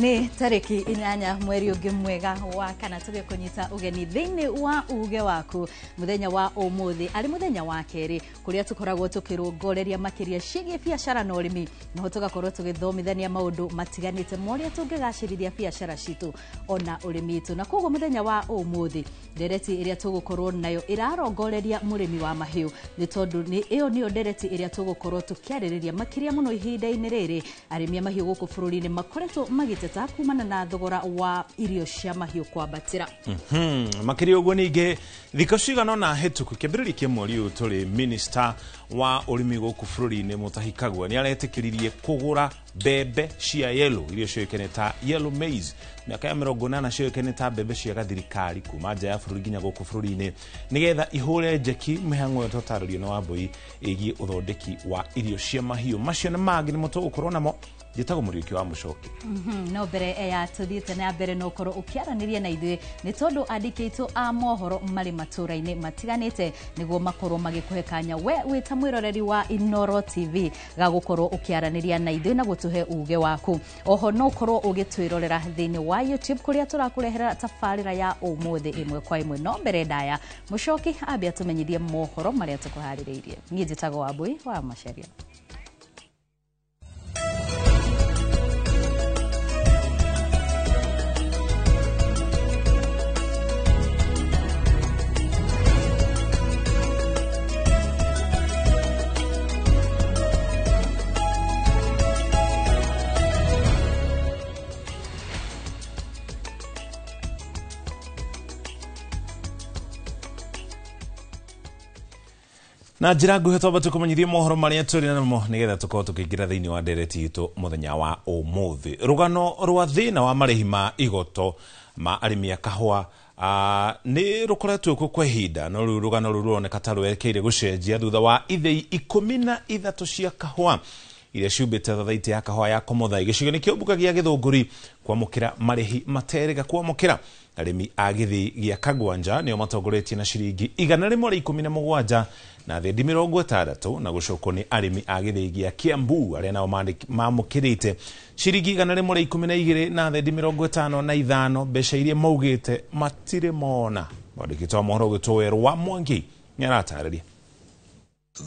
Nĩ tarĩki 8 mweri ũngĩ mwega wa kana tũgĩkũnyita ũgeni thĩinĩ wa uge waku mũthenya wa ũmũthĩ arĩ mũthenya wa kerĩ kũrĩa tũkoragwo tũkĩrũngoreria makĩria ciĩgiĩ biacara na ũrĩmi, noho tũgakorwo tũgĩthomithania maũndũ matiganĩte ma ũrĩa tũngĩgacĩrithia biacara citũ ona ũrĩmi witũ. Na koguo mũthenya wa ũmũthĩ ndereti ĩrĩa tũgũkorwo nayo ĩrarongoreria mũrĩmi wa mahiũ, nĩ tondũ nĩ ĩyo nĩyo ndereti ĩrĩa tũgũkorwo tũkĩarĩrĩria makĩria mũno ihinda-inĩ rĩrĩ. Arĩmi a mahiũ gũkũ bũrũri-inĩ makoretwo magĩteta kumana na thogora wa irio cia mahiũ kwambatĩra. Makĩria ũguo ningĩ thikũ cigana ũna hĩtũku kĩambĩrĩria kĩa mweri ũyũ tũrĩ, minister wa ũrĩmi gũkũ bũrũri-inĩ Mutahi Kagwe nĩ aretĩkĩririe kũgũra mbembe cia yellow iria ciũĩkaine ta yellow maize, mĩaka ya 80 ciũĩkaine ta mbembe cia gathirikari kuma nja ya bũrũri nginya gũkũ bũrũri-inĩ, nĩgetha ihũre njeki mĩhang'o ĩyo tũtarĩrio na Wambui ĩgiĩ ũthondeki wa irio cia mahiũ. Macio na mangĩ nĩmo tũgũkorwo namo. Njĩtagwo Mũriũki wa Mũcoki. No mbere ya tũthiĩte na mbere no ũkorwo ũkĩaranĩria na ithuĩ, nĩ tondũ andĩki aitũ a mohoro marĩ matũũra-inĩ matiganĩte nĩguo makorwo magĩkũhe kanya we wĩ ta mwĩroreri wa Inooro TV ga gũkorwo ũkĩaranĩria na ithuĩ na gũtũhe uge waku. Oho no ũkorwo ũgĩtwĩrorera thĩinĩ wa YouTube kũrĩa tũrakũrehera tabarĩra ya ũmũthĩ ĩmwe kwa ĩmwe. No mbere ndaya Mũcoki ambe atũmenyithie mohoro marĩa tũkũharĩrĩirie. Niĩ njĩtagwo Wambui wa Macharia. Na njĩra nguhĩ twamba tũkũmenyithie mohoro marĩa tũrĩ namo nĩgetha tũkorwo tũkĩingĩra thĩinĩ wa ndereti itũ mũthenya wa ũmũthĩ. Rũgano rwa thĩna wa marĩhi ma igoto ma arĩmi a kahũa nĩ rũkoretwo kuo kwa ihinda, no rĩu rũgano rũu rũroneka ta rwerekeire gũcenjia thutha wa ithĩi 13 cia kahũa iria ciumbĩte thathaitĩ ya kahũa ya Komothai gĩcigo-inĩ kĩa Ũmbuka gĩa Gĩthũngũri kwamũkĩra marĩhi materĩga kwamũkĩra. Arĩmi a gĩthĩi gĩa Kagwanja nĩo matongoretie na ciringi 117 na thendi 60, na gũcokwo nĩ arĩmi a gĩthĩi gĩa Kiambu arĩa nao mamũkĩrĩte ciringi 112 na thendi 55, mbeca iria maugĩte matirĩ mona. Mwandĩki wa mohoro ũgĩtwo Werũ wa Mwangi nĩaratarĩria.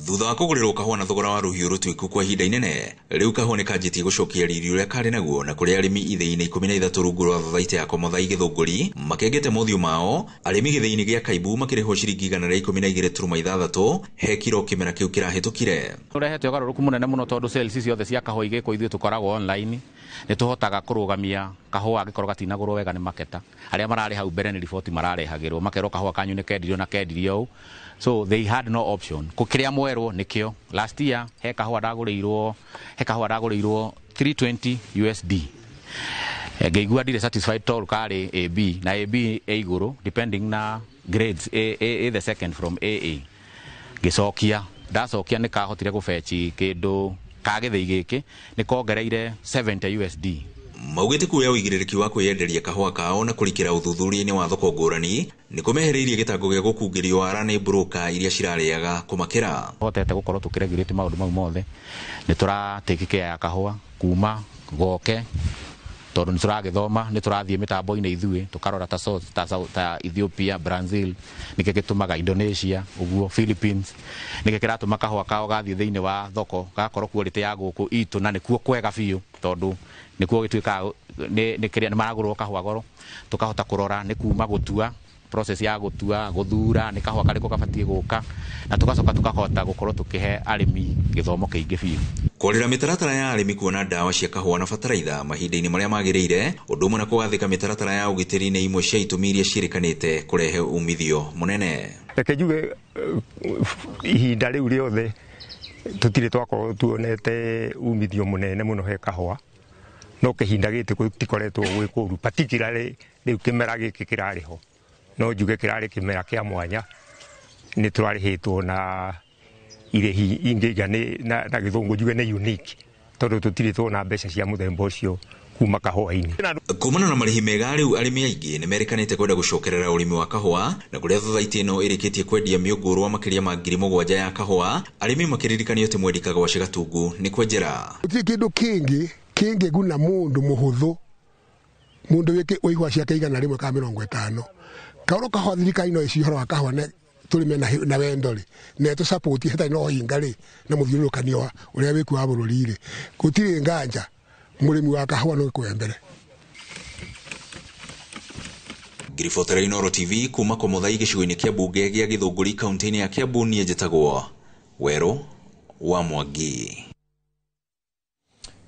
Thutha wa kũgũrĩrwo kahũa na thogora wa rũhiũ rũtuĩku kwa ihinda inene, rĩu kahũa nĩkanjĩtie gũcokia riri ũrĩa karĩ naguo, na kũrĩ arĩmi ithĩi-inĩ 13 rungu rwa thathaitĩ ya Komothai Gĩthũngũri makengete mothiũ mao. Arĩmi gĩthĩi-inĩ gĩa Kaimbu makĩrĩhwo ciringi 112.6 he kiro kĩmera kĩu kĩrahĩtũkire. Ũrehete ũgarũrũku mũnene mũno tondũ sales ciothe cia kahũa igĩkwo ithuĩ tũkoragwo online, nĩ tũhotaga kũrũgamia kahũa angĩkorwo gatinagũrwo wega nĩ maketa. Arĩa mararĩ hau mbere nĩ riboti mararehagĩrwo, makerwo kahũa kanyu nĩ kendirio na kendirio ũũ. So they had no option. Kũkĩrĩa mwerwo nĩkĩo. Last year he kahũa ndagũrĩirwo, he kahũa ndagũrĩirwo 320 USD. Ngĩigua ndirĩ satisfied tondũ karĩ AB na AB ĩ igũrũ depending na grades, A the second from AA. Ngĩcokia, ndacokia nĩ kahotire gũbeci kĩndũ ka gĩthĩi gĩkĩ, nĩ kongereire 70 USD. Maugĩte kuoya ũigĩrĩrĩki wa kwĩyenderia kahũa kao na kũrikĩra ũthuthuria-inĩ wa thoko ngũrani nĩ kũmehereirie gĩtango gĩa gũkungĩrio wara nĩ broker iria cirarĩaga kũmakĩra. Hotete gũkorwo tũkĩregulate maũndũ mau mothe, nĩ tũra take care ya kahũa kuma goke, tondũ nĩ tũragĩthoma, nĩ tũrathiĩ mĩtambo-inĩ ithuĩ tũkarora ta South, ta South, ta Ethiopia, Brazil, nĩkĩ gĩtũmaga Indonesia, ũguo Philippines, nĩkĩ kĩratũma kahũa kao gathiĩ thĩinĩ wa thoko, gakorwo quality ya gũkũ itũ, na nĩkuo kwega biũ tondũ nĩkuo gĩtuĩkaga nĩ kĩrĩa nĩ maragũrwo kahũa goro, tũkahota kũrora nĩ kuma gũtua process ya gũtua, gũthura nĩ kahũa karĩkũ gabatiĩ gũka, na tũgacoka tũkahota gũkorwo tũkĩhe arĩmi gĩthomo kĩingĩ biũ. Kwarĩra mĩtaratara ya arĩmi kuona ndawa cia kahũa na bataraitha mahinda-inĩ marĩa magĩrĩire, ũndũ ũmwe na kũgathĩka mĩtaratara ya ũgitĩri nĩ imwe cia itũmi iria ciĩrĩkanĩte kũrehe umithio mũnene. Reke njuge ihinda rĩu rĩothe tũtirĩ twakorwo tuonete umithio mũnene mũno he kahũa, no kĩhinda gĩkĩ gũtikoretwo gwĩ kũũru, particularly rĩu kĩmera gĩkĩ kĩrarĩ ho. No njuge kĩrarĩ kĩmera kĩa mwanya, nĩ tũrarĩhĩtwo na irĩhi ingĩ nĩ na gĩthũngũ njuge nĩ unique, tondũ tũtirĩ tuona mbeca cia mũthemba ũcio kuma kahũa-inĩ. Kumana na marĩhi mega rĩu arĩmi aingĩ nĩ merĩkanĩte kwenda gũcokerera ũrĩmi wa kahũa, na kũrĩa thothaitĩ ĩno ĩrĩkĩtie kwendia mĩũngũrwa makĩria ma 7,000 ya kahũa, arĩmi makĩririkanio atĩ mwendi kagwaci gatungu nĩ kwenjera. Gũtirĩ kĩndũ kĩngĩ kĩngĩguna mũndũ mũhũthũ Mundu wiki wa ihwa ciake 100 ka 50. Kaoro kahwa thirikari no ici horo wa kahwa ne turime na wendo ri na tu support hatarĩ na ũhinga ri na mũthiũrũrũkanio wa ũrĩa wĩku wa bũrũri ri gũtirĩ nganja mũrĩmi wa kahũa no gĩkũhe mbere. Ngiribotera Inooro TV kuma kwa Muthai gĩcigo-inĩ kĩa mbunge gĩa Gĩthũngũri kaunti-inĩ ya Kiambu, niĩ njĩtagwo Werũ wa Mwangi.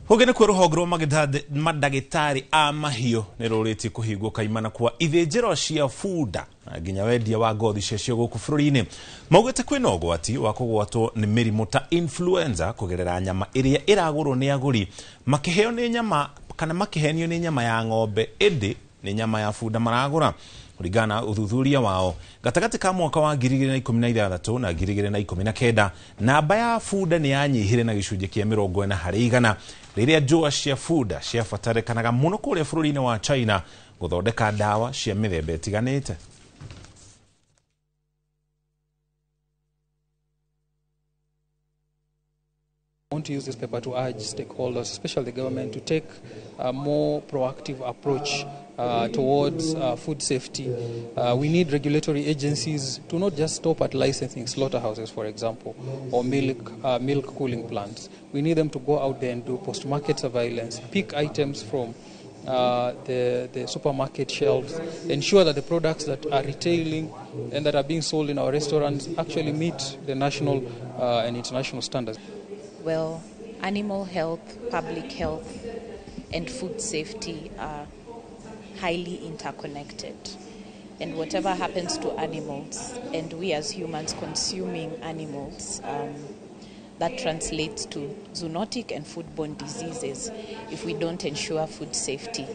Huge nĩ kuo rũhonge rwa mandagĩtarĩ a mahiũ nĩ rũrĩtie kũhingwo kaimana kwa ithĩnjĩro cia bunda na nginya wendia wa ngothi ciacio gũkũ bũrũri-inĩ. Maugĩte kwĩna ũgwati wa kũgwatwo nĩ mĩrimũ ta influenza kũgerera nyama ĩrĩa ĩragũrwo nĩ agũri makĩheo nĩ nyama kana makĩhenio nĩ nyama ya ng'ombe ĩndĩ nĩ nyama ya bunda maragũra. Kũringana na ũthuthuria wao gatagatĩ ka mwaka wa 2016 na 2019 namba ya bunda nĩ yanyihire na gĩcunjĩ kĩa 40 harĩ igana rĩrĩa njũa cia bunda ciabatarĩkanaga mũno kũrĩa bũrũri-inĩ wa China gũthondeka ndawa cia mĩthemba ĩtiganĩte. I want to use this paper to urge stakeholders, especially the government, to take a more proactive approach towards food safety. We need regulatory agencies to not just stop at licensing slaughterhouses, for example, or milk cooling plants. We need them to go out there and do post-market surveillance, pick items from the supermarket shelves, ensure that the products that are retailing and that are being sold in our restaurants actually meet the national and international standards. Well, animal health, public health, and food safety are highly interconnected. And whatever happens to animals, and we as humans consuming animals, that translates to zoonotic and foodborne diseases if we don't ensure food safety.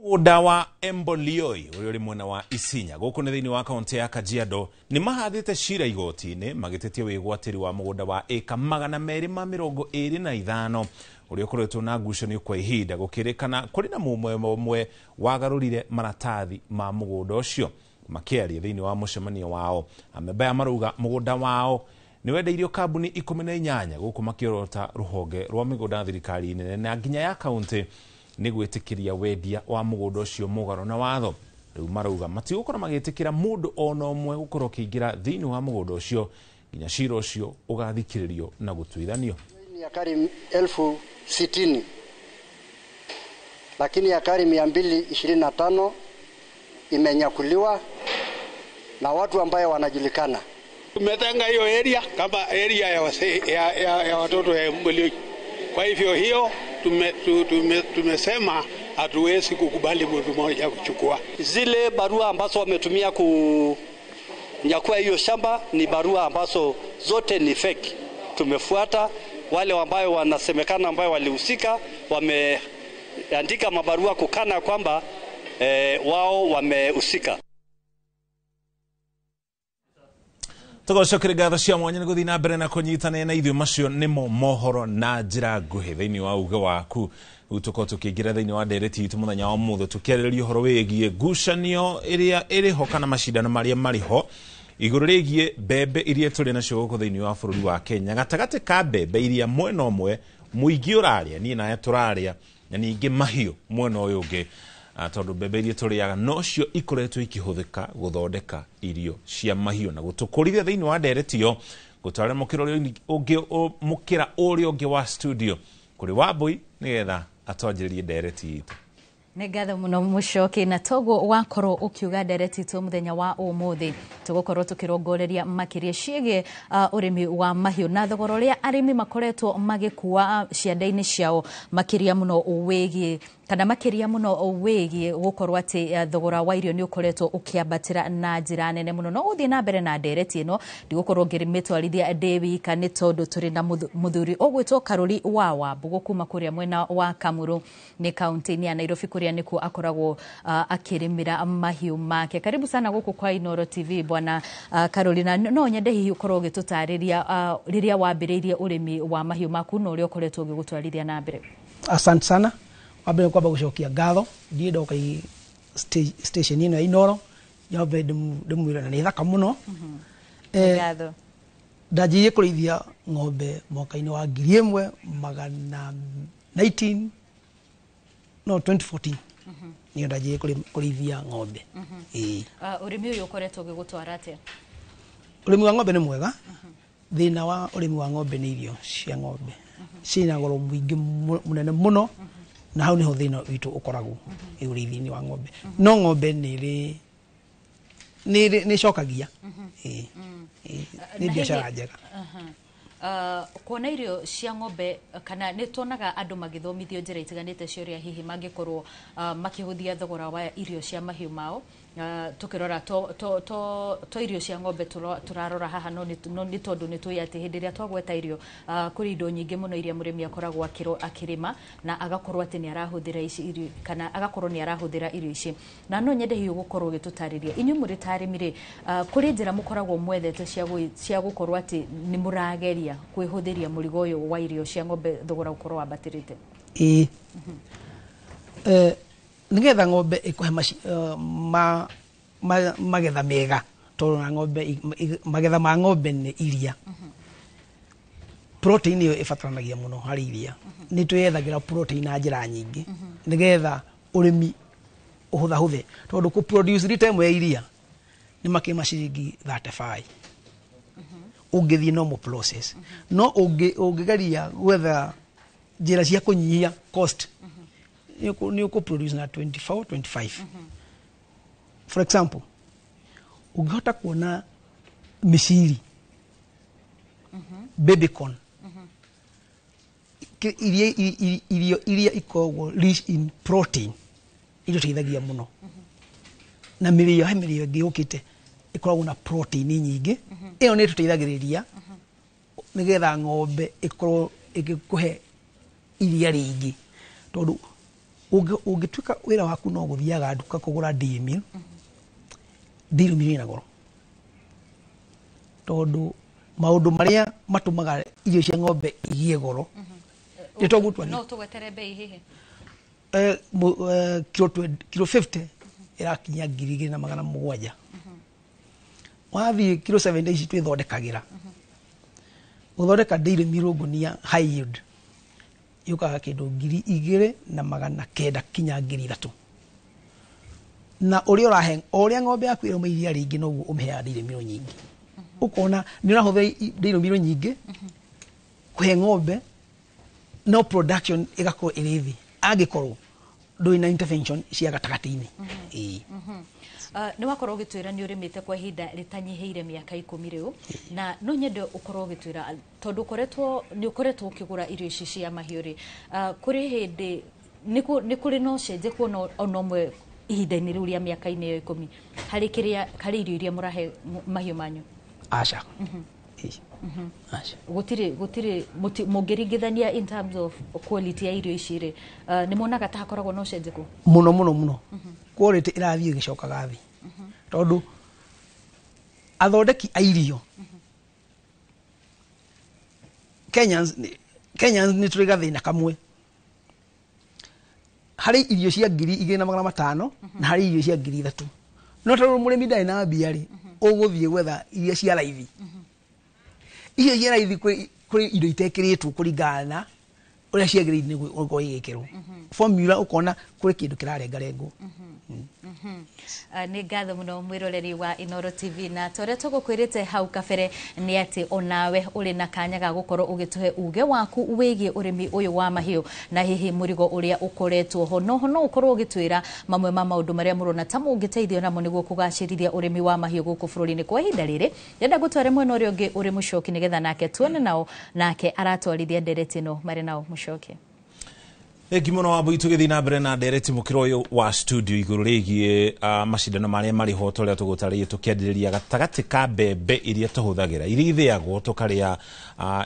Mũgũnda wa Embolioi ũrĩa ũrĩ mwena wa Isinya gũkũ nĩ thĩinĩ wa kaunti ya Kajiado nĩ mahathĩte cira igoti-inĩ magĩtetia wĩgwatĩri wa mũgũnda wa ĩka 225 ũrĩa ũkoretwo na ngucanio kwa ihinda gũkĩrĩkana kũrĩ na mũmwe ũmwe wagarũrire maratathi ma mũgũnda ũcio. Makĩaria thĩinĩ wa mũcemanio wao amemba aya marauga mũgũnda wao nĩ wendeirio kambuni 18 gũkũ makĩorota rũhonge rwa mĩgũnda thirikari nene na nginya ya kaunti nĩ gwĩtĩkĩria wendia wa mũgũnda ũcio mũgarũ na watho. Rĩu marauga matigũkorwo magĩtĩkĩra mũndũ ona ũmwe gũkorwo akĩingĩra thĩinĩ wa mũgũnda ũcio nginya cira ũcio ũgathikĩrĩrio na gũtuithanio. Ni akari 60,000 lakini akari 225 imenyakuliwa na watu ambaye wanajulikana. Tumetenga hiyo area kama area ya watoto ya Embolioi. Kwa hivyo hiyo tumesema hatuwezi kukubali mtu mmoja kuchukua. Zile barua ambazo wametumia kunyakua hiyo shamba ni barua ambazo zote ni fake. Tumefuata wale ambao wanasemekana ambao walihusika wameandika mabarua kukana kwamba wao wamehusika. Tũgacokere ngatho cia mwanya nĩ gũthiĩ na mbere na kũnyitanĩra na ithuĩ. Macio nĩmo mohoro na njĩra nguhĩ thĩinĩ wa uge waku. Rĩu tũkorwo tũkĩingĩra thĩinĩ wa ndereti itũ mũthenya wa ũmũthĩ tũkĩarĩrĩria ũhoro wĩgiĩ ngucanio ĩrĩa ĩrĩ ho kana macindano marĩa marĩ ho igũrũ rĩgiĩ mbembe iria tũrĩ nacio gũkũ thĩinĩ wa bũrũri wa Kenya. Gatagatĩ ka mbembe iria mwena ũmwe mũingĩ ũrarĩa, niĩ nawe tũrarĩa, na ningĩ mahiũ mwena ũyũ ũngĩ, tondũ mbembe iria tũrĩaga nocio ikoretwo ikĩhũthĩka gũthondeka irio cia mahiũ na gũtũkũrithia thĩinĩ wa ndereti ĩyo. Gũtwara mũkĩra ũrĩa ũngĩ mũkĩra ũrĩa ũngĩ wa studio kũrĩ Wambui nĩgetha atwanjĩrĩrie ndereti itũ. Nĩ ngatho mũno Mũcoki, na toguo wakorwo ũkiuga ndereti itũ mũthenya wa ũmũthĩ tũgũkorwo tũkĩrongoreria makĩria ciĩgiĩ ũrĩmi wa mahiũ na thogora ũrĩa arĩmi makoretwo magĩkua cianda-inĩ ciao makĩria mũno wĩgiĩ kana makĩria mũno wĩgiĩ gũkorwo atĩ thogora wa irio nĩ ũkoretwo ũkĩambatĩra na njĩra nene mũno. No ũthiĩ na mbere na ndereti ĩno, ndigũkorwo ngĩmĩtwarithia ndĩ wika nĩ tondũ tũrĩ na mũthuri ũgwĩtwo Karũri wa Wambũgũ kuma kũrĩa mwena wa Kamũrũ nĩ kaunti-inĩ ya Nairobi kũrĩa nĩkuo akoragwo akĩrĩmĩra mahiũ make. Karibu sana gũkũ kwa Inooro TV bwana Karũri, na no nyende hihi ũkorwo ũgĩtũtarĩria rĩrĩa wambĩrĩirie ũrĩmi wa mahiũ maku na ũrĩa ũkoretwo ũgĩgũtwarithia na mbere. Asante sana. Wambere kwamba gucokia ngatho ndiĩ ndoka station ĩno ya Inooro nyambe ndĩmwĩre na nĩ thaka mũno. Ngatho. Ndanjirie kũrĩithia Ng'ombe mwaka-inĩ wa 1900 no 2014 nĩyo ndanjirie kũrĩithia ng'ombe. Ĩĩ. Ũrĩmi ũyũ ũkoretwo ũgĩgũtwara atĩa? Ũrĩmi wa ng'ombe nĩ mwega. Thĩna wa ũrĩmi wa ng'ombe nĩ irio cia ng'ombe ciĩna goro mũingĩ mũnene mũno, na hau nĩho thĩna witũ ũkoragwo ũrĩithi-inĩ wa ng'ombe. No ng'ombe nĩ ĩrĩ nĩ ĩcokagia. Ĩĩ. Nĩ biacara njega. Kuona irio cia ng'ombe kana nĩ tuonaga andũ magĩthomithio njĩra itiganĩte cia ũrĩa hihi mangĩkorwo makĩhũthia thogora wa irio cia mahiũ mao. Tukĩrora to irio cia ng'ombe tũrarora haha, no nĩ tondũ nĩ tũĩ atĩ hĩndĩ ĩrĩa twagweta irio, kũrĩ indo nyingĩ mũno iria mũrĩmi akoragwo akĩrĩma na agakorwo atĩ nĩ arahũthĩra ici irio kana agakorwo nĩ arahũthĩra irio ici. Na no nyende hihi gũkorwo ũgĩtũtarĩria inyuĩ mũrĩ ta arĩmi rĩ, kũrĩ njĩra mũkoragwo mwethete cia gũkorwo atĩ nĩ mũrageria kwĩhũthĩria mũrigo ũyũ wa irio cia ng'ombe thogora ũkorwo wambatĩrĩte? Ĩĩ. Nĩgetha ng'ombe ĩkũhe magetha mega, tondũ na ng'ombe magetha ma ng'ombe nĩ iria. Protein ĩyo ĩbataranagia mũno harĩ iria. Nĩ twĩyethagĩra protein na njĩra nyingĩ nĩgetha ũrĩmi ũhũthahũthe, tondũ kũ produce rita ĩmwe ya iria nĩ makĩria ma ciringi 35 ũngĩthiĩ normal process. No ũngĩgeria gwetha njĩra cia kũnyihia cost, nĩ ũkũ produce na 24 25. For example, ũngĩhota kuona mĩciri, baby corn, irio iria ikoragwo rich in protein, irĩteithagia mũno. Na mĩrĩo, he mĩrĩo ĩngĩ yũkĩte ĩkoragwo na protein nyingĩ, ĩyo nĩ ĩtũteithagĩrĩria nĩgetha ng'ombe ĩkorwo ĩgĩkũhe iria rĩingĩ. Tondũ ũngĩtuĩka wĩra waku no gũthiaga nduka kũgũra dairy meal, dairy meal ĩna goro, tondũ maũndũ marĩa matũmaga irio cia ng'ombe igĩe goro nĩ toguo twathi. No tũgwetere bei hihi? Kilo 50 ĩrakinya 2700. Wathiĩ kilo 70 ici twĩthondekagĩra, gũthondeka dairy meal ngũnia high yield yũkaga kĩndũ 2900 kinya 3000. Na ũrĩa ũrahe, o ũrĩa ng'ombe yaku ĩrauma iria rĩingĩ, noguo ũmĩheaga dairy meal nyingĩ. Ũkona nĩ ũrahũthĩra dairy meal nyingĩ kũhe ng'ombe, no production ĩgakorwo ĩrĩ thĩ angĩkorwo ndũrĩ na intervention cia gatagatĩ-inĩ. Ĩĩ. Nĩ wakorwo ũgĩtwĩra nĩ ũrĩmĩte kwa ihinda rĩtanyihĩire mĩaka 10 rĩu, na no nyende ũkorwo ũgĩtwĩra, tondũ ũkoretwo nĩ ũkoretwo ũkĩgũra irio ici cia mahiũ rĩ, kũrĩ hĩndĩ nĩ kũrĩ na ũcenjeku ona ũmwe ihinda-inĩ rĩu rĩa mĩaka-inĩ ĩyo 10 harĩ kĩrĩa harĩ irio iria mũrahe mahiũ manyu? Aca. Aca. Gũtirĩ mũngĩringithania in terms of quality ya irio ici rĩ, nĩ muonaga ta hakoragwo na ũcenjeku? Mũno mũno mũno. Quality ĩrathiĩ ĩgĩcokaga thĩ, tondũ athondeki a irio Kenyans nĩ tũrĩ gathĩna kamwe harĩ irio cia 2500 na harĩ irio cia 3000. No tondũ mũrĩmi ndarĩ na mbia rĩ, ũgũthiĩ gwetha iria cia raithi. Icio cia raithi kũrĩ indo itekĩrĩtwo kũringana na ũrĩa ciagĩrĩire nĩ gũkorwo igĩkĩrwo formula, ũkona kũrĩ kĩndũ kĩrarengarengwo. Nĩ ngatho mũno mwĩroreri wa Inooro TV, na ta ũrĩa tũgũkwĩrĩte hau kabere nĩ atĩ onawe ũrĩ na kanya ga gũkorwo ũgĩtũhe uge waku wĩgiĩ ũrĩmi ũyũ wa mahiũ na hihi mũrigo ũrĩa ũkoretwo ho. Noho no ũkorwo ũgĩtwĩra mamwe ma maũndũ marĩa mũrona ta mũngĩteithio namo nĩguo kũgacĩrithia ũrĩmi wa mahiũ gũkũ bũrũri-inĩ. Kwa ihinda rĩrĩ ndĩrenda ngũtware mwena ũrĩa ũngĩ ũrĩ Mũcoki, nĩgetha nake tuone nao nake aratwarithia ndereti ĩno marĩ nao. Mũcoki. Thengi mũno Wambui. Tũgĩthiĩ na mbere na ndereti mũkĩra ũyũ wa studio igũrũ rĩgiĩ macindano marĩa marĩ ho, ta ũrĩa tũgũtarĩirie tũkĩanjĩrĩria gatagatĩ ka mbembe iria tũhũthagĩra, iria ithĩagwo tũkarĩa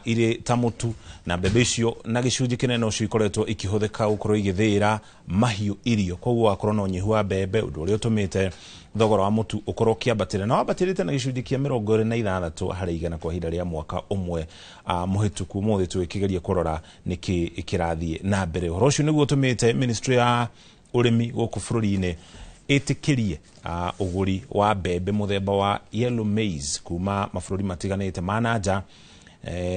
irĩ ta mũtu, na mbembe icio na gĩcunjĩ kĩnene ũcio ikoretwo ikĩhũthĩka gũkorwo igĩthĩĩra mahiũ irio, koguo wakorwo na ũnyihu wa mbembe, ũndũ ũrĩa ũtũmĩte thogora wa mũtu ũkorwo ũkĩambatĩra na wambatĩrĩte na gĩcunjĩ kĩa 26% kwa ihinda rĩa mwaka ũmwe mũhĩtũku. Ũmũthĩ tũgĩkĩgeria kũrora nĩkĩ kĩrathiĩ na mbere. Ũhoro ũcio nĩguo ũtũmĩte ministry ya ũrĩmi gũkũ bũrũri-inĩ ĩtĩkĩrie ũgũri wa mbembe mũthemba wa yellow maize kuma mabũrũri matiganĩte ma na nja.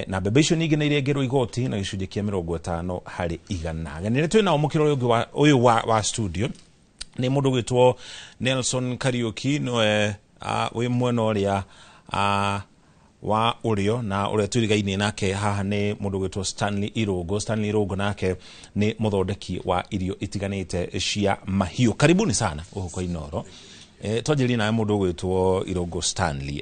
Na mbembe icio ningĩ nĩ irengerwo igoti na gĩcunjĩ kĩa 50%. Ageni twĩ nao mũkĩro ũyũ ũyũ wa studio nĩ mũndũ gwĩtwo Nelson Kariuki, nĩwe wĩ mwena ũrĩa wa ũrĩo, na ũrĩa twĩrigainie nake haha nĩ mũndũ gwĩtwo Stanley Irungu. Stanley Irungu nake nĩ mũthondeki wa irio itiganĩte cia mahiũ. Karibuni sana gũkũ kwa Inoro. Twanjĩrĩrie nawe mũndũ ũgwĩtwo Irungu Stanley.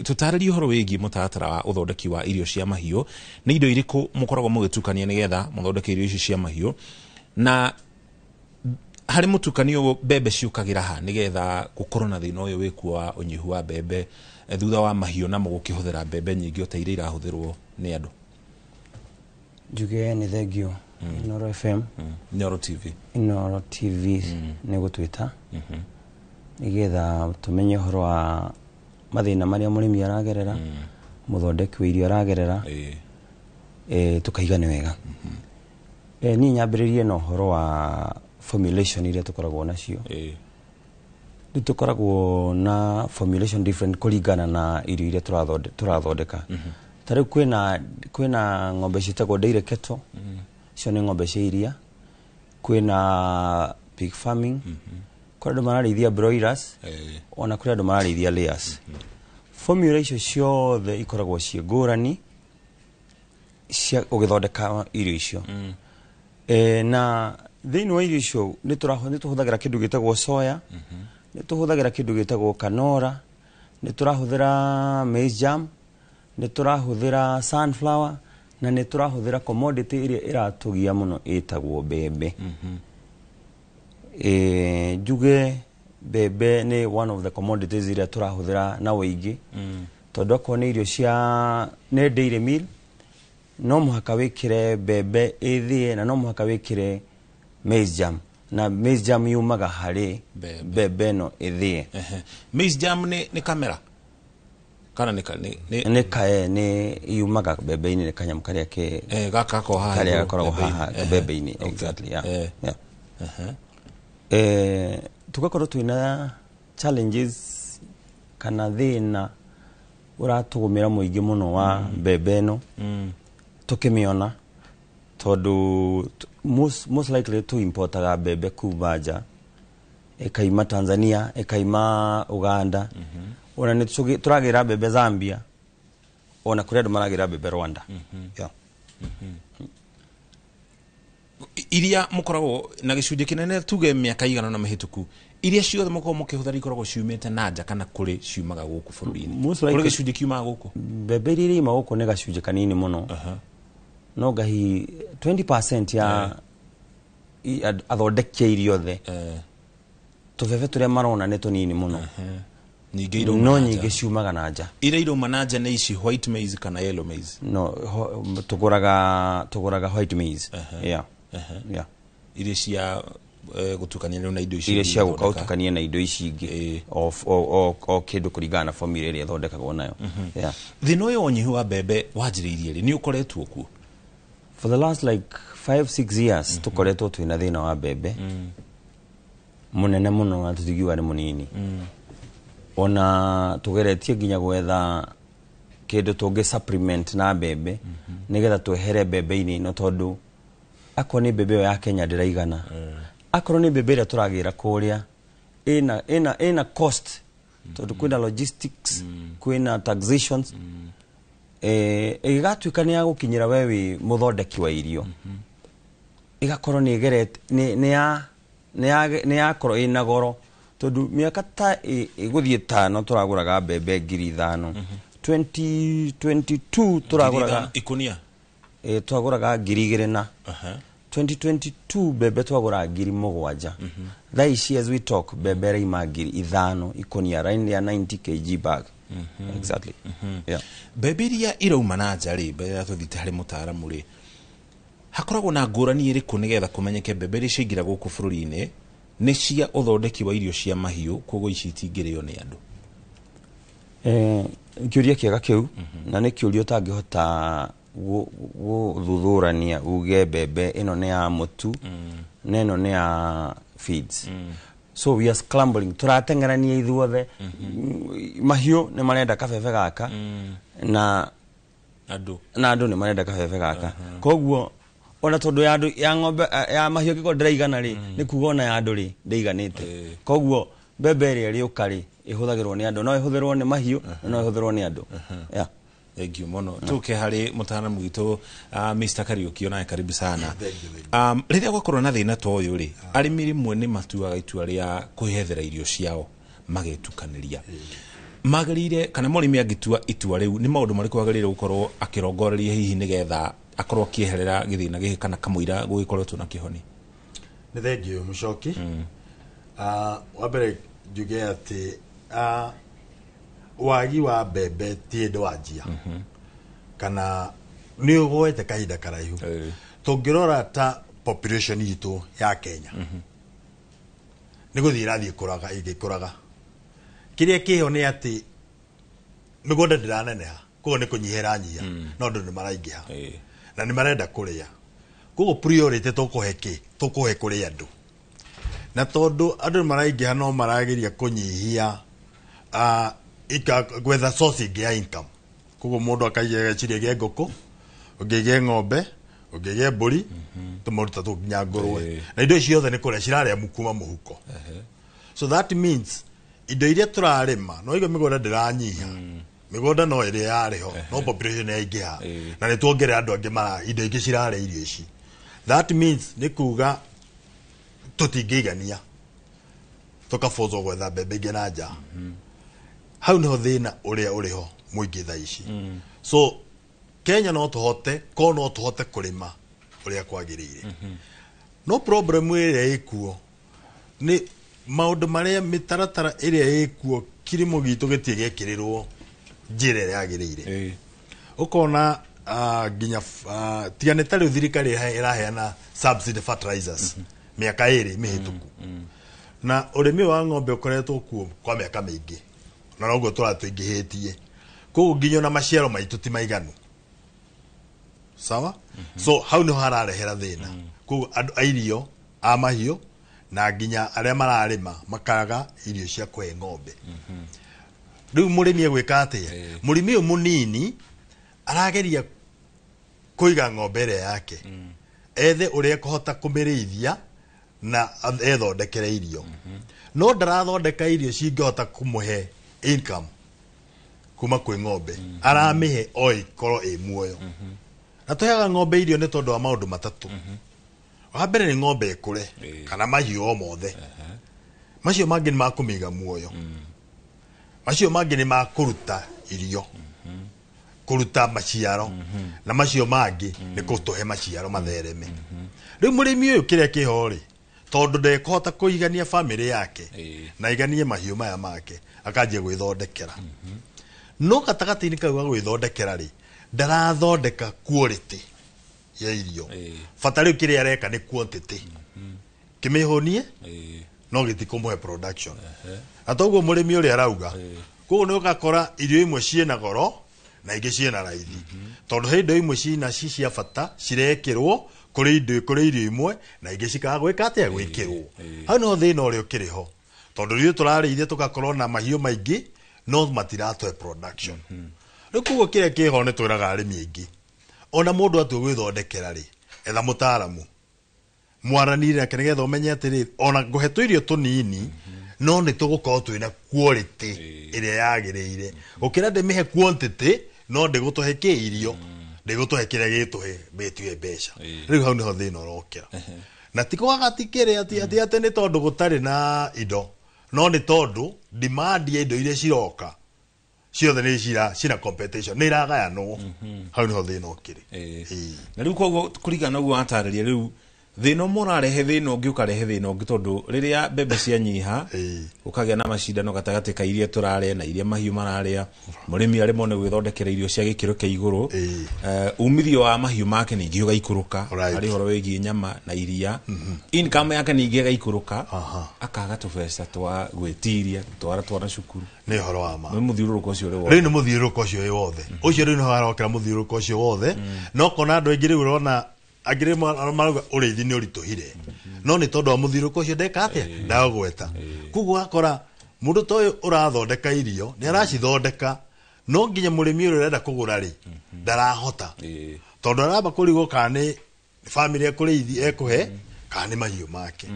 Tũtarĩrie ũhoro wĩgiĩ mũtaratara wa ũthondeki wa irio cia mahiũ. Nĩ indo irĩkũ mũkoragwo mũgĩtukania nĩgetha mũthondeke irio ici cia mahiũ, na harĩ mũtukanio mbembe ciũkagĩra ha nĩgetha gũkorwo na thĩna ũyũ wĩkuo wa ũnyihu wa mbembe thutha wa mahiũ namo gũkĩhũthĩra mbembe nyingĩ o ta iria irahũthĩrwo nĩ andũ? Njuge nĩ thengio Inooro FM, Inooro TV, Inooro TV nĩ gũtwĩta nĩgetha tũmenye ũhoro wa mathĩna marĩa mũrĩmi aragerera, mũthondeki wa irio aragerera, tũkaiga nĩ wega. Niĩ nyambĩrĩrie na ũhoro wa formulation iria tũkoragwo nacio. Rĩu tũkoragwo na formulation different kũringana na irio iria tũrathondeka. Ta rĩu kwĩna ng'ombe ciĩtagwo dairy cattle, icio nĩ ng'ombe cia iria. Kwĩna pig farming, kũrĩ andũ mararĩithia broilers, ona kũrĩ andũ mararĩithia layers. Formula icio ciothe ikoragwo ciĩ ngũrani cia ũgĩthondeka irio icio. Na thĩinĩ wa irio icio nĩ tũhũthagĩra kĩndũ gĩtagwo soya, nĩ tũhũthagĩra kĩndũ gĩtagwo canola, nĩ tũrahũthĩra maize jam, nĩ tũrahũthĩra sunflower, na nĩ tũrahũthĩra commodity ĩrĩa ĩratũgia mũno ĩtagwo mbembe. Njuge mbembe nĩ one of the commodities iria tũrahũthĩra na ũingĩ, tondũ akorwo nĩ irio cia nĩ dairy meal, no mũhaka wĩkĩre mbembe ĩthĩe, na no mũhaka wĩkĩre maize jam, na maize jam yumaga harĩ mbembe ĩno ĩthĩe. Maize jam nĩ kamera kana nĩ kae nĩ yumaga mbembe-inĩ, nĩ kanyamũ karĩa ke gaka ko haha karĩa gakoragwo haha mbembe-inĩ. Exactly, yeah. Tugakorwo twĩna challenges kana thĩna ũratũgũmĩra mũingĩ mũno wa mbembe ĩno tũkĩmĩona, tondũ most likely tu importaga mbembe kuma nja, ĩkaima Tanzania, ĩkaima Uganda, ona nĩ tũragĩra mbembe Zambia, ona kũrĩ andũ maragĩra mbembe Rwanda. Yeah. Iria mũkoragwo na gĩcunjĩ kĩnene tuge mĩaka igana na mĩhĩtũku, iria ciothe mũkoragwo mũkĩhũthĩra ikoragwo ciumĩte na nja kana kũrĩ ciumaga gũkũ bũrũri-inĩ? Kũrĩ gĩcunjĩ kiumaga gũkũ? Mbembe iria iraima gũkũ nĩ gacunjĩ kanini mũno, no ngahi 20% ya athondeki a irio othe. Tũbebe tũrĩa marona nĩ tũnini mũno. No nyingĩ ciumaga na nja. Iria irauma na nja nĩ ici white maize kana yellow maize? No, tũgũraga white maize. Yeah. Yeah. Iria cia gũtukania na indo ici iria cia gũtukania na indo ici ingĩ, o kĩndũ kũringana na formula ĩrĩa ĩthondekagwo nayo. Yeah. Thĩna ũyũ wa ũnyihu wa mbembe wanjĩrĩirie rĩ? Nĩ ũkoretwo kuo for the last like 5-6 years? Tũkoretwo twĩna thĩna wa mbembe mũnene mũno, na tũtingiuga nĩ mũnini. Ona tũgeretie nginya gwetha kĩndũ tũngĩ supplement na mbembe nĩgetha twehere mbembe-inĩ ĩno, tondũ akorwo nĩ mbembe ĩyo ya Kenya ndĩraigana, akorwo nĩ mbembe ĩrĩa tũragĩra kũrĩa ĩna cost, tondũ kwĩna logistics, kwĩna taxations, ĩgatuĩka nĩ ya gũkinyĩra we wĩ mũthondeki wa irio, ĩgakorwo nĩ ĩgerete nĩ yakorwo ĩna goro, tondũ mĩaka ta ĩgũthiĩ 5 tũragũraga mbembe 5,000. 2022 tũragũraga ikunia, twagũraga 2,000 na 2022 mbembe twagũraga 7,000. Thaa ici as we talk mbembe ĩraima 5,000 ikunia ya 90 kg bag. Exactly. Yeah. Mbembe iria irauma na nja rĩ, mbere ya tũthiĩte harĩ mũtaaramu rĩ, hakoragwo na ngũrani ĩrĩkũ nĩgetha kũmenyeke mbembe iria ciaingĩra gũkũ bũrũri-inĩ nĩ cia ũthondeki wa irio cia mahiũ, koguo ici itingĩrĩo nĩ andũ? Kĩũria kĩega kĩu, na nĩ kĩũria ũtangĩhota gũthuthurania uge mbembe ĩno nĩ ya mũtu na ĩno nĩ ya feeds. So we are scrambling, tũrateng'erania ithuothe. Mahiũ nĩ marenda kabebe gaka, na Andũ. Na andũ nĩ marenda kabebe gaka. Koguo ona tondũ ya andũ ya ng'ombe ya mahiũ angĩkorwo ndĩraigana rĩ, nĩ kuga ona ya andũ rĩ ndĩiganĩte. Koguo mbembe ĩrĩa ĩrĩũka rĩ, ĩhũthagĩrwo nĩ andũ, no ĩhũthĩrwo nĩ mahiũ na no ĩhũthĩrwo nĩ andũ. Yeah. Thank you mũno. Tũke harĩ mũtaaramu witũ, Mr. Kariuki, onawe karibu sana. Rĩrĩa gwakorwo na thĩna ta ũyũ rĩ, arĩmi rĩmwe nĩ matuaga itua rĩa kwĩhethera irio ciao magetukanĩria. Magĩrĩire kana mũrĩmi angĩtua itua rĩu, nĩ maũndũ marĩkũ agĩrĩire gũkorwo akĩrongoreria hihi nĩgetha akorwo akĩeherera gĩthĩna gĩkĩ kana kamũira gũgĩkoretwo na kĩhoni? Nĩ thengiũ, Mũcoki. Wa mbere njuge atĩ wagi wa mbembe ti hĩndĩ wanjia kana nĩ ũgwete kahinda karaihu. Tũngĩrora ta population itũ ya Kenya, nĩ gũthiĩ ĩrathiĩ kũraga ĩgĩkũraga. Kĩrĩa kĩho nĩ atĩ mĩgũnda ndĩraneneha, koguo nĩ kũnyiha ĩranyiha, no andũ nĩ maraingĩha na nĩ marenda kũrĩa. Koguo priority tũkũhe kĩ? Tũkũhe kũrĩ andũ. Na tondũ andũ nĩ maraingĩha, no marageria kũnyihia gwetha source ĩngĩ ya income. Koguo mũndũ akaiga, ageciria ĩgĩe ngũkũ, ũngĩ ĩgĩe ng'ombe, ũngĩ ĩgĩe mbũri, tũmaruta tũ nginya ngũrwe, na indo ici ciothe nĩ kũrĩa cirarĩa kuma mũhuko. So that means indo iria tũrarĩma, no igo mĩgũnda ndĩranyiha, mĩgũnda no ĩrĩa yarĩ ho, no population yaingĩha na nĩ tuongerera andũ angĩ mara indo ingĩ cirarĩa irio ici. That means nĩ kuga tũtingĩigania, tũkabũzwo gwetha mbembe ingĩ na nja. Hau niho thĩna ũrĩa ũrĩ ho mũingĩ thaa ici. So Kenya no tũhote ko no tũhote kũrĩma ũrĩa kwagĩrĩire, no problem ĩrĩa ĩkuo nĩ maũndũ marĩa mĩtaratara ĩrĩa ĩkuo. Kirimo gitũ gĩtirĩ gĩekĩrĩrwo njĩra ĩrĩa yagĩrĩire. Ũkona nginya tiga nĩ ta rĩu thirikari ĩraheana subsidy fertilizers mĩaka 2 mĩhĩtũku, na ũrĩmi wa ng'ombe ũkoretwo kuo kwa mĩaka mĩingĩ, na noguo tũratũingĩhĩtie. Koguo nginya ona maciaro maitũ ti maiganu. Sawa, so hau niho hararehera thĩna. Koguo andũ a irio a mahiũ na nginya arĩa mararĩma makaga irio cia kũhe ng'ombe. Rĩu mũrĩmi egwĩka atĩa? Mũrĩmi ũyũ mũnini arageria kũiga ng'ombe ĩrĩa yake, ethe ũrĩa ekũhota kũmĩrĩithia na ethondekere irio, no ndarathondeka irio cingĩhota kũmũhe income kuma kwĩ ng'ombe. Aramĩhe o ĩkorwo ĩ muoyo. Na tũheaga ng'ombe irio nĩ tondũ wa maũndũ matatũ. Wa mbere nĩ ng'ombe ĩkũre kana mahiũ o mothe. Macio mangĩ nĩ makũmĩiga muoyo. Macio mangĩ nĩ makũruta irio, kũruta maciaro, na macio mangĩ nĩ kũtũhe maciaro mathereme. Rĩu mũrĩmi ũyũ kĩrĩa kĩho rĩ, tondũ ndekũhota kũigania famĩlĩ yake na aiganie mahiũ maya make, akanjia gwĩthondekera. No gatagatĩ-inĩ kau ga gwĩthondekera rĩ, ndarathondeka quality ya irio. Bata rĩu kĩrĩa areka nĩ quantity, kĩmĩhũnie, no gĩtikũmũhe production. Na toguo mũrĩmi ũrĩa arauga, koguo nĩ ũgakora irio imwe ciĩna goro na ingĩ ciĩna raithi, tondũ he indo imwe cina ci cia bata cirekĩrwo kũrĩ indo, kũrĩ irio imwe, na ingĩ cikaga gwĩka atĩa? Gwĩkĩrwo. Hau niho thĩna ũrĩa ũkĩrĩ ho, tondũ rĩu tũrarĩithia tũgakorwo na mahiũ maingĩ no matiratũhe production. Rĩu koguo kĩrĩa kĩho nĩ twĩraga arĩmi aingĩ, ona mũndũ atua gwĩthondekera rĩ, etha mũtaaramu mwaranire nake, nĩgetha ũmenye atĩrĩ, ona ngũhe tũirio tũnini no nĩ tũgũkorwo twĩna quality ĩrĩa yagĩrĩire, gũkĩra ndĩmĩhe quantity no ndĩgũtũhe kĩ irio, ndĩgũtũhe kĩrĩa gĩtũhe gĩtuhe mbeca. Rĩu hau nĩho thĩna ũrokĩra, na ti kwaga ti kĩrĩa ti atĩ atĩ nĩ tondũ gũtarĩ na indo, no nĩ tondũ demand ya indo iria ciroka ciothe nĩ cina competition, nĩ iragayanwo. Hau nĩho thĩna ũkĩrĩ. Na rĩu koguo kũringana na ũguo watarĩria, rĩu thĩna ũmwe ũrarehe thĩna ũngĩ, ũkarehe thĩna ũngĩ, tondũ rĩrĩa mbembe cianyiha ũkagĩa na macindano gatagatĩ ka iria tũrarĩa na iria mahiũ mararĩa. Mũrĩmi aremwo nĩ gwĩthondekera irio cia gĩkĩro kĩa igũrũ. Umithio wa mahiũ make ningĩ ũgaikũrũka harĩ ũhoro wĩgiĩ nyama na iria. Income yake ningĩ ĩgaikũrũka, akaga tũbeca twa gwĩtiria, gũtwara twana cukuru. Nĩ ũhoro wa ma. Nĩ mũthiũrũrũko ũcio ũrĩ wothe. Rĩu nĩ mũthiũrũrũko ũcio wĩ wothe ũcio, rĩu nĩho harokera mũthiũrũrũko ũcio wothe. No kona andũ aingĩ rĩu ũrona angĩ rĩu marauga ũrĩithi nĩ ũritũhire, no nĩ tondũ wa mũthiũrũrũko ũcio ndeka atĩa ndagweta. Koguo ũgakora mũndũ ta ũyũ ũrathondeka irio nĩ aracithondeka, No nginya mũrĩmi ũrĩa ũrenda kũgũra rĩ ndarahota, tondũ aramba kũrigwo kana nĩ bamĩrĩ ekũrĩithi ekũhe kana nĩ mahiũ make.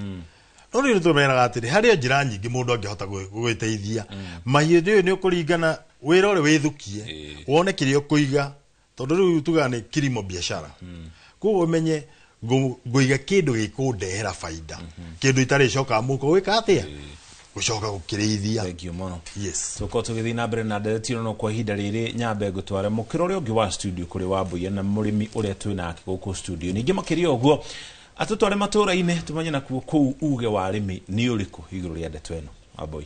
No rĩu tũmeraga atĩrĩ, harĩ njĩra nyingĩ mũndũ angĩhota gwĩteithia mahiũ. Rĩu nĩ ũkũringana wĩra ũrĩa wĩthukie, wone kĩrĩa ũkũiga, tondũ rĩu tugaga nĩ kilimo biashara. Koguo ũmenye ngũiga kĩndũ gĩkũndehera baida, kĩndũ itarĩcokaga mũhuko gwĩka atĩa, gũcoka gũkĩrĩithia. Thank you mũno. Yes. Tũkorwo tũgĩthiĩ na mbere na ndereti ĩno, no kwa ihinda rĩrĩ nyambe ngũtware mũkĩra ũrĩa ũngĩ wa studio kũrĩ Wambũi na mũrĩmi ũrĩa twĩ nake gũkũ studio. Ningĩ makĩria ũguo atũtware matũra-inĩ tũmenye nakuo kũu uge wa arĩmi nĩ ũrĩkũ igũrũ rĩa ndeto ĩno. Wambũi.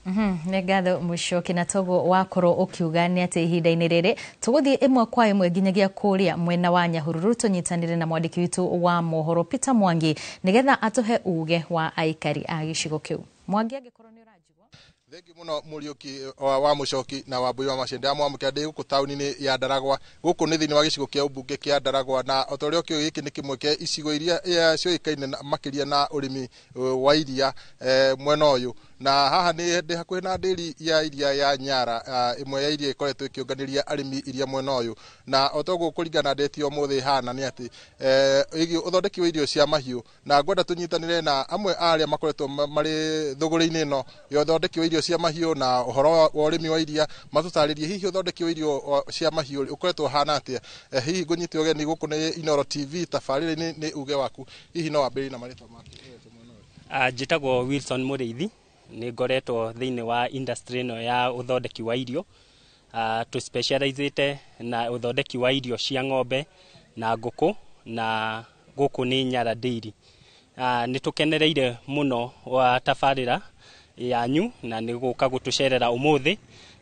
Nĩ ngatho Mũcoki, na toguo wakorwo ũkiuga nĩ atĩ ihinda-inĩ rĩrĩ tũgũthiĩ ĩmwe kwa ĩmwe nginyagia kũrĩa mwena wa Nyahururu, tũnyitanĩre na mwandĩki witũ wa mohoro Peter Mwangi nĩgetha atũhe uge wa aikari a gĩcigo kĩu. Mwangi, angĩkorwo nĩ ũranjigua. Thengi muno Muriuki wa Mucoki na Wambui wa Macende. Ndamwamũkĩra ndĩ gũkũ taũni-inĩ ya Ndaragwa. Gũkũ nĩ thĩinĩ wa gĩcigo kĩa ũmbunge kĩa Ndaragwa, na o ta ũrĩa ũkĩũĩ, gĩkĩ nĩ kĩmwe kĩa icigo iria ciũĩkaine makĩria na ũrĩmi wa iria mwena ũyũ. Na haha nĩ ndĩ hakuhĩ na ndĩri ya iria ya Nyara, ĩmwe ya iria ĩkoretwo ĩkĩũnganĩria arĩmi iria mwena ũyũ. Na o ta ũguo kũringana na ndeti ũmũthĩ hana nĩ atĩ ĩgiĩ ũthondeki wa irio cia mahiũ, na ngwenda tũnyitanĩre na amwe a arĩa makoretwo marĩ thũgũrĩ-inĩ ĩno ya ũthondeki wa irio cia mahiũ na ũhoro wa ũrĩmi wa iria, matũtarĩrie hihi ũthondeki wa irio cia mahiũ ũkoretwo ũhana atĩa. Hihi ngũnyite ũgeni gũkũ nĩ Inooro TV tabarĩra-inĩ nĩ uge waku. Hihi no wambĩrĩrie na marĩtwa maku? Njĩtagwo Wilson Mũrĩithi, nĩ ngoretwo thĩinĩ wa industry ĩno ya ũthondeki wa irio. Tũ specializĩte na ũthondeki wa irio cia ng'ombe na ngũkũ, na gũkũ nĩ Nyara Dairy. Nĩ tũkenereire mũno wa tabarĩra yanyu na nĩ gũka gũtũcerera ũmũthĩ,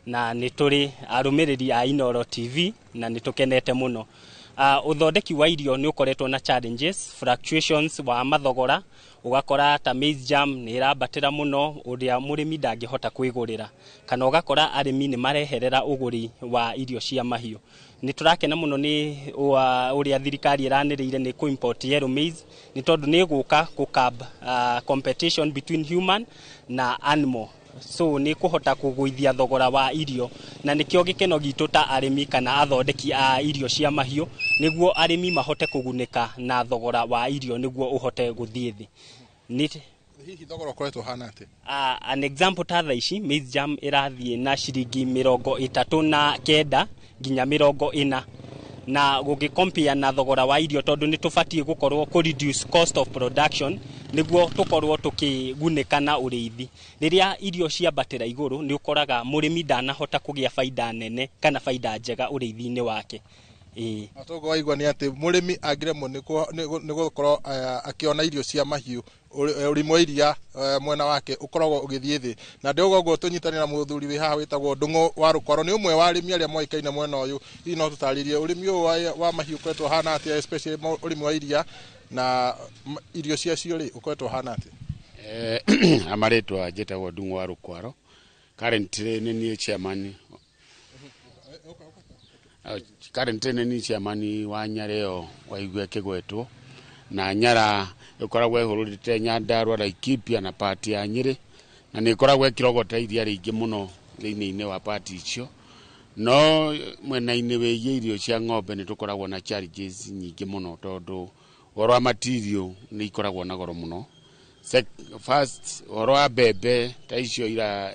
na nĩ tũrĩ arũmĩrĩri a Inooro TV na nĩ tũkenete mũno. Ũthondeki wa irio nĩ ũkoretwo na challenges, fluctuations wa mathogora, ũgakora ta maize jam nĩ ĩrambatĩra mũno ũrĩa mũrĩmi ndangĩhota kwĩgũrĩra, kana ũgakora arĩmi nĩ mareherera ũgũri wa irio cia mahiũ. Nĩ tũrakena mũno nĩ ũrĩa thirikari ĩranĩrĩire nĩ kũ import yellow maize, nĩ tondũ nĩ ĩgũka kũ curb competition between human na animal, so nĩ kũhota kũgũithia thogora wa irio, na nĩkĩo gĩkeno gitũ ta arĩmi kana athondeki a irio cia mahiũ, nĩguo arĩmi mahote kũgunĩka na thogora wa irio nĩguo ũhote gũthiĩ thĩ. Hihi thogora ũkoretwo ũhana atĩa? An example, ta thaa ici maize jam ĩrathiĩ na ciringi 39 nginya 40, na gũgĩ compare na thogora wa irio, tondũ nĩ tũbatiĩ gũkorwo kũ reduce cost of production nĩguo tũkorwo tũkĩgunĩka na ũrĩithi. Rĩrĩa irio ciambatĩra igũrũ, nĩ ũkoraga mũrĩmi ndanahota kũgĩa baida nene kana baida njega ũrĩithi-inĩ wake. Ĩĩ. Toguo waigua nĩ atĩ mũrĩmi angĩremwo nĩ gũkorwo akĩona irio cia mahiũ, ũrĩmi wa iria mwena wake ũkoragwo ũgĩthiĩ thĩ. Na ndĩũguo ũguo tũnyitanĩra na mũthuri wĩ haha wĩtagwo Ndung'u wa Rũkwaro, nĩ ũmwe wa arĩmi arĩa moĩkaine mwena ũyũ. Hihi no tũtarĩrie ũrĩmi ũyũ wa mahiũ ũkoretwo ũhana atĩa, especially ũrĩmi wa iria na irio ciacio rĩ, ũkoretwo ũhana atĩa? Amarĩtwa njĩtagwo Ndung'u wa Rũkwaro. Currently nĩ niĩ chairman. Currently nĩ niĩ chairman wa Nyara ĩyo waigua ĩkĩgwetwo, na Nyara ĩkoragwo ĩhũrũrĩte Nyandarua, Laikipia na part ya Nyĩrĩ, na nĩ ĩkoragwo ĩkĩrogota iria rĩingĩ mũno thĩinĩ wa part icio. No mwena-inĩ wĩgiĩ irio cia ng'ombe nĩ tũkoragwo na challenges nyingĩ mũno, tondũ ũhoro wa material nĩ ikoragwo na goro mũno. First, ũhoro wa mbembe ta icio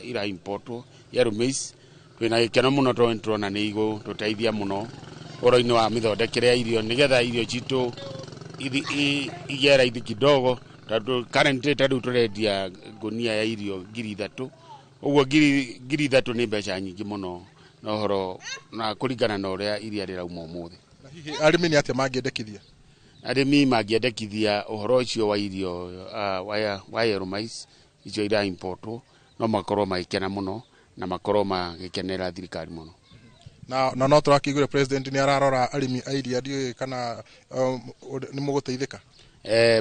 ira importwo, yellow maize, twĩna gĩkeno mũno tondũ nĩ tũrona nĩ igũtũteithia mũno ũhoro-inĩ wa mĩthondekere ya irio, nĩgetha irio citũ igĩe raithi kidogo, tondũ currently ta rĩu tũrendia ngũnia ya irio 3,000. Ũguo 3,000 nĩ mbeca nyingĩ mũno na ũhoro na kũringana na ũrĩa iria rĩrauma ũmũthĩ. Na hihi arĩmi nĩ atĩa mangĩendekithia? Arĩmi mangĩendekithia ũhoro ũcio wa irio wa yellow maize icio ira importwo, no makorwo magĩkena mũno na makorwo magĩkenera thirikari mũno. Na no tũrakĩiguire president nĩ ararora arĩmi a iria, ndiũĩ kana nĩ mũgũteithĩka.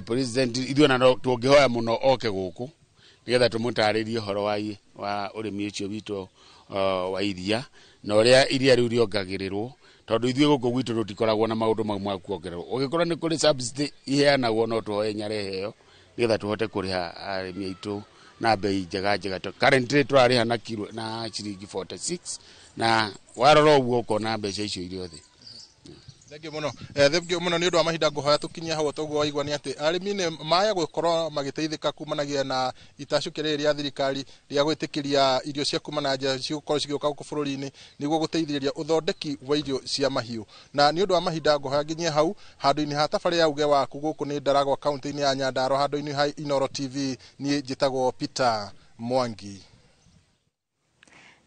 President ithuĩ ona no tũngĩhoya mũno oke gũkũ nĩgetha tũmũtarĩrie ũhoro wa ũrĩmi ũcio witũ wa iria na ũrĩa iria rĩu rĩongagĩrĩrwo, tondũ ithuĩ gũkũ gwitũ tũtikoragwo na maũndũ mau ma kuongererwo. Ũngĩkorwo nĩ kũrĩ subsidy iheanagwo, no tũhoe Nyara ĩheo nĩgetha tũhote kũrĩha arĩmi aitũ na bei njega njega. Currently tũrarĩha na kilo na ciringi 46, Na warora ũguo ũkona mbeca icio irĩ othe. Thengiũ mũno. Thengiũ mũno nĩ ũndũ wa mahinda, ngũhoya tũkinyie hau. Toguo waigua nĩ atĩ arĩmi nĩ maya gũkorwo magĩteithĩka kumanagia na itacũkĩ rĩrĩ rĩa thirikari rĩa gwĩtĩkĩria irio cia kuma na nja cigũkorwo cigĩũka gũkũ bũrũri-inĩ nĩguo gũteithĩrĩria ũthondeki wa irio cia mahiũ. Na nĩ ũndũ wa mahinda ngũhoya nginyie hau handũ-inĩ ha tabarĩra ya Uge Waku. Gũkũ nĩ Ndaragwa, kaunti-inĩ ya Nyandarua, handũ-inĩ ha Inoro TV, niĩ njĩtagwo Peter Mwangi.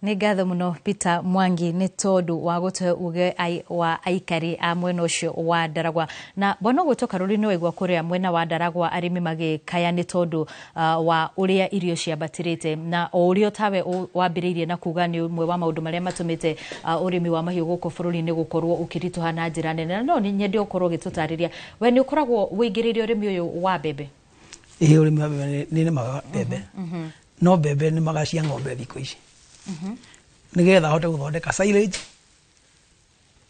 Nĩ ngatho mũno Peter Mwangi nĩ tondũ wa gũtũhe uge wa aikari a mwena ũcio wa Ndaragwa. Na bwana ũgwĩtwo Karũri, nĩ waigua kũrĩa mwena wa Ndaragwa arĩmi magĩkaya nĩ tondũ wa ũrĩa irio ciambatĩrĩte, na o ũrĩa tawe wambĩrĩirie na kuga nĩ ũmwe wa maũndũ marĩa matũmĩte ũrĩmi wa mahiũ gũkũ bũrũri-inĩ gũkorwo ũkĩritũha na njĩra nene. Na no nĩ nyende ũkorwo ũgĩtũtarĩria, we nĩ ũkoragwo wĩingĩrĩire ũrĩmi ũyũ wa mbembe? Ĩĩ, ũrĩmi wa mbembe nĩ nĩmaga mbembe, no mbembe nĩmaga cia ng'ombe thikũ ici nĩgetha hote gũthondeka silage,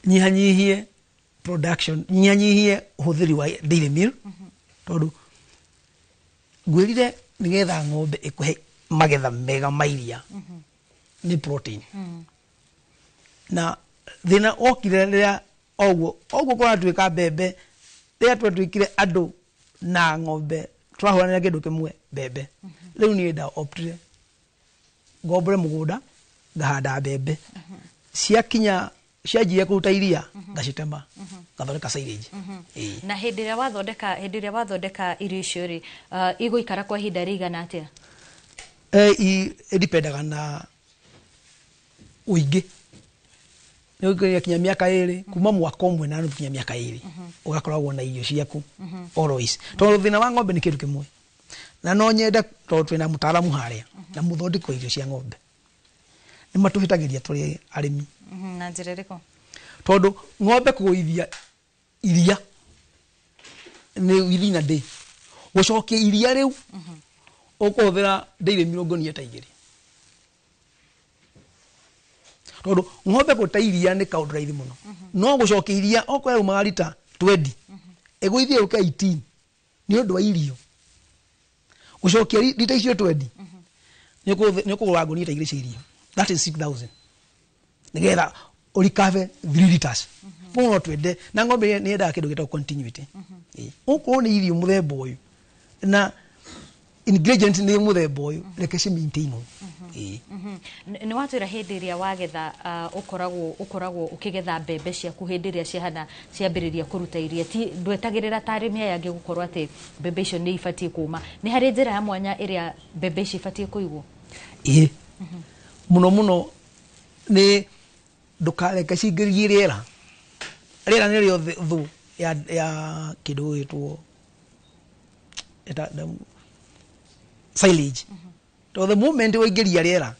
nyihanyihie production, nyihanyihie ũhũthĩri wa dairy meal, tondũ ngwĩrire nĩgetha ng'ombe ĩkũhe magetha mega ma iria nĩ protein. Na thĩna wokire rĩrĩa oguo oguo kũratuĩka mbembe, rĩrĩa twatuĩkire andũ na ng'ombe tũrahũranĩra kĩndũ kĩmwe, mbembe. Rĩu niĩ nda optire ngombore mũgũnda ngahanda mbembe, ciakinya cianjia kũruta iria ngacitema ngathondeka silage. Ĩĩ. Na hĩndĩ ĩrĩa wathondeka irio icio rĩ, igũikara kwa ihinda rĩigana atĩa? Ĩdipendaga na ũingĩ, nĩ kinya mĩaka 2, kuma mwaka ũmwe na nuthu kinya mĩaka 2 ũgakoragwo na irio ciaku always, tondũ thĩna wa ng'ombe nĩ kĩndũ kĩmwe. Na no nyende, tondũ twĩna mũtaaramu harĩa na mũthondeki wa irio cia ng'ombe, nĩ matũhĩtagĩria tũrĩ arĩmi. Na njĩra ĩrĩkũ? Tondũ ng'ombe kũgũithia iria nĩ within a day, gũcokia iria rĩu ũkũhũthĩra dairy 2 ta 2, tondũ ng'ombe gũte iria nĩ kaũndũ raithi mũno, no gũcokia iria okorwo yaumaga rita 20 ĩgũithie yũke 18 nĩ ũndũ wa irio, gũcokia rita icio 20 nĩ ũkũgũra ngũnia ta 2 cia irio, that is 6000, nĩgetha ũrikave 3 liters. Koguo no twende na ng'ombe nĩ yendaga kĩndũ gĩtagwo continuity. Ĩĩ. Okorwo nĩ irio mũthemba ũyũ na ingredient nĩ mũthemba ũyũ, reke ci maintain. Ĩĩ. Nĩ watwĩra hĩndĩ ĩrĩa wagetha, ũkoragwo ũkĩgetha mbembe ciaku hĩndĩ ĩrĩa ciahana ciambĩrĩria kũruta iria, ti ndwetagĩrĩra ta arĩmi aya angĩ gũkorwo atĩ mbembe icio nĩ ibatiĩ kũma. Nĩ harĩ njĩra ya mwanya ĩrĩa mbembe ici ibatiĩ kũigwo? Ĩĩ, mũno mũno nĩ ndũkareke cingĩrie rĩera. Rĩera nĩrĩo thũ ya kĩndũ gĩgwĩtwo silage, tondũ the moment waingĩria rĩera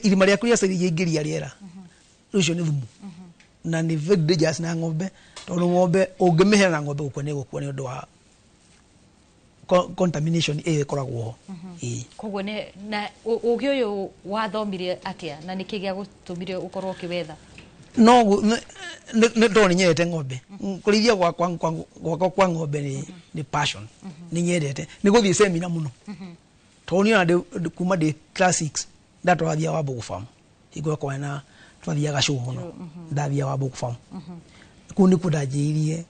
irima rĩaku rĩa silage yaingĩria rĩera, rĩu ũcio nĩ thumu na nĩ very dangerous na ng'ombe, tondũ ng'ombe ũngĩmĩhe na ng'ombe gũkua nĩ gũkua nĩ ũndũ wa contamination ĩyo ĩkoragwo ho. Ĩĩ. Koguo nĩ na ũgĩ ũyũ wathomire atĩa, na nĩkĩ gĩa gũtũmire ũkorwo ũkĩwetha? No nĩ tondũ nĩ nyendete ng'ombe. Kũrĩithia gwakwa kwa ng'ombe nĩ passion, nĩ nyendete, nĩ gũthiĩ semina mũno, tondũ niĩ ona kuma ndĩ class 6 ndatwarathiaga Wambugu farm, hingo yakwa na twathiaga show mũno, ndathiaga Wambugu farm. Kũu nĩkuo ndanjĩrĩirie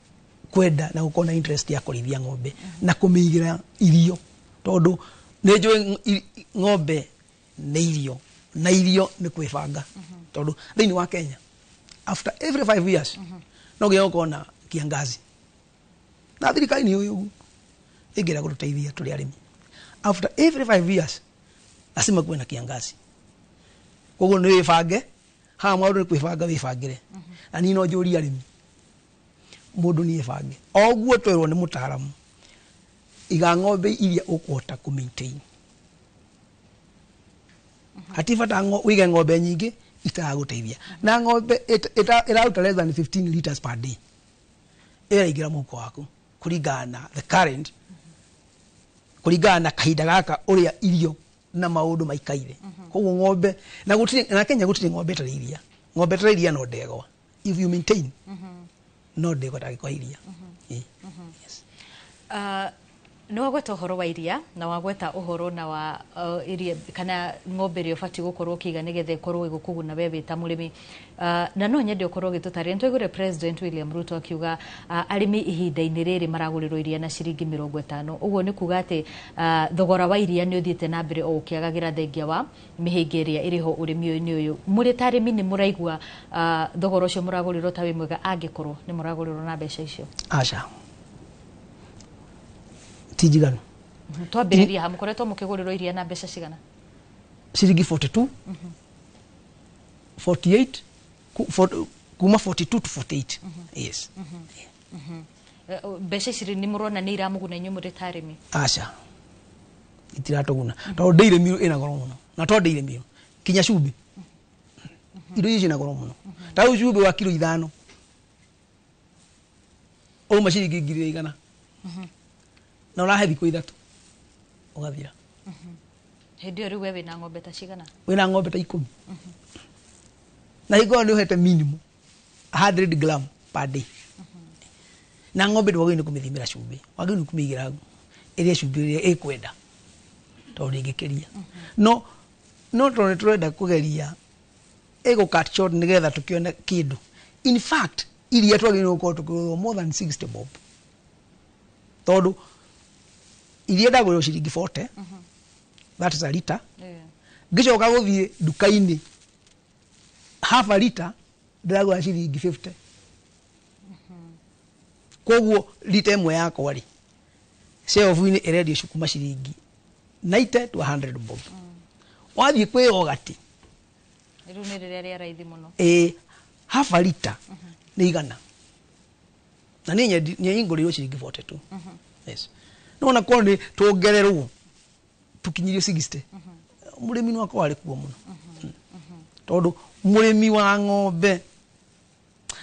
kwenda na gũkorwo na interest ya kũrĩithia ng'ombe na kũmĩigĩra irio, tondũ nĩ njũĩ ng'ombe nĩ irio na irio nĩ kwĩbanga, tondũ thĩinĩ wa Kenya after every 5 years no nginya gũkorwo na kiangazi, na thirikari nĩ ũyũ ũguo ĩngĩenda gũtũteithia tũrĩ arĩmi, after every 5 years lazima kuwe na kiangazi. Koguo nĩ wĩbange haha, maũndũ nĩ kwĩbanga wĩbangĩre. Na niĩ no njũrie arĩmi, mũndũ nĩ ĩbange o ũguo twerwo nĩ mũtaaramu, iga ng'ombe iria ũkũhota kũ maintain. Hati bata wĩige ng'ombe nyingĩ itaragũteithia, na ng'ombe ĩraruta less than 15 liters per day ĩraingĩra mũhuko waku, kũringana na the current, kũringana na kahinda gaka ũrĩa irio na maũndũ maikaire. Koguo ng'ombe na gũtirĩ na Kenya gũtirĩ ng'ombe ĩtarĩ iria. Ng'ombe ĩtarĩ iria no ndegwa, if you maintain, no ndegwa ndangĩkwa iria. Ĩĩ. Nĩ wagweta ũhoro wa iria na wagweta ũhoro na wa iria kana ng'ombe ĩrĩa ũbatiĩ gũkorwo ũkĩiga nĩgetha ĩkorwo ĩgũkũguna we wĩ ta mũrĩmi. Na no nyende ũkorwo ũgĩtũtarĩria. Nĩ twaiguire President William Ruto akiuga arĩmi ihinda-inĩ rĩrĩ maragũrĩrwo iria na ciringi 50. Ũguo nĩ kuga atĩ thogora wa iria nĩ ũthiĩte na mbere o ũkĩagagĩra thengia wa mĩhĩnga ĩrĩa ĩrĩ ho ũrĩmi-inĩ ũyũ. Mũrĩ ta arĩmi nĩ mũraigua thogora ũcio mũragũrĩrwo ta wĩ mwega angĩkorwo nĩ mũragũrĩrwo na mbeca icio? Aca, ti njiganu. Twambĩrĩria ha, mũkoretwo mũkĩgũrĩrwo iria na mbeca cigana? Ciringi 42, 48, kuma 42 to 48, yes. Mbeca ici nĩ mũrona nĩ iramũguna inyuĩ mũrĩ ta arĩmi? Aca, itiratũguna tondũ dairy meal ĩna goro mũno, na to dairy meal, kinya cumbĩ, indo icio ciĩna goro mũno. Ta rĩu cumbĩ wa kiro 5 ũma ciringi 1,100 na ũrahe thikũ 3 ũgathira. Hĩndĩ ĩyo rĩu we wĩna ng'ombe ta cigana? Wĩna ng'ombe ta 10. Na hingo ĩyo nĩ ũhete minimum 100 gram per day. Na ng'ombe ndwagĩrĩirwo nĩ kũmĩthimĩra cumbĩ, wagĩrĩirwo nĩ kũmĩigĩra hau ĩrĩe cumbĩ ĩrĩa ĩkwenda tondũ ndĩngĩkĩria. No tondũ nĩ tũrenda kũgeria ĩgũ cut short nĩgetha tũkĩone kĩndũ. In fact, iria twagĩrĩirwo gũkorwo tũkĩgũrwo more than 60 bob, tondũ iria ndagũrĩrwo ciringi 40, that is a liter. Ngĩcoka gũthiĩ nduka-inĩ half a liter ndĩragũra ciringi 50. Koguo lita ĩmwe yakwa rĩ, shelf-inĩ ĩrendio kuma ciringi 90 to 100 bob. Wathiĩ kwĩ yogati rĩu nĩ rĩrĩa rĩa raithi mũno. Half a liter nĩ 100, na niĩ ngũrĩirwo ciringi 42. Yes. No na korwo nĩ tuongererwo tukinyirio 60, mũrĩmi no akorwo arĩ kuo mũno, tondũ mũrĩmi wa ng'ombe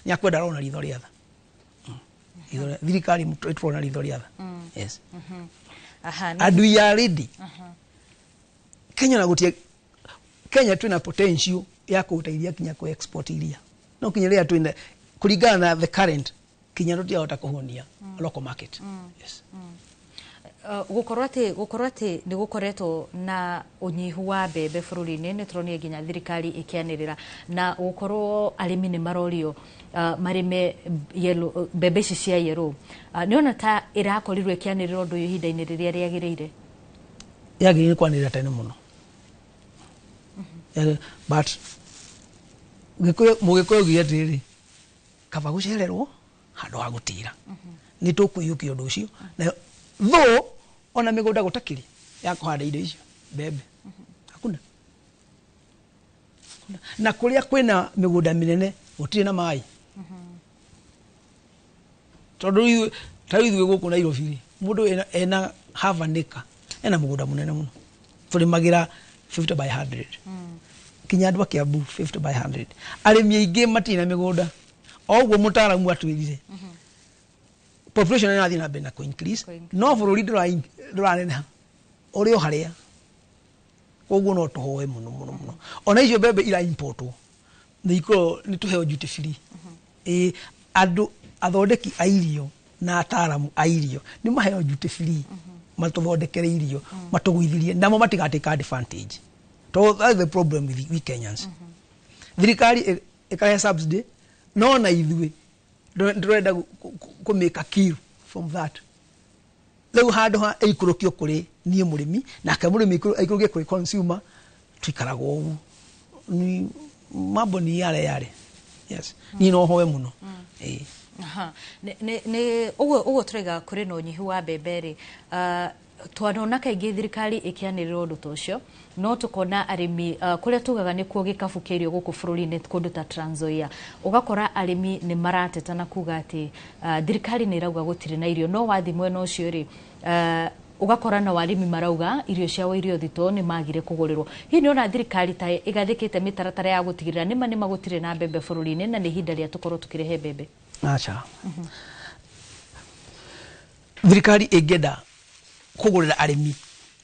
nĩ akwenda arona ritho rĩa tha. Thirikari ĩtũrona ritho rĩa tha. Yes. And we are ready. Kenya na gũtia Kenya twĩna potential ya kũruta iria kinya kũ export iria, no kinya rĩrĩa twĩna kũringana na the current kinya tũtiahota kũhũnia local market. Yes. Gũkorwo atĩ nĩ gũkoretwo na ũnyihu wa mbembe bũrũri-inĩ, nĩ tũronire nginya thirikari ĩkĩanĩrĩra, na gũkorwo arĩmi nĩ marorio marĩme mbembe ici cia yellow, nĩ ona ta ĩrakorirwo ĩkĩanĩrĩra ũndũ ũyũ ihinda-inĩ rĩrĩa rĩagĩrĩire? Yagĩrĩire kwanĩrĩra tene mũno. But Mũgĩkũyũ augire atĩrĩrĩ, kaba gũcererwo handũ ha gũtĩra. Nĩ tũkũiyũkia ũndũ ũcio. Na though ona mĩgũnda gũtakĩrĩ ya kũhanda indo icio mbembe, hakuna. Na kũrĩa kwĩna mĩgũnda mĩnene gũtirĩ na maĩ, tondũ ta rĩu ithuĩ gũkũ Nairobi rĩ, mũndũ ena half an acre, ena mũgũnda mũnene mũno, tũrĩmagĩra 50 by 100, kinya andũ a Kiambu 50 by 100. Arĩmi aingĩ matirĩ na mĩgũnda. O ũguo mũtaaramu atwĩrire, population ĩrathiĩ na mbere na kũ-increase, no bũrũri ndũraneneha, ũrĩ o harĩa. Koguo no tũhoe mũno mũno mũno. Ona icio mbembe ira importwo nĩ ikorwo nĩ tũheo duty free. Andũ athondeki a irio na ataaramu a irio nĩ maheo duty free, matũthondekere irio, matũgũithirie, namo matigatake advantage. Tondũ that's the problem with we Kenyans. Thirikari ĩkahe subsidy, no na ithuĩ ndĩrenda kũ make a kill from that. Rĩu handũ ha ĩikũrũkio kũrĩ niĩ mũrĩmi, nake mũrĩmi aikũrũkie kũrĩ consumer, tuikaragwo ũguo. Ni mambo ni yale yale. Yes. Niĩ no hoe mũno. Nĩ ũguo tũraiga kũrĩ na ũnyihu wa mbembe rĩ, twanona kaingĩ thirikari ĩkĩanĩrĩra ũndũ ta ũcio, no tũkona arĩmi kũrĩa tugaga nĩkuo gĩkabu kĩa irio gũkũ bũrũri-inĩ, kũndũ ta Trans Nzoia, ũgakora arĩmi nĩ marateta na kuga atĩ thirikari nĩ ĩrauga gũtirĩ na irio, no wathiĩ mwena ũcio rĩ, ũgakora na arĩmi marauga irio ciao irio thito nĩ magire kũgũrĩrwo. Hihi nĩ ona thirikari ta ĩgathĩkĩte mĩtaratara ya gũtigĩrĩra nĩma nĩma gũtirĩ na mbembe bũrũri-inĩ, na nĩ ihinda rĩa tũkorwo tũkĩrehe mbembe? Aca. Thirikari ĩngĩenda kũgũrĩra arĩmi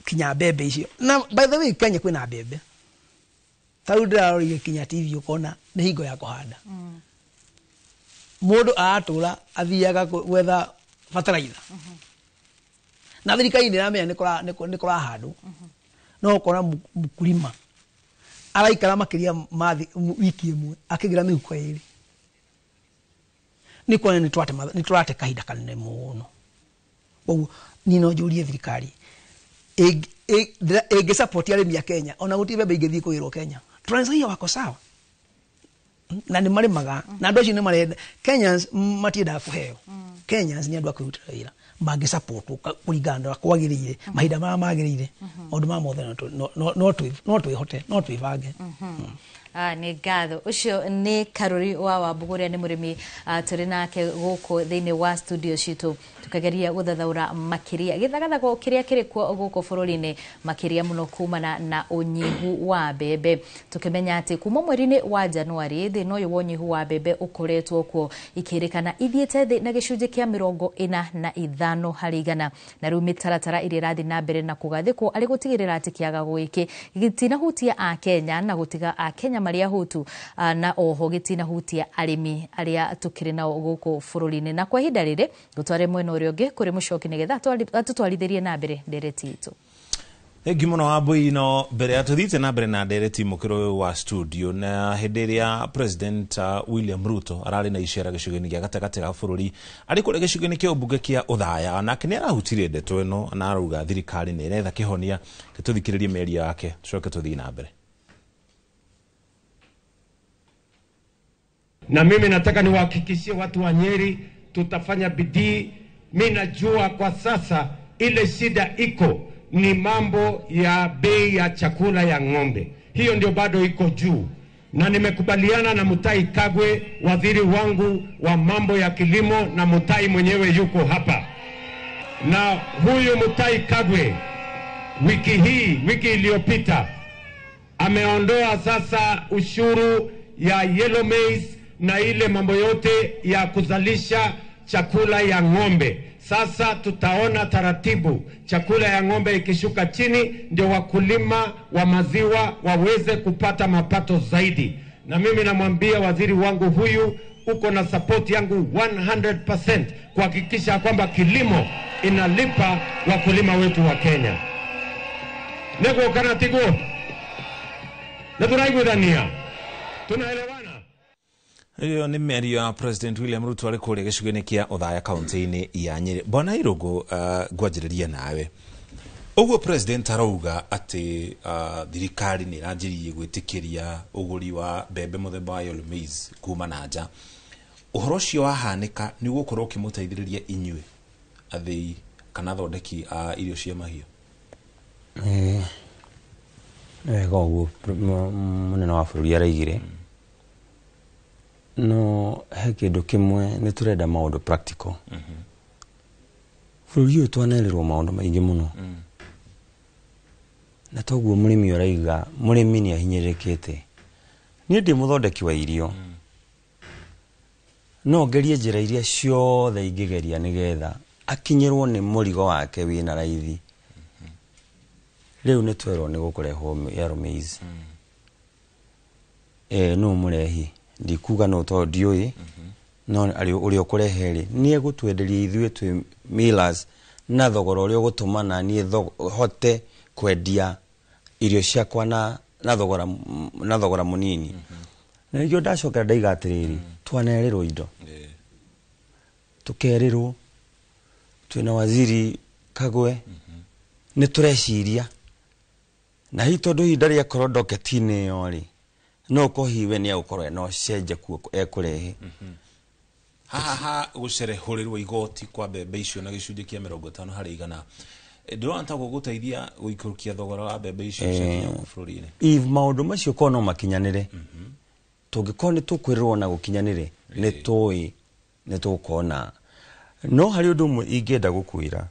kinya mbembe icio. Na by the way, Kenya kwĩna mbembe. Ta rĩu ndĩrarorire kinya TV ũkona nĩ hingo ya kũhanda. Mũndũ aratũra athiaga gwetha bataraitha. Na thirikari nĩ ĩramenya nĩ kũrahandwo, no ũkona mkulima araikara makĩria ma wiki ĩmwe akĩgĩra mĩhuko ĩrĩ. Nĩ kuona nĩ tũrate kahinda kanene mũno. Koguo niĩ no njũrie thirikari ĩngĩ support arĩmi a Kenya, ona gũtirĩ mbembe ingĩthiĩ kũgĩrwo Kenya. Trans Nzoia wako sawa na nĩ marĩmaga, na andũ acio nĩ marenda. Kenyans matiendaga kũheo. Kenyans nĩ andũ a kwĩrutĩra wĩra, mangĩ support kũringana na ũrĩa kwagĩrĩire, mahinda marĩa magĩrĩire, maũndũ maya mothe no twĩhote, no twĩbange. Nĩ ngatho. Ũcio nĩ Karuri wa Wambugu ũrĩa nĩ mũrĩmi tũrĩ nake gũkũ thĩinĩ wa studio citũ, tũkageria gũthathaũra makĩria gĩthagathago kĩrĩa kĩrĩ kuo gũkũ bũrũri-inĩ, makĩria mũno kumana na ũnyihu wa mbembe, tũkĩmenya atĩ kuma mweri-inĩ wa Januari thĩna ũyũ wa ũnyihu wa mbembe ũkoretwo kuo, ikĩrĩkana ithiĩte thĩ na gĩcunjĩ kĩa 45 harĩ igana, na rĩu mĩtaratara ĩrĩa ĩrathiĩ na mbere na kũgathĩkwo arĩ gũtigĩrĩra atĩ kĩagago gĩkĩ gĩtinahutia Akenya na gũtiga Akenya marĩa hutu, na oho gĩtinahutia arĩmi arĩa tũkĩrĩ nao gũkũ bũrũri-inĩ. Na kwa ihinda rĩrĩ gũtware mwena ũrĩa ũngĩ kũrĩ Mũcoki nĩgetha atũtwarithĩrie na mbere ndereti itũ. Thengi mũno Wambui. No mbere ya tũthiĩte na mbere na ndereti mũkĩro ũyũ wa studio, na hĩndĩ ĩrĩa President William Ruto ararĩ na icera gĩcigo-inĩ gĩa gatagatĩ ga bũrũri, arĩ kũrĩa gĩcigo-inĩ kĩa ũmbunge kĩa Othaya, nake nĩ arahutirie ndeto ĩno na arauga thirikari nĩ ĩretha kĩhonia. Tũthikĩrĩrie mĩario yake tũcoke tũthiĩ na mbere. Na mimi nataka niwahakikishie watu wa Nyeri tutafanya bidii. Mi najua kwa sasa ile shida iko ni mambo ya bei ya chakula ya ng'ombe, hiyo ndio bado iko juu, na nimekubaliana na Mutahi Kagwe, waziri wangu wa mambo ya kilimo, na Mutahi mwenyewe yuko hapa. Na huyu Mutahi Kagwe wiki hii, wiki iliyopita, ameondoa sasa ushuru ya yellow maize na ile mambo yote ya kuzalisha chakula ya ng'ombe. Sasa tutaona taratibu chakula ya ng'ombe ikishuka chini, ndio wakulima wa maziwa waweze kupata mapato zaidi. Na mimi namwambia waziri wangu huyu, uko na support yangu 100% kuhakikisha kwamba kilimo inalipa wakulima wetu wa Kenya. Nego kana tigo na turaiguithania, tunaelewana. Ĩyo nĩ mĩario ya President William Ruto arĩ kũrĩa gĩcigo-inĩ kĩa Othaya kaunti-inĩ ya Nyĩrĩ. Bwana Irũngũ, ngwanjĩrĩria nawe. Ũguo President arauga atĩ thirikari nĩ ĩranjĩrĩirie gwĩtĩkĩria ũgũri wa mbembe mũthemba wa yellow maize kuma na nja. Ũhoro ũcio wahanĩka nĩ ũgũkorwo ũkĩmũteithĩrĩria inyuĩ athĩi kana athondeki a irio cia mahiũ? Nĩ wega ũguo mũnene wa bũrũri araigire. No he kĩndũ kĩmwe nĩ tũrenda maũndũ practical. Bũrũri ũyũ twanerĩrwo maũndũ maingĩ mũno. Na toguo mũrĩmi ũraiga mũrĩmi nĩ ahinyĩrĩrĩkĩte. Niĩ ndĩ mũthondeki wa irio. No ngerie njĩra iria ciothe ingĩgeria nĩgetha akinyĩrwo nĩ mũrigo wake wĩna raithi. Rĩu nĩ twerwo nĩ gũkũrehwo yellow maize. No mũrehi ndikuga no tondũ ndiũĩ, no ũrĩa ũkũrehe rĩ nĩ egũtwenderia ithuĩ twĩ millers na thogora ũrĩa ũgũtũma na niĩ hote kwendia irio ciakwa na thogora mũnini. Na nĩkĩo ndacokera ndaiga atĩrĩrĩ, twanerĩrwo indo, tũkerĩrwo twĩna waziri Kagwe, nĩ tũreciria na hihi tondũ ihinda rĩakorwo ndoketi-inĩ ĩyo rĩ, no ũkorwo hihi we nĩ egũkorwo ena ũcenjeku ekũrehe. Haha ha gũcerehũrĩrwo igoti kwa mbembe icio na gĩcunjĩ kĩa 50 harĩ igana, ndĩrona ta gũgũteithia gũikũrũkia thogora wa mbembe icio ciakinya gũkũ bũrũri-inĩ. If maũndũ macio korwo no makinyanĩre, tũngĩkorwo nĩ tũkwĩrĩrwo na gũkinyanĩre, nĩ tũĩ nĩ tũkona. No harĩ ũndũ ũmwe ingĩenda gũkwĩra,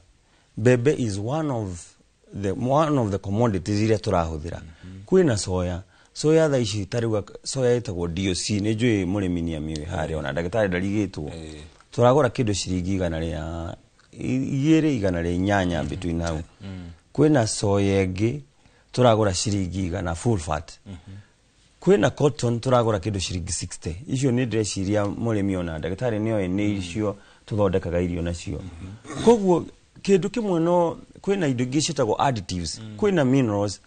mbembe is one of the commodities iria tũrahũthĩra. Kwĩna soya, soya thaa ici ta rĩu soya ĩtagwo DOC, nĩ njũĩ mũrĩmi nĩ amĩũĩ harĩa, ona ndagĩtarĩ ndarigĩtwo. Tũragũra kĩndũ ciringi 200 108 between hau. Kwĩna soya ĩngĩ tũragũra ciringi 100 full fat. Kwĩna cotton tũragũra kĩndũ ciringi 60. Icio nĩ ndĩreciria mũrĩmi ona ndagĩtarĩ nĩ oĩ nĩ icio tũthondekaga irio nacio. Koguo Kindu kimwe no kwina indo ingĩ ciĩtagwo additives, kwina minerals.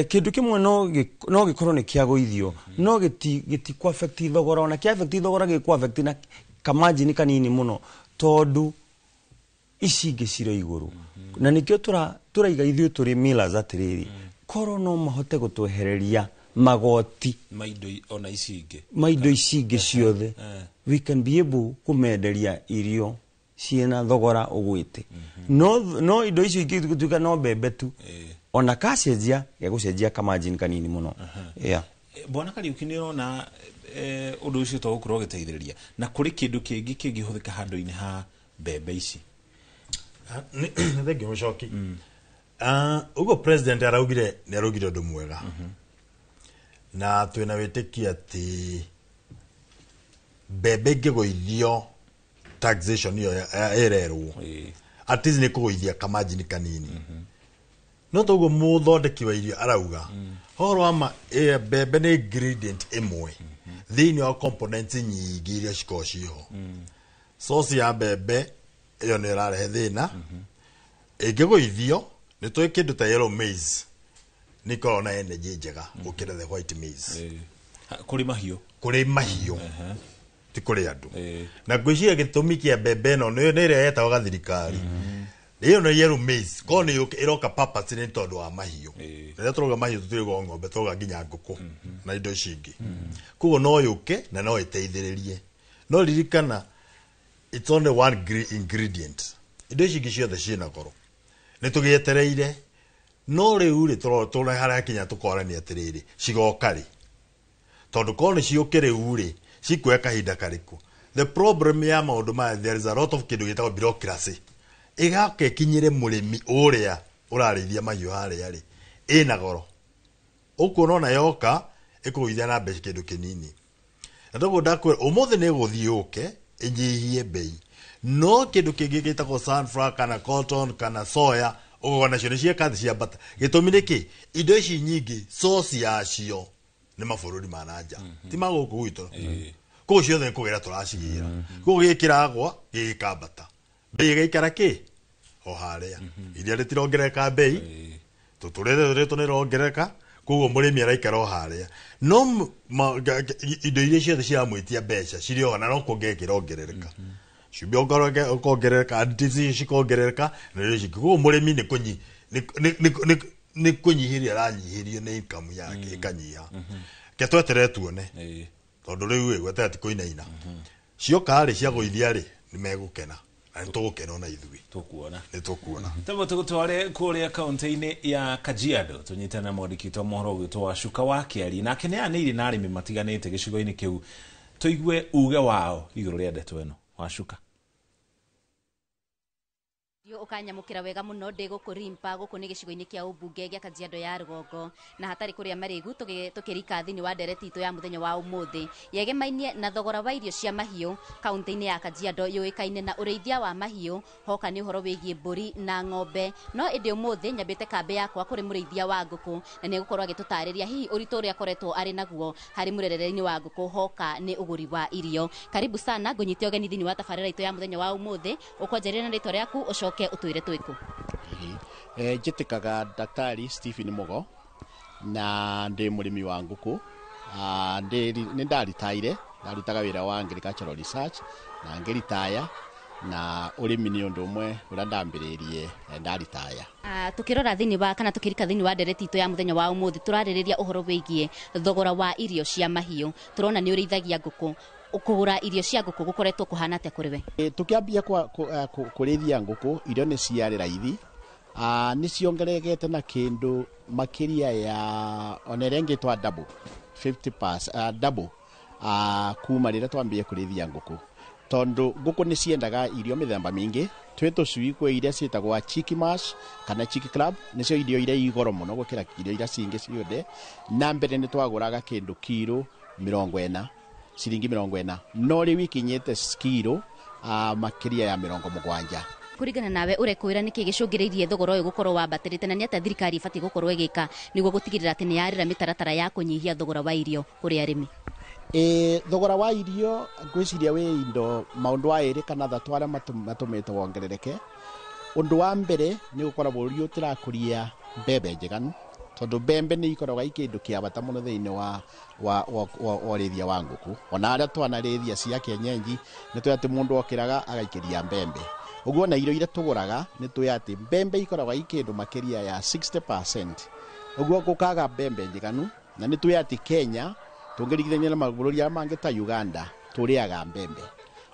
Kindu kimwe no gikorwo ni kiagũithio, no gĩti ku affect thogora, ona kia affect thogora gĩkũ affect na kamajini kanini mũno, tondu ici ingĩ cirĩ igũrũ. Na nikĩo tũraiga ithuĩ tũrĩ millers atĩrĩrĩ, korwo no mahote gũtwehereria magoti ma indo ona ici ingĩ, ma indo ici ingĩ ciothe, we can be able kũmenderia irio ciĩna thogora ũgwĩte. No indo icio ingĩ gũtuĩka no mbembe tu, ona kacenjia gegũcenjia kamajini kanini mũno. Yeah. Bwana Kariuki, nĩ ũrona ũndũ ũcio to gũkorwo ũgĩteithĩrĩria na kũrĩ kĩndũ kĩngĩ kĩngĩhũthĩka handũ-inĩ ha mbembe ici? Nĩ thengiũ Mũcoki. Ũguo president araugire nĩ araugire ũndũ mwega, na twĩna wĩtĩkio atĩ mbembe ĩngĩgũithio taxation ĩyo ĩrerwo at least nĩ kũgũithia kamajini kanini. No toguo mũthondeki wa irio arauga horo wa ma, mbembe nĩ ingredient ĩmwe thĩinĩ wa components nyingĩ iria cikoragwo ciho. Source ya mbembe ĩyo nĩ ĩrarehe thĩna. Ĩngĩgũithio nĩ tũĩ kĩndũ ta yellow maize nĩ ikoragwo na energy njega gũkĩra the white maize. Kũrĩ mahiũ, kũrĩ mahiũ, ti kũrĩ andũ. Na ngwĩciria gĩtũmi kĩa mbembe ĩno nĩ ĩrĩa yetagwo gathirikari, ĩyo nĩ yellow maize, korwo nĩ ĩroka purpose nĩ tondũ wa mahiũ. Rĩrĩa tũrauga mahiũ tũtirauga ng'ombe, tũrauga nginya ngũkũ na indo ici ingĩ. Koguo no yũke na no ĩteithĩrĩrie. No ririkana it's only one ingredient, indo ici ingĩ ciothe ciĩna goro. Nĩ tũgĩetereire, no rĩu rĩ tũrĩ harĩa kinya tũkorania atĩrĩrĩ, cigoka rĩ? Tondũ korwo nĩ ciũke rĩu rĩ, cikuoya kahinda karĩkũ? The problem ya maũndũ maya, there is a lot of kĩndũ gĩtagwo bureaucracy. Ĩgaka ĩkinyĩre mũrĩmi ũrĩa ũrarĩithia mahiũ harĩa rĩ, ĩna goro. Ũkuona ona yoka ĩkũgũithia na mbeca kĩndũ kĩnini. Na toguo ndakwĩra ũmũthĩ nĩ ĩgũthiĩ yũke ĩnyihie mbei, no kĩndũ kĩngĩ gĩtagwo sunflower kana cotton kana soya ũgona nacio nĩ cieka thĩ ciambata. Gĩtũmi nĩ kĩ? Indo ici nyingĩ source yacio nĩ mabũrũri ma na nja, ti ma gũkũ gwitũ. Koguo ciothe nĩ kũgĩra tũracigĩra. Koguo gĩkĩragwa gĩgĩkambata, mbei ĩgaikara kĩ o harĩa. Iria rĩtirongerereka mbei, tũtũrĩre rĩtũ nĩrongerereka, koguo mũrĩmi araikara o harĩa. No indo iria ciothe ciramwĩtia mbeca cirĩ o na no kuongerereka irongerereka, cumbĩ ũkongerereka, additives icio cikongerereka na indo ici. Koguo mũrĩmi nĩ kũnyihĩrio aranyihĩrio nĩ income yake ĩkanyiha. Ke tweterere tuone, tondũ rĩu ĩ gweterera ti kũinaina. Cioka rĩ ciagũithia rĩ, nĩ megũkena na nĩ tũgũkena ona ithuĩ. Tũkuona, nĩ tũkuona. Tebo tũgũtware kũrĩa kaunti-inĩ ya Kajiado tũnyitane na mwandĩki witũ wa mohoro ũgwĩtwo wa Cuka wa Kĩari, nake nĩ anĩire na arĩmi matiganĩte gĩcigo-inĩ kĩu, tũigue uge wao igũrũ rĩa ndeto ĩno. Wa Cuka. Ũkanyamũkĩra wega mũno ndĩ gũkũ Rimpa, gũkũ nĩ gĩcigo-inĩ kĩa ũmbunge gĩa Kajiado ya rũgongo, na hatarĩ kũrĩa marĩgu tũkĩrika thĩinĩ wa ndereti itũ ya mũthenya wa ũmũthĩ yegemainie na thogora wa irio cia mahiũ kaunti-inĩ ya Kajiado yũĩkaine na ũrĩithia wa mahiũ, hoka nĩ ũhoro wĩgiĩ mbũri na ng'ombe. No ĩndĩ ũmũthĩ nyambĩte kambĩ yakwa kũrĩ mũrĩithia wa ngũkũ, na nĩ egũkorwo agĩtũtarĩria hihi ũritũ ũrĩa akoretwo arĩ naguo harĩ mũrerere-inĩ wa ngũkũ, hoka nĩ ũgũri wa irio. Karibu sana, ngũnyite ũgeni thĩinĩ wa tabarĩra itũ ya mũthenya wa ũmũthĩ. Ũkwanjĩrĩria na rĩtwa rĩaku ũcoke ũtwĩre twĩkũ. Njĩtĩkaga Daktari Stephen Mugo na ndĩ mũrĩmi wa ngũkũ. Nĩ ndaritaire, ndarutaga wĩra wa agricultural research na ngĩritaya, na ũrĩmi nĩ ũndũ ũmwe ũrĩa ndambĩrĩirie ndaritaya. Tukirora thĩinĩ wa kana tukirika thĩinĩ wa ndereti itũ ya mũthenya wa ũmũthĩ tũrarĩrĩria ũhoro wĩgiĩ thogora wa irio cia mahiũ. Tũrona nĩ ũrĩithagia ngũkũ, kũgũra irio cia ngũkũ gũkoretwo kũhana atĩa kũrĩ we? Tũkĩambia kũrĩithia ngũkũ, irio nĩ ciarĩ raithi, nĩ ciongererekete na kĩndũ makĩria ya ona ĩrĩa ĩngĩtwa double 50%, double kuma rĩrĩa twambie kũrĩithia ngũkũ, tondũ ngũkũ nĩ ciendaga irio mĩthemba mĩingĩ. Twĩ tũcui kwĩ iria ciĩtagwo chick mash kana chick club, nĩcio irio iria igoro mũno gũkĩra irio iria cingĩ ciothe. Na mbere nĩ twagũraga kĩndũ kiro 40, ciringi 40, no rĩu ikinyĩte kiro makĩria ya 70. Kũringana nawe ũrekwĩra nĩkĩ gĩcũngĩrĩirie thogora ũyũ gũkorwo wambatĩrĩte, na nĩ atĩa thirikari ĩbatiĩ gũkorwo ĩgĩka nĩguo gũtigĩrĩra atĩ nĩ yarĩra mĩtaratara ya kũnyihia thogora wa irio kũrĩ arĩmi? Thogora wa irio ngwĩciria wĩ indo maũndũ a ĩrĩ kana athatũ arĩa matũmĩte wongerereke. Undu wa mbere ni gukora bururi utirakuria mbembe njeganu tondu mbembe ni ikoragwo i kindu kia bata muno thiini wa urithia wa nguku. Ona aria twanarithia cia kienyenji ni twi ati mundu okiraga agaikiria mbembe. Uguo na irio iria tuguraga ni twi ati mbembe ikoragwo i kindu makiria ya 60%. Uguo gukaga mbembe njeganu na ni twi ati Kenya tungirigithania na mabũrũri arĩa mangĩ ta Uganda tũrĩaga mbembe.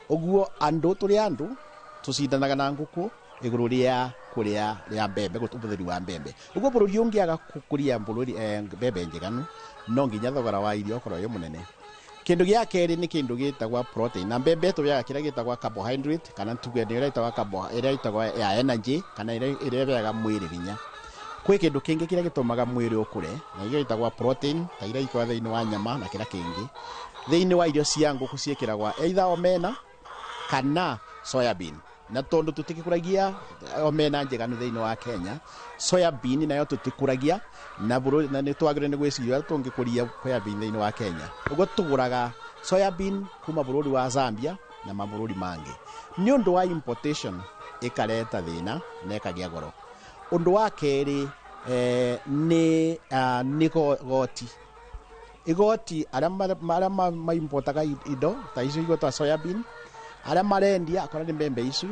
Uguo andu tũrĩ andu tucindanaga na nguku iguru ria kuria ria mbembe ũhũthĩri wa mbembe. Uguo bũrũri ũngĩaga gũkũria bũrũri mbembe njeganu no nginya thogora wa irio ũkorwo wĩ mũnene. Kindu gĩa kerĩ nĩ kindu gĩtagwa protein na mbembe tũrĩaga kĩrĩa gĩtagwa carbohydrate kana tuge nĩ ĩrĩa ĩtagwa ĩrĩa ĩtagwa ya energy kana ĩrĩa ĩrehaga mwĩrĩ hinya. Kwĩ kĩndũ kĩngĩ kĩrĩa gĩtũmaga mwĩrĩ ũkũre na irio ĩtagwa protein ta iria ikoragwo thĩinĩ wa nyama na kĩrĩa kĩngĩ. Thĩinĩ wa irio cia ngũkũ ciĩkĩragwa either omena kana soya bean. Na tondu tutikikuragia omena njeganu thĩinĩ wa Kenya, soya bean nayo tutikuragia na bũrũri na nĩ twagĩrĩirwo nĩ gwĩciria ũrĩa tũngĩkũria soya bean thĩinĩ wa Kenya. Ũguo tũgũraga soya bean kuma bũrũri wa Zambia na mabũrũri mangĩ. Nĩ ũndũ wa importation ĩkareta thĩna na ĩkagĩa goro. Ũndũ wa kerĩ nĩ goti. Igoti arĩa maimportaga indo ta icio igwetwo soya bean, arĩa marendia akorwo nĩ mbembe icu,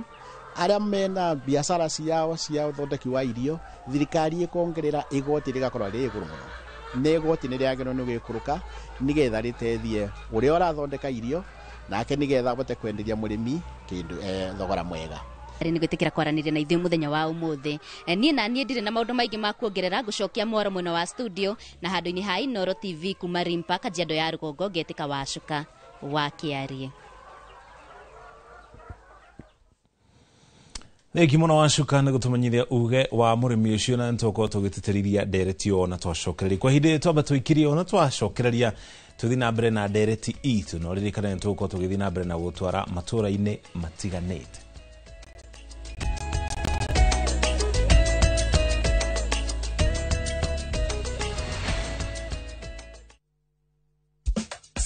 arĩa mena biacara ciao cia ũthondeki wa irio, thirikari ĩkongerera igoti rĩgakorwo rĩ igũrũ mũno. Nĩ igoti nĩ rĩagĩrĩirwo nĩ gwĩkũrũka nĩgetha rĩteithie ũrĩa ũrathondeka irio nake nĩgetha abote kwenderia mũrĩmi kĩndũ thogora mwega. Nĩ gwĩtĩkĩra kwaranĩria na ithuĩ mũthenya wa ũmũthĩ. Niĩ na niĩ ndirĩ na maũndũ maingĩ ma kuongerera, ngũcokia mwaro mwena wa studio na handũ-inĩ ha Inooro TV kuma Rimpa Kajiado ya rũgongo ngetĩka Wacuka wa Kĩarie. Thengio mũno Wacuka nĩ gũtũmenyithia uge wa mũrĩmi ũcio na nĩtũgũkorwo tũgĩtĩtĩrithia ndereti ĩyo na twacokereria kwa ihinda twamba tũikirie ona twacokereria tũthiĩ na mbere na ndereti itũ no ririkana nĩtũgũkorwo tũgĩthiĩ na mbere na gũtwara matũra-inĩ matiganĩte.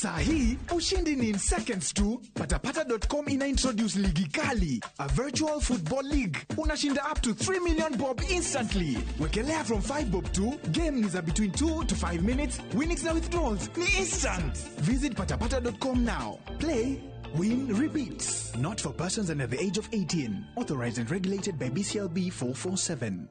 Saa hii ushindi ni in seconds tu. Patapata.com ina introduce ligi kali, a virtual football league. Unashinda up to 3 million bob instantly. Wekelea from 5 bob to game ni za between 2 to 5 minutes. Winnings na withdrawals ni instant. Visit patapata.com now. Play, win, repeat. Not for persons under the age of 18. Authorized and regulated by BCLB 447.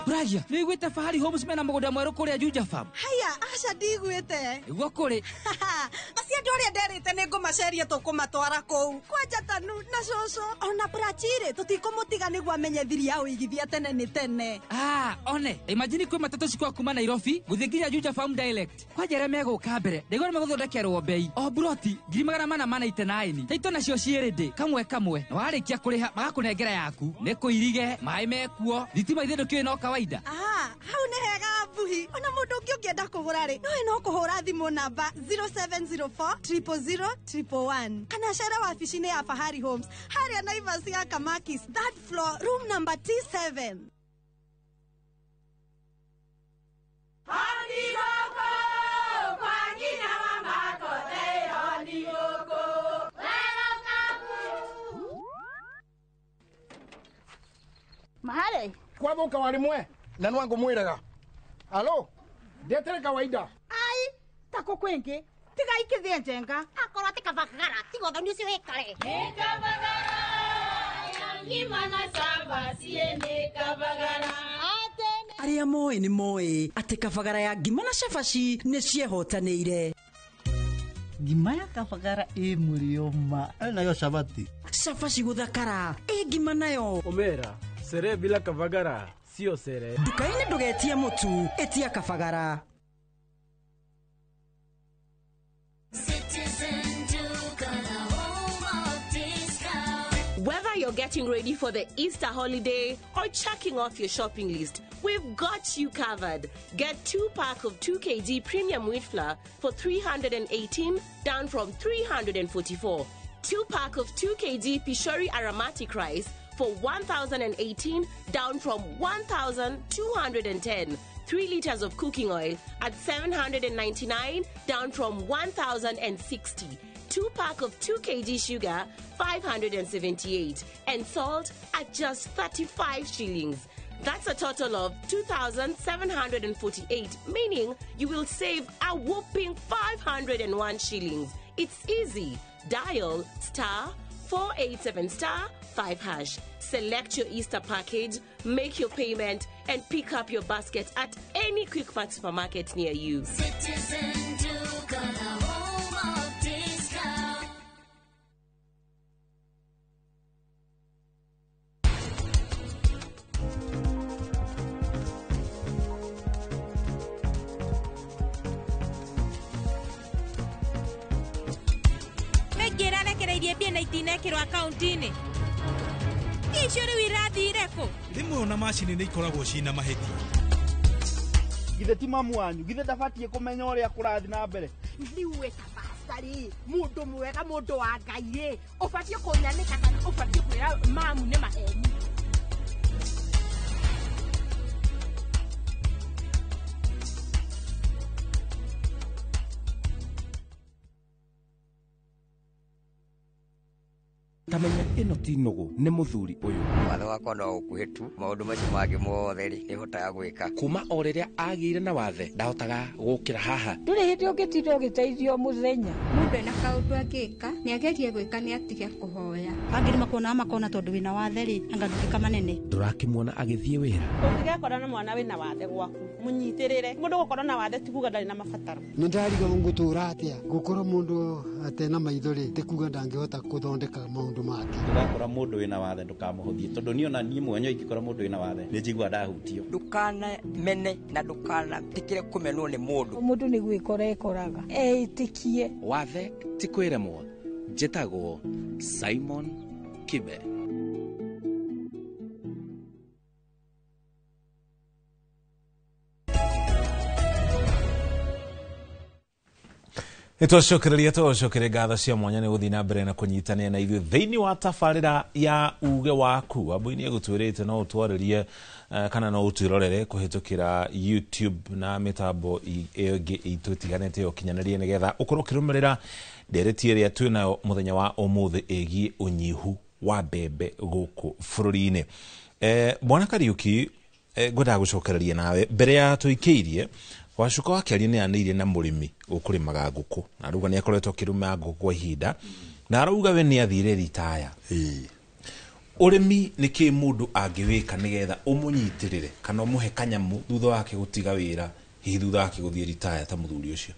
Ragia, nĩiguĩte Fahari Homes mena mũgũnda mwerũ kũrĩa Juja Farm? Haya, aca ndigwĩte. Nĩguo kũrĩ. Acio andũ arĩa nderĩte nĩ ngũmaceria tũkũmatwara kũu. Kwanja Tanu na cũcũ ona Prachire tũtikũmũtiga nĩguo amenye thiri ya ũigithia tene nĩ tene. Ah, one, imagine kwĩ matatũ cikwa kuma Nairobi gũthiĩ nginya Juja Farm direct. Kwanja arĩa megũka mbere, ndaigua nĩ megũthondekerwo bei. O broti 499. Taito nacio ciĩ kamwe kamwe. Na warĩkia kũrĩha magakũnengera yaku. Nĩ kũirige, maĩ mekuo, thitima ithe ndũkĩũĩ no kawaida. Ah, hau nĩ hega Mbuhi. Ona mũndũ ũngĩ ũngĩenda kũgũra rĩ, nowe no kũhũra thimũ namba 0704 000 111 kana cere wabici-inĩ ya Fahari Homes harĩa Naivas ya Kamakis, third floor, room number T7. Mahare kwathuka wari mwe na nwangu mwiraga alo ndetere kawaida ai tako kwingi tiga ikithie njenga akorwo ati kabagara tiga uthoni ucio wikare ni kabagara ngima na samba sie ni kabagara. Arĩa moĩ nĩ moĩ atĩ kabagara ya ngima na cabaci nĩ ciehotanĩire. Ngima ya kabagara ĩ mũrĩo ma nayo cabaci cabaci gũthakara ĩ ngima nayo omera sere bila kabagara sio sere. Nduka-inĩ ndũgetie mũtu, ĩtia kabagara. Whether you're getting ready for the Easter holiday or checking off your shopping list, we've got you covered. Get 2 pack of 2 kg premium wheat flour for 318, down from 344. 2 pack of 2 kg Pishori aromatic rice for 1,018, down from 1,210. 3 liters of cooking oil at 799, down from 1,060. 2 pack of 2 kg sugar 578 and salt at just 35 shillings. That's a total of 2,748, meaning you will save a whopping 501 shillings. It's easy. Dial star 487 star 5 hash. Select your Easter package, make your payment, and pick up your basket at any Quickmart supermarket near you. Citizen Duka, the home of discount. Ngĩrarekereirie mbia na itinekĩrwo akaunti-inĩ icio rĩu irathire kũ? Rĩmwe ona macini nĩ ikoragwo cina mahĩtia. Githĩ ti mamu wanyu, githĩ ndabatiĩ kũmenya ũrĩa kũrathiĩ na mbere? Rĩu we ta pastor rĩ, mũndũ mwega, mũndũ wa Ngai rĩ, ũbatiĩ kũnyanĩka kana ũbatiĩ kwĩra mamu nĩ maheni? Tamenya ĩno ti nũgũ nĩ mũthuri ũyũ. Watho wakwa no ũkuhĩ tu, maũndũ macio mangĩ mothe rĩ nĩhotaga gwĩka. Kuma o rĩrĩa agĩire na wathe ndahotaga gũkĩra haha. Ndũrĩ hĩndĩ ũngĩtinda ũgĩteithio mũthenya. Mũndũ ena kaũndũ angĩka nĩagerie gwĩka nĩ atige kũhoya. Angĩ nĩmakuonaga makona tondũ wĩna wathe rĩ anga nduĩka manene. Ndũrakĩmuona agĩthiĩ wĩra. Ũngĩgekora na mwana wĩna wathe gwaku mũnyitĩrĩre. Mũndũ gũkorwo na wathe ti kuga ndarĩ na mabataro. Nĩ ndariga ngũtũra atĩa gũkorwo mũndũ atena maitho rĩ ti kuga ndangĩhota gũthondeka maũndũ make. Ndũgakora mũndũ wĩna wathe ndũkamũhũthie tondũ niĩ ona niĩ mwenyewe ingĩkora mũndũ wĩna wathe nĩ njiguaga ndahutio. Ndũkanamene na ndũkanetĩkĩre kũmenwo nĩ mũndũ. Mũndũ nĩ gwĩkora ekoraga eĩtĩkie. Wathe ti kwĩremwo. Njĩtagwo Simon Kibe. Nĩtwacokereria tũgũcokeria ngatho cia mwanya nĩ gũthiĩ na mbere na kũnyitanĩra na ithuĩ thĩinĩ wa tabarĩra ya uge waku. Wambui nĩ egũtwĩrĩte no ũtwarĩrie kana no ũtwĩrorere kũhĩtũkĩra YouTube na mĩtambo ĩyo ĩngĩ itũ ĩtiganĩte ya ũkinyanĩria nĩgetha ũkorwo ũkĩrũmĩrĩra ndereti ĩrĩa twĩ nayo mũthenya wa ũmũthĩ ĩgiĩ ũnyihu wa mbembe gũkũ bũrũri-inĩ. Bwana Kariuki, ngwendaga gũcokereria nawe mbere ya tũikĩirie. Wacuka wa kĩaria nĩ anĩirie na mũrĩmi ũkũrĩmaga ngũkũ na arauga nĩ akoretwo akĩrĩma ngũkũ kwa ihinda na arauga we nĩ athire ritaya. Ũrĩmi nĩ kĩ mũndũ angĩwĩka nĩgetha ũmũnyitĩrĩre kana ũmũhe kanyamũ thutha wake gũtiga wĩra, hihi thutha wake gũthiĩ ritaya ta mũthuri ũcio?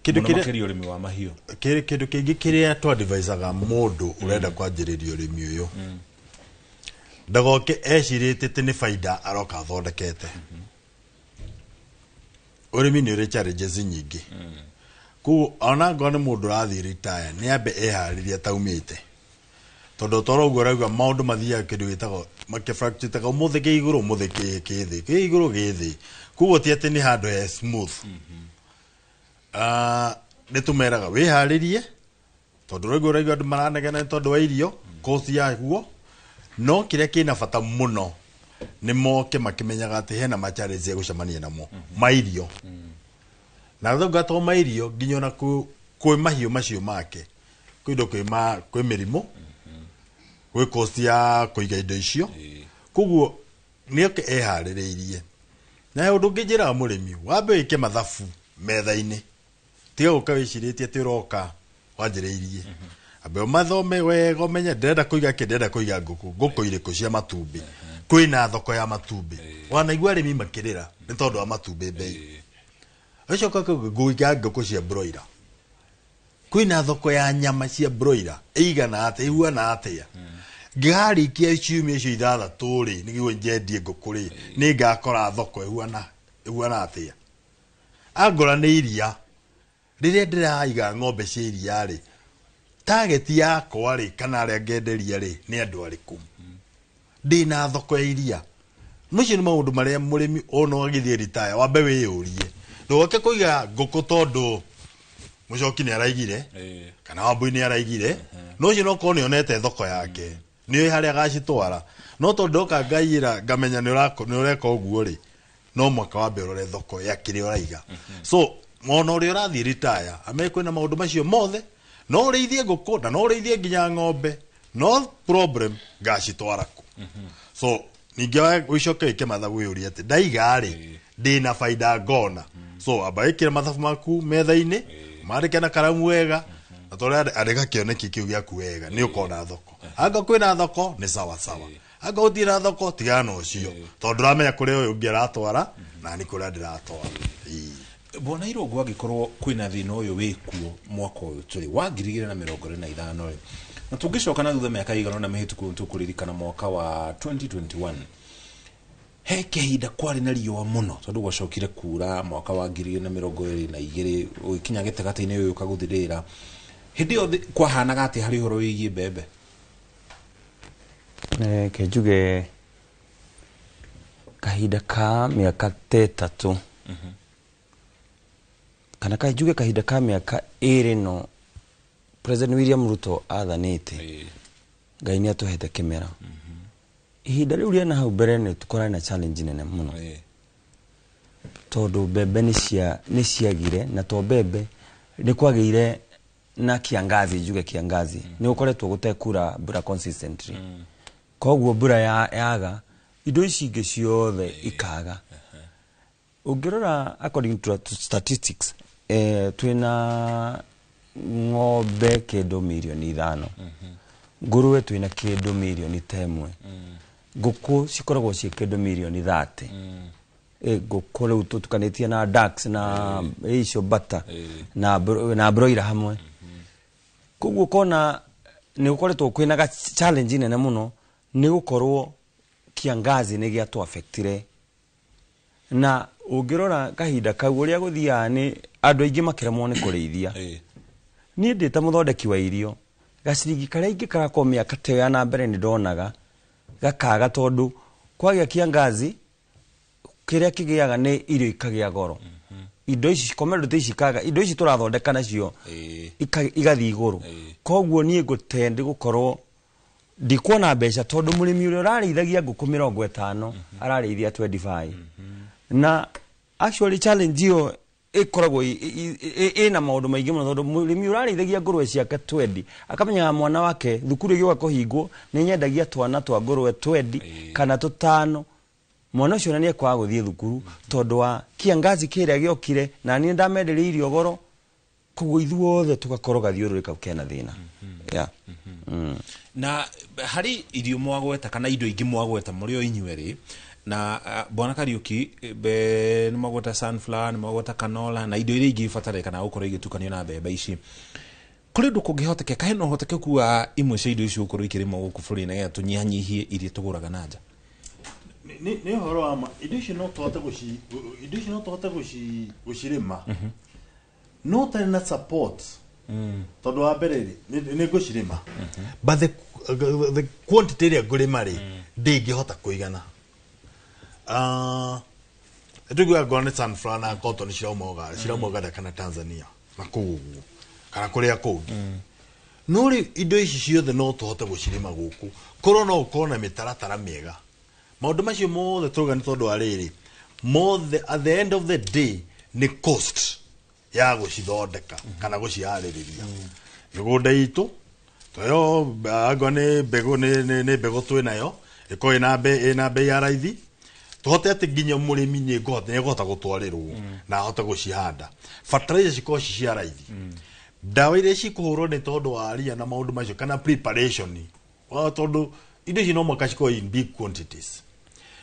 Kĩndũ Mũno makĩria ũrĩmi wa mahiũ. Kĩndũ kĩngĩ kĩrĩa twadvisaga mũndũ ũrenda kwanjĩrĩria ũrĩmi ũyũ ndagoke ecirĩtie atĩ nĩ baida aroka athondekete. Ũrĩmi nĩ ũrĩ challenges nyingĩ. Koguo ona ngorwo nĩ mũndũ ũrathiĩ retire nĩ ambe eharĩrie ataumĩte. Tondũ toro ũguo ũrauga maũndũ mathiaga kĩndũ gĩtagwo makĩfluctuate ũmũthĩ kĩ igũrũ ũmũthĩ kĩ thĩ kĩ igũrũ gĩ thĩ. Koguo ti atĩ nĩ handũ he smooth. Nĩ tũmeraga wĩharĩrie tondũ ũraigua ũraigua andũ maranegena nĩ tondũ wa irio cost yaguo, no kĩrĩa kĩna bata mũno nĩ moke makĩmenyaga atĩ hena ma challenges ya gũcemania namo ma irio. Na thonga to ma irio nginya ona kwĩ mahiũ macio make kwĩ indo kwĩ mĩrimũ gwĩ cost ya kũiga indo icio. Koguo nĩ oke eharĩrĩirie. Na ũndũ ũngĩ njĩraga mũrĩmi wambe wĩke mathabu metha-inĩ, tiga gũka wĩcirĩtie atĩ ũroka wanjĩrĩirie. Ambe ũmathome wega ũmenye ndĩrenda kũiga kĩ, ndĩrenda kũiga ngũkũ, ngũkũ irĩkũ cia matumbĩ, kwĩna thoko ya matumbĩ. Wanaigua arĩmi makĩrĩra nĩ tondũ wa matumbĩ bei. Ũcoka ngũiga ngũkũ cia broiler, kwĩna thoko ya nyama cia broiler ĩigana atĩa, ĩhuana atĩa. Ngĩharĩkia ciumia icio ithathatũ rĩ nĩguo njendie ngũkũ rĩ nĩ ngakora thoko ĩhuana atĩa. Angora nĩ iria, rĩrĩa ndĩraiga ng'ombe cia iria rĩ target yakwa rĩ kana arĩa ngenderia rĩ nĩ andũ arĩkũ, ndĩna thoko ya iria. Macio nĩ maũndũ marĩa mũrĩmi ona agĩthiĩ retire wambe wĩyũrie. Ndũgoke kũiga ngũkũ tondũ mũcoki nĩ araigire kana Wambui nĩ araigire, no ũcio no korwo nĩ onete thoko yake nĩ ũĩ harĩa agacitwara, no tondũ ndoka ngaiyĩra ngamenya nĩ ũreka ũguo rĩ no mwaka wambe ũrore thoko ya kĩrĩa ũraiga. So Mwana ũrĩa ũrathiĩ ritaya amenye kwĩna maũndũ macio mothe, no ũrĩithie ngũkũ na no ũrĩithie nginya ng'ombe, no problem ngacitwara kũ. So ningĩ ũcoke wĩke mathabu wĩyũrie atĩ ndaiga rĩ ndĩna baida ngona. So amba wĩkĩre mathabu maku metha-inĩ, mandĩke na karamu wega, na tondũ andĩka kĩoneki kĩu gĩaku wega nĩ ũkona thoko. Anga kwĩna thoko nĩ sawa sawa, anga gũtirĩ na thoko tigana na ũcio, tondũ ndũramenya kũrĩa ũyũ ũngĩ aratwara na nĩ kũrĩa ndĩratwara. Bwana Irũngũ, angĩkorwo kwĩna thĩna ũyũ wĩkuo mwaka ũyũ tũrĩ wa 2025 rĩ, na tũngĩcoka na thutha mĩaka ĩigana ũna mĩhĩtũku, tũkũririkana mwaka wa 2021 he kĩhinda kwarĩ na riũa mũno, tondũ gwacokire kura mwaka wa 2022 ũgĩkinya gĩtagatĩ-inĩ ũyũ ũkagũthirĩra. Hĩndĩ ĩyo kwahanaga atĩa harĩ ũhoro wĩgiĩ mbembe? Reke njuge kahinda ka mĩaka ta 3 kana ka njuge kahinda ka mĩaka 2 no President William Ruto athanĩte, Ngai nĩ atũhete kĩmera. Ihinda rĩu rĩa na hau mbere nĩ tũkorane na challenge nene mũno, tondũ mbembe nĩ ciagire, na to mbembe nĩ kwagĩire na kiangazi. Njuge kiangazi nĩ gũkoretwo gũtekura mbura consistently, koguo mbura yaga indo ici ingĩ ciothe ikaga. Ũngĩrora according to statistics, twĩna ng'ombe kĩndũ mirioni 5, ngũrũwe twĩna kĩndũ mirioni ta 1, ngũkũ cikoragwo ciĩ kĩndũ mirioni 30. Ngũkũ rĩu tũtukanĩtie na ducks na icio bata na broiler hamwe. Koguo ũkona nĩ gũkoretwo kwĩna ga challenge nene mũno, nĩ gũkorwo kiangazi nĩ gĩatũ affectire. Na ũngĩrora kahinda kau ũrĩa gũthiaga nĩ andũ aingĩ makĩremwo nĩ kũrĩithia. Niĩ ndĩ ta mũthondeki wa irio, gaciringi karĩa ingĩkara kwa mĩaka ta ĩyo ya na mbere nĩ ndonaga gakaga, tondũ kwagĩa kiangazi kĩrĩa kĩgĩaga nĩ irio ikagĩa goro, indo ici commodity ici ikaga, indo ici tũrathondeka nacio igathiĩ igũrũ. Koguo niĩ ngũtend gũkorwo ndikuona mbeca, tondũ mũrĩmi ũrĩa ũrarĩithagia ngũkũ 50 ararĩithia 25. Na actually challenge ĩyo ĩkoragwo ĩna maũndũ maingĩ mũno, tondũ mũrĩmi ũrarĩithagia ngũrwe ciake 20 akamenyaga mwana wake thukuru ĩgĩũka kũhingwo nĩ nyendagia twana twa ngũrwe 20 kana tũtano, mwana ũcio na nĩ ekwaga gũthiĩ thukuru tondũ wa kiangazi kĩrĩa gĩokire, na niĩ ndamenderia irio goro. Koguo ithuothe tũgakorwo gathiũrũrĩ kau kena thĩna. Yeah. Na harĩ irio mwagweta kana indo ingĩ mwagweta mũrĩ o inyuerĩ na bwana Kariuki, nĩ mwagweta sunflower, nĩ mwagweta canola na indo iria ingĩ ibatarĩkanaga gũkorwo igĩtukanio na mbembe ici. Kũrĩ ũndũ kũngĩhotekeka, hena ũhotekeku wa imwe cia indo icio gũkorwo ikĩrĩmwo gũkũ bũrũri-inĩ nĩgetha tũnyihanyihie iria tũgũraga na nja? Nĩ ũhoro wa ma, indo icio no tũhote gũcirĩma no ũtarĩ na support, tondũ wa mbere rĩ, nĩ ngũcirĩma, but the quantity ĩrĩa ngũrĩma rĩ ndĩngĩhota kũigana. Tũiguaga ngorwo nĩ sunflower na cotton cirauma Uganda, cirauma Uganda kana Tanzania na kũu ũguo kana kũrĩa kũngĩ. No rĩu indo ici ciothe no tũhote gũcirĩma gũkũ korwo no ũkorwo na mĩtaratara mĩega. Maũndũ macio mothe tũrauga nĩ tondũ wa rĩrĩ mothe, at the end of the day nĩ cost ya gũcithondeka kana gũciharĩrĩria. Mĩgũnda itũ toyo angorwo nĩ mbegũ, nĩ mbegũ twĩnayo ĩkorwo ĩna bei ya raithi, tũhote atĩ nginya mũrĩmi nĩ ekũhota gũtwarĩrwo na ahote gũcihanda. Fertilizer cikorwo ci cia raithi, ndawa iria cikũhũrwo nĩ tondũ wa ria na maũndũ macio kana preparation, tondũ indo ici no mũhaka cikorwo in big quantities,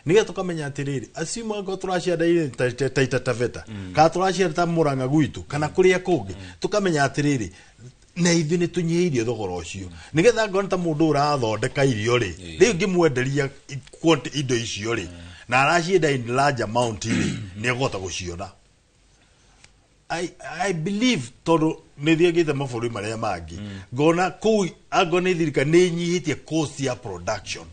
nĩgetha tũkamenya atĩrĩrĩ, assume angorwo tũracianda Taita Taveta kana tũracianda ta Murang'a gwitũ kana kũrĩa kũngĩ, tũkamenya atĩrĩrĩ, na ithuĩ nĩ tũnyihĩirie thogora ũcio, nĩgetha angorwo nĩ ta mũndũ ũrathondeka irio rĩ, rĩu ngĩmwenderia indo icio rĩ na aracienda in large amount rĩ, nĩ ekũhota gũciona. I believe, tondũ nĩ thiagĩte mabũrũri marĩa mangĩ ngona kũu angorwo nĩ thirikari nĩ ĩnyihĩtie cost ya production,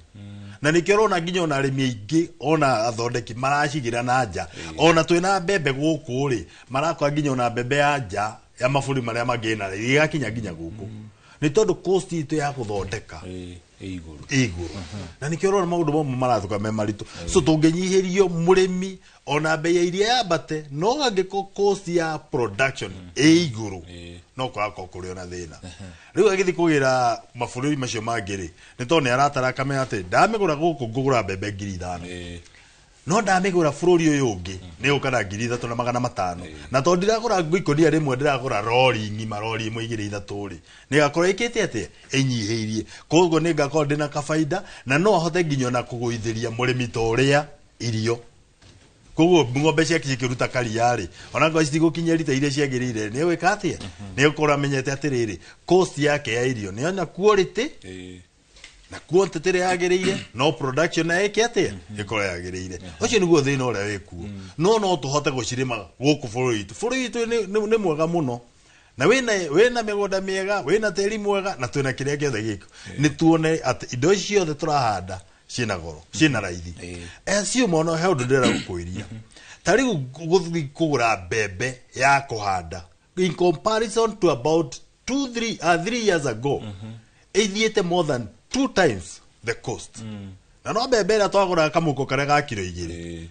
na nĩkĩo ũrona nginya ona arĩmi aingĩ ona athondeki maracigĩra na nja. Ona twĩna mbembe gũkũ rĩ, marakora nginya ona mbembe ya nja ya mabũrũri marĩa mangĩ ĩna ĩgakinya nginya gũkũ, nĩ tondũ cost itũ ya gũthondeka Igũrũ na nĩkĩo ũrona maũndũ mamwe maratũka me maritũ. So tũngĩnyihĩrio mũrĩmi ona bei ya iria yambate, no angĩkorwo cost ya production ĩ igũrũ, no kũrakorwo kũrĩ ona thĩna. Rĩu agĩthiĩ kũgĩra mabũrũri macio mangĩ rĩ, nĩ tondũ nĩ aratara akamenya atĩ ndamĩgũra gũkũ ngũgũra mbembe 5,000, no ndamĩgũra bũrũri ũyũ ũngĩ nĩ gũka na 3,500, na tondũ ndiragũra ikũnia rĩmwe, ndĩragũra rori ng'ima, rori ĩmwe, igĩrĩ, ithatũ rĩ, nĩ gakorwo ĩkĩte atĩa, ĩnyihĩirie. Koguo nĩ ngakorwo ndĩna kabaida na no ahote nginya ona kũgũithĩria mũrĩmi ta ũrĩa irio. Koguo ng'ombe ciake cikĩruta karia rĩ, ona ngorwo citigũkinyia rita iria ciagĩrĩire, nĩ egwĩka atĩa? Nĩ egũkorwo amenyete atĩrĩrĩ, cost yake ya irio nĩ ona quality na quantity ĩrĩa yagĩrĩire, no production na ĩke atĩa, ĩkorwo yagĩrĩire. Ũcio nĩguo thĩna ũrĩa wĩkuo. No tũhote gũcirĩma gũkũ bũrũri witũ. Bũrũri witũ nĩ mwega mũno na wĩna mĩgũnda mĩega, wĩna tĩri mwega, na twĩna kĩrĩa gĩothe gĩko. Nĩ tuone atĩ indo ici ciothe tũrahanda ciĩna goro, ciĩna raithi. Acio mono he ũndũ ndĩrenda gũkwĩria. Ta rĩu gũthiĩ kũgũra mbembe ya kũhanda in comparison to about 2 3 years ago, ĩthiĩte more than two times the cost. Na no mbembe ĩrĩa twagũraga kamũhuko karĩa ga kiro 2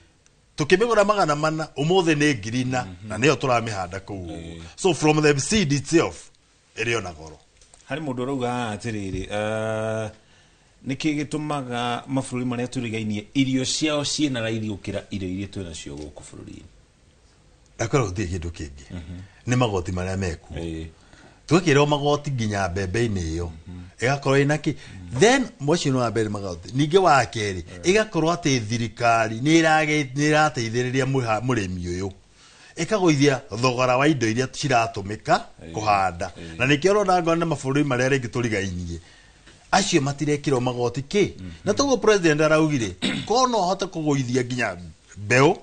tukĩmĩgũra 400, ũmũthĩ nĩ ngiri na nĩyo tũramĩhanda kũu ũguo. So from the seed itself ĩrĩ ona goro. Harĩ mũndũ ũrauga haha atĩrĩrĩ, nĩkĩ gĩtũmaga mabũrũri marĩa tũrigainie irio ciao ciĩna raithi gũkĩra irio iria twĩnacio gũkũ bũrũri-inĩ? Ndakwĩra gũtirĩ kĩndũ kĩngĩ, nĩ magoti marĩa mekuo. Twekĩrwo magoti nginya mbembe-inĩ ĩyo, ĩgakorwo ĩna kĩ. Then mũcio nĩ wa mbere magoti. Ningĩ wa kerĩ, ĩgakorwo atĩ thirikari nĩ ĩrateithĩrĩria mũrĩmi ũyũ, ĩkagũithia thogora wa indo iria ciratũmĩka kũhanda. Na nĩkĩo ũrona ngona mabũrũri marĩa rĩngĩ tũrigainie acio matirekĩrwo magoti kĩ. Na toguo president araugire korwo no ahote kũgũithia nginya mbeũ,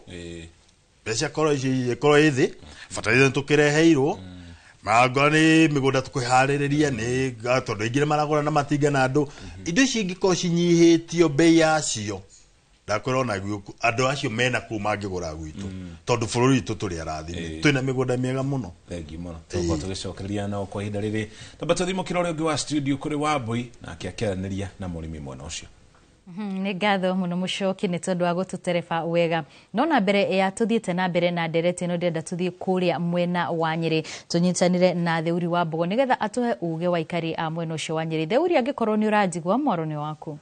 mbeca korwo ici ikorwo ĩ thĩ, bataraitha nĩtũkĩreheirwo, mangora nĩ mĩgũnda tũkũharĩrĩria, nĩ tondũ aingĩ nĩ maragũra na matinga na andũ. Indo ici ingĩkorwo cinyihĩtio bei yacio, ndakwĩra ona andũ acio mena kũu mangĩgũra gwitũ, tondũ bũrũri witũ tũrĩ arathime, twĩna mĩgũnda mĩega mũno. Thengiũ mũno. Tũgũkorwo tũgĩcokereria nao kwa ihinda rĩrĩ. Tamba tũthimũkĩra ũrĩa ũngĩ wa studio kũrĩ Wambui, nake akĩaranĩria na mũrĩmi mwena ũcio. Nĩ ngatho mũno mũcoki nĩ tondũ wa gũtũtereba wega. No na mbere ya tũthiĩte na mbere na ndereti ĩno, ndĩrenda tũthiĩ kũrĩa mwena wa Nyĩrĩ tũnyitanĩre na Theuri wa Mbogo nĩgetha atũhe uge wa aikari a mwena ũcio wa Nyĩrĩ. Theuri, angĩkorwo nĩ ũranjigua, mwaro nĩ waku.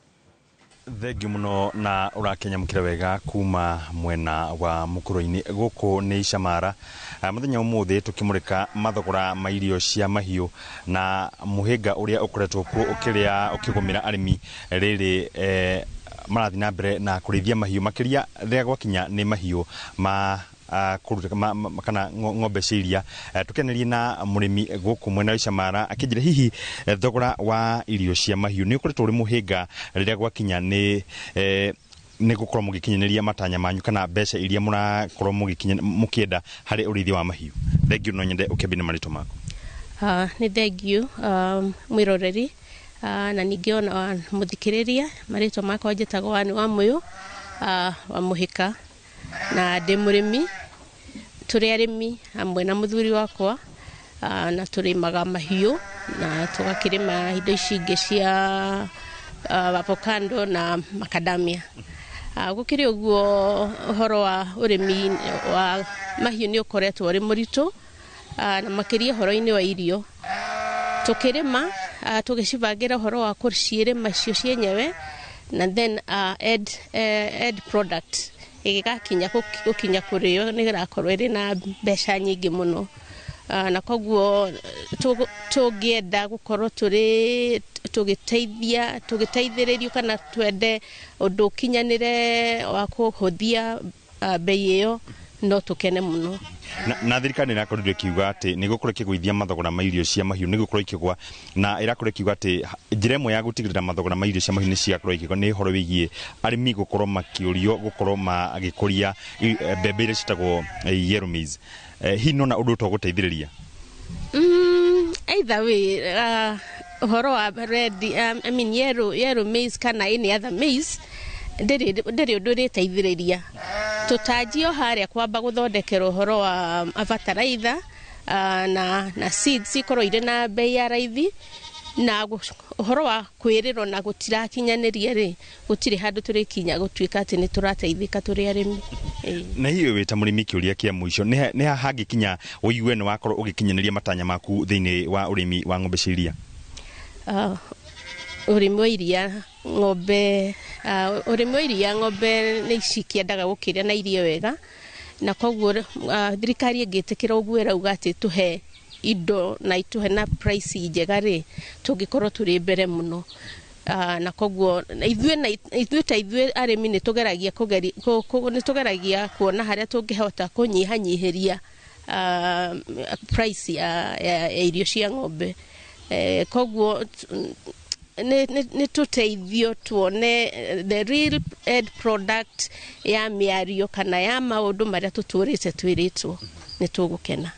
Thengiũ mũno na ũrakenyamũkĩra wega kuma mwena wa mũkũrũ-inĩ. Gũkũ nĩ Icamara. Mũthenya ũmũthĩ tũkĩmũrĩka mathogora ma irio cia mahiũ na mũhĩnga ũrĩa ũkoretwo kuo ũkĩrĩa ũkĩgũmĩra arĩmi rĩrĩ marathiĩ na mbere na kũrĩithia mahiũ, makĩria rĩrĩa gwakinya nĩ mahiũ ma kũruta kana ng'ombe cia iria. Tũkĩaranĩria na mũrĩmi gũkũ mwena wa Icamara akĩnjĩra hihi thogora wa irio cia mahiũ nĩ ũkoretwo ũrĩ mũhĩnga rĩrĩa gwakinya nĩ gũkorwo mũgĩkinyanĩria matanya manyu kana mbeca iria mũrakorwo mũkĩenda harĩ ũrĩithia wa mahiũ. Thengiũ, no nyende ũkĩambie na marĩtwa maku. Nĩ thengiũ mwĩroreri na ningĩ ona mũthikĩrĩria. Marĩtwa makwa njĩtagwo Wani wa Mũyũ wa Mũhĩka, na ndĩ mũrĩmi. Tũrĩ arĩmi hamwe na mũthuri wakwa, na tũrĩmaga mahiũ na tũgakĩrĩma indo ici ingĩ cia avocado na macadamia. Gũkĩrĩ ũguo, ũhoro wa ũrĩmi wa mahiũ nĩ ũkoretwo ũrĩ mũritũ, na makĩria ũhoro-inĩ wa irio. Tũkĩrĩma tũgĩcibangĩra ũhoro wa kũciĩrĩma cio cienyewe na then add product ĩgĩgakinya gũkinya kũrĩo, nĩ ĩrakorwo ĩrĩ na mbeca nyingĩ mũno. Na koguo tũngĩenda gũkorwo tũrĩ tũgĩteithia tũgĩteithĩrĩrio kana twende ũndũ ũkinyanĩre wa kũhũthia bei ĩyo, no tũkene mũno. Na thirikari nĩ ĩrakorirwo ĩkiuga atĩ nĩ gũkorwo ĩkĩgũithia mathogora ma irio cia mahiũ, nĩ gũkorwo ikĩgwa, na ĩrakorwo ĩkiuga atĩ njĩra ĩmwe ya gũtigĩrĩra mathogora ma irio cia mahiũ nĩ ciakorwo ikĩgwa nĩ ũhoro wĩgiĩ arĩmi gũkorwo makĩũrio gũkorwo magĩkũria mbembe iria ciĩtagwo yellow maize. Hihi nona ũndũ ũyũ to gũteithĩrĩria? Either way, ũhoro wa red, I mean yellow maize kana any other maize, ndĩrĩ ũndũ ĩrĩteithĩrĩria. Tũtanjio harĩa kwamba gũthondekerwo ũhoro wa bataraitha na seeds ikorwo irĩ na bei ya raithi. Na ũhoro wa kwĩrĩrwo na gũtirakinyanĩria rĩ, gũtirĩ handũ tũrĩkinya gũtuĩka atĩ nĩ tũrateithĩka tũrĩ arĩmi. Na hihi wĩ ta mũrĩmi, kĩũria kĩa mũico, nĩ ha hangĩkinya ũigue nĩ wakorwo ũgĩkinyanĩria matanya maku thĩinĩ wa ũrĩmi wa ng'ombe cia iria? Ũrĩmi wa iria ng'ombe, ũrĩmi wa iria ng'ombe nĩ cikĩendaga gũkĩrĩa na irio wega, na koguo thirikari ĩngĩtĩkĩra ũguo ĩrauga atĩ tũhe indo na itũhe na price njega rĩ, tũngĩkorwo tũrĩ mbere mũno. Na koguo ithuĩ ta ithuĩ arĩmi nĩ tũgeragia kuona harĩa tũngĩhota kũnyihanyihĩria price ya irio cia ng'ombe. Koguo nĩ tũteithio tuone the real end product ya mĩario kana ya maũndũ marĩa tũtũrĩte twĩrĩtwo, nĩ tũgũkena.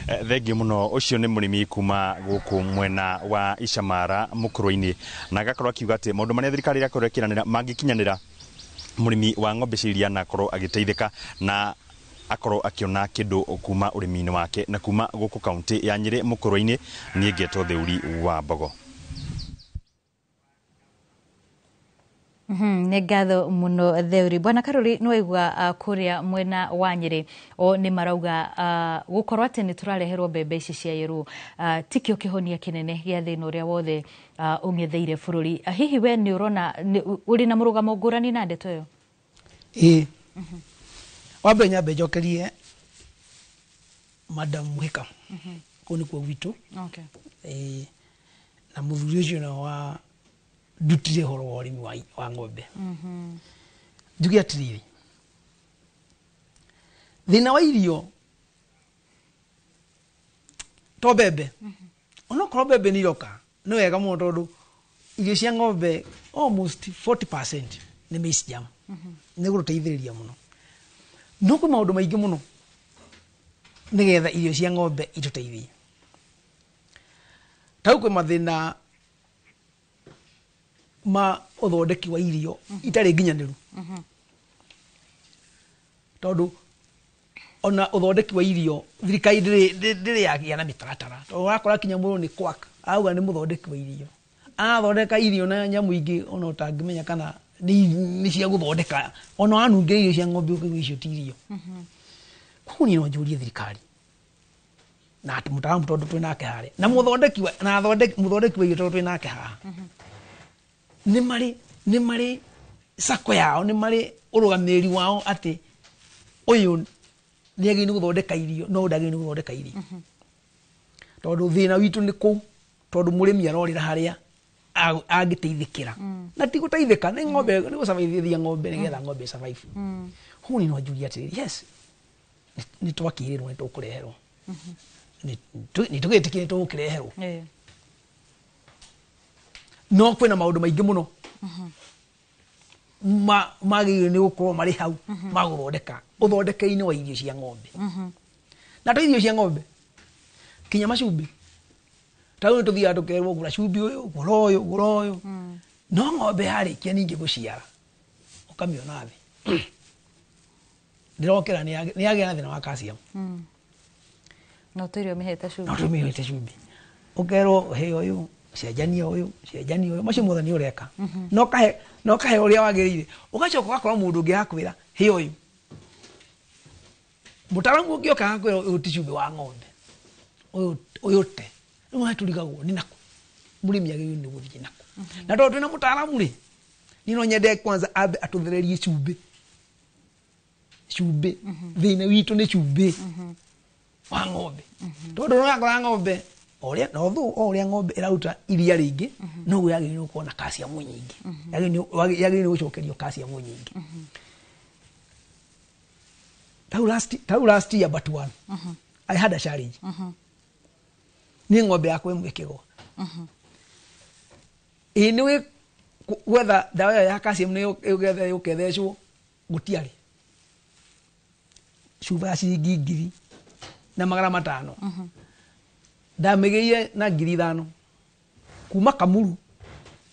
Thengiũ mũno. Ũcio nĩ mũrĩmi kuma gũkũ mwena wa Icamara mũkũrũ-inĩ, na agakorwo akiuga atĩ maũndũ marĩa thirikari ĩrakorwo ĩkĩranĩra mangĩkinyanĩra, mũrĩmi wa ng'ombe cia iria na akorwo agĩteithĩka na akorwo akĩona kĩndũ kuma ũrĩmi-inĩ wake. Na kuma gũkũ kaunti ya Nyĩrĩ mũkũrũ-inĩ, niĩ ngetwo Theuri wa Mbogo. Nĩ ngatho mũno, Theuri. Bwana Karuri, nĩ waigua kũrĩa mwena wa Nyĩrĩ o nĩ marauga gũkorwo atĩ nĩ tũrareherwo mbembe ici cia yerũ tikĩo kĩhonia kĩnene gĩa thĩna ũrĩa wothe ũng'etheire bũrũri. Hihi we nĩ ũrona ũrĩ na mũrũgamo ngũrani na ndeto ĩyo? Ĩĩ, wambe nyambe njokerie Madam Muhika, kũu nĩkuo gwitũ. Ĩĩ, na mũthuri ũcio nĩwe wa ndutire ũhoro wa ũrĩmi wa ng'ombe. Njuge atĩrĩrĩ, thĩna wa irio to mbembe, onokorwo mbembe nĩ iroka nĩ wega mũno, tondũ irio cia ng'ombe almost 40% nĩ maize germ, nĩ gũtũteithĩrĩria mũno. No kwĩ maũndũ maingĩ mũno nĩgetha irio cia ng'ombe itũteithie. Ta rĩu kwĩ mathĩna ma ũthondeki wa irio itarĩ nginyanĩru, tondũ ona ũthondeki wa irio thirikari ndĩrĩ yagĩa na mĩtaratara, tondũ ũrakora kinya mũndũ nĩ quack auga nĩ mũthondeki wa irio, arathondeka irio na nyamũ ingĩ ona ũtangĩmenya kana nĩ cia gũthondeka. Ona wanungĩra irio cia ng'ombe ũkaigua icio ti irio. Koguo niĩ no njũrie thirikari na mũtaaramu, tondũ twĩ nake harĩa, na mũthondeki wa na athondeki mũthondeki wa irio, tondũ twĩ nake haha, nĩ marĩ sako yao, nĩ marĩ ũrũgamĩrĩri wao atĩ ũyũ nĩ agĩrĩirwo nĩ gũthondeka irio no ũyũ ndagĩrĩirwo nĩ gũthondeka irio, tondũ thĩna witũ nĩ kũu, tondũ mũrĩmi arorĩra harĩa angĩteithĩkĩra, na ti gũteithĩka nĩ ng'ombe, nĩ gũcavaithia ng'ombe nĩgetha ng'ombe ĩsurvive. Huu niĩ no njurie atĩrĩrĩ, yes, nĩ twakĩrĩrwo nĩ tũkũreherwo, nĩ tũgĩtĩkire nĩ tũgũkĩreherwo, no kwĩna maũndũ maingĩ mũno magĩrĩirwo nĩ gũkorwo marĩ hau ma gũthondeka ũthondeke-inĩ wa irio cia ng'ombe, na to irio cia ng'ombe, kinya macumbĩ. Ta rĩu nĩ tũthiaga tũkerwo gũra cumbĩ ũyũ, gũra ũyũ, gũra ũyũ, no ng'ombe yarĩkia ningĩ gũciara ũkamĩona thĩ ndĩrokĩra, nĩ yagĩa na thĩna wa calcium. No tũirio mĩhete cumbĩ. No tũmĩhete cumbĩ, ũkerwo he ũyũ, cenjania ũyũ, cenjania ũyũ, macio mothe nĩ ũreka, no kahe ũrĩa wagĩrĩire. Ũgacoka ũgakora mũndũ ũngĩ akwĩra he ũyũ, mũtaaramu ũngĩ oka agakwĩra ũyũ ti cumbĩ wa ng'ombe, ũyũ ũyũ te. Rĩu haha tũrigagwo nĩ nakũ mũrĩmi agĩrĩirwo nĩ gũthiĩ nakũ, na tondũ twĩna mũtaaramu rĩ, niĩ no nyende kwanza ambe atũthererie cumbĩ. Cumbĩ, thĩna witũ nĩ cumbĩ wa ng'ombe, tondũ nĩũrakora ng'ombe o ũrĩa na although o ũrĩa ng'ombe ĩraruta iria rĩingĩ, noguo yagĩrĩirwo gũkorwo na calcium nyingĩ, yagĩrĩirwo nĩ gũcokerio calcium nyingĩ. Tau last year but one I had a challenge, niĩ ng'ombe yakwa ĩmwe ĩkĩgwa. Ĩĩ, nĩ wĩ gwetha ndawa ĩyo ya calcium nĩ ũgetha yũke ĩthecwo, gũtiarĩ cuba ya ciringi 1500, ndamĩgĩire na 5000 kuma Kamuru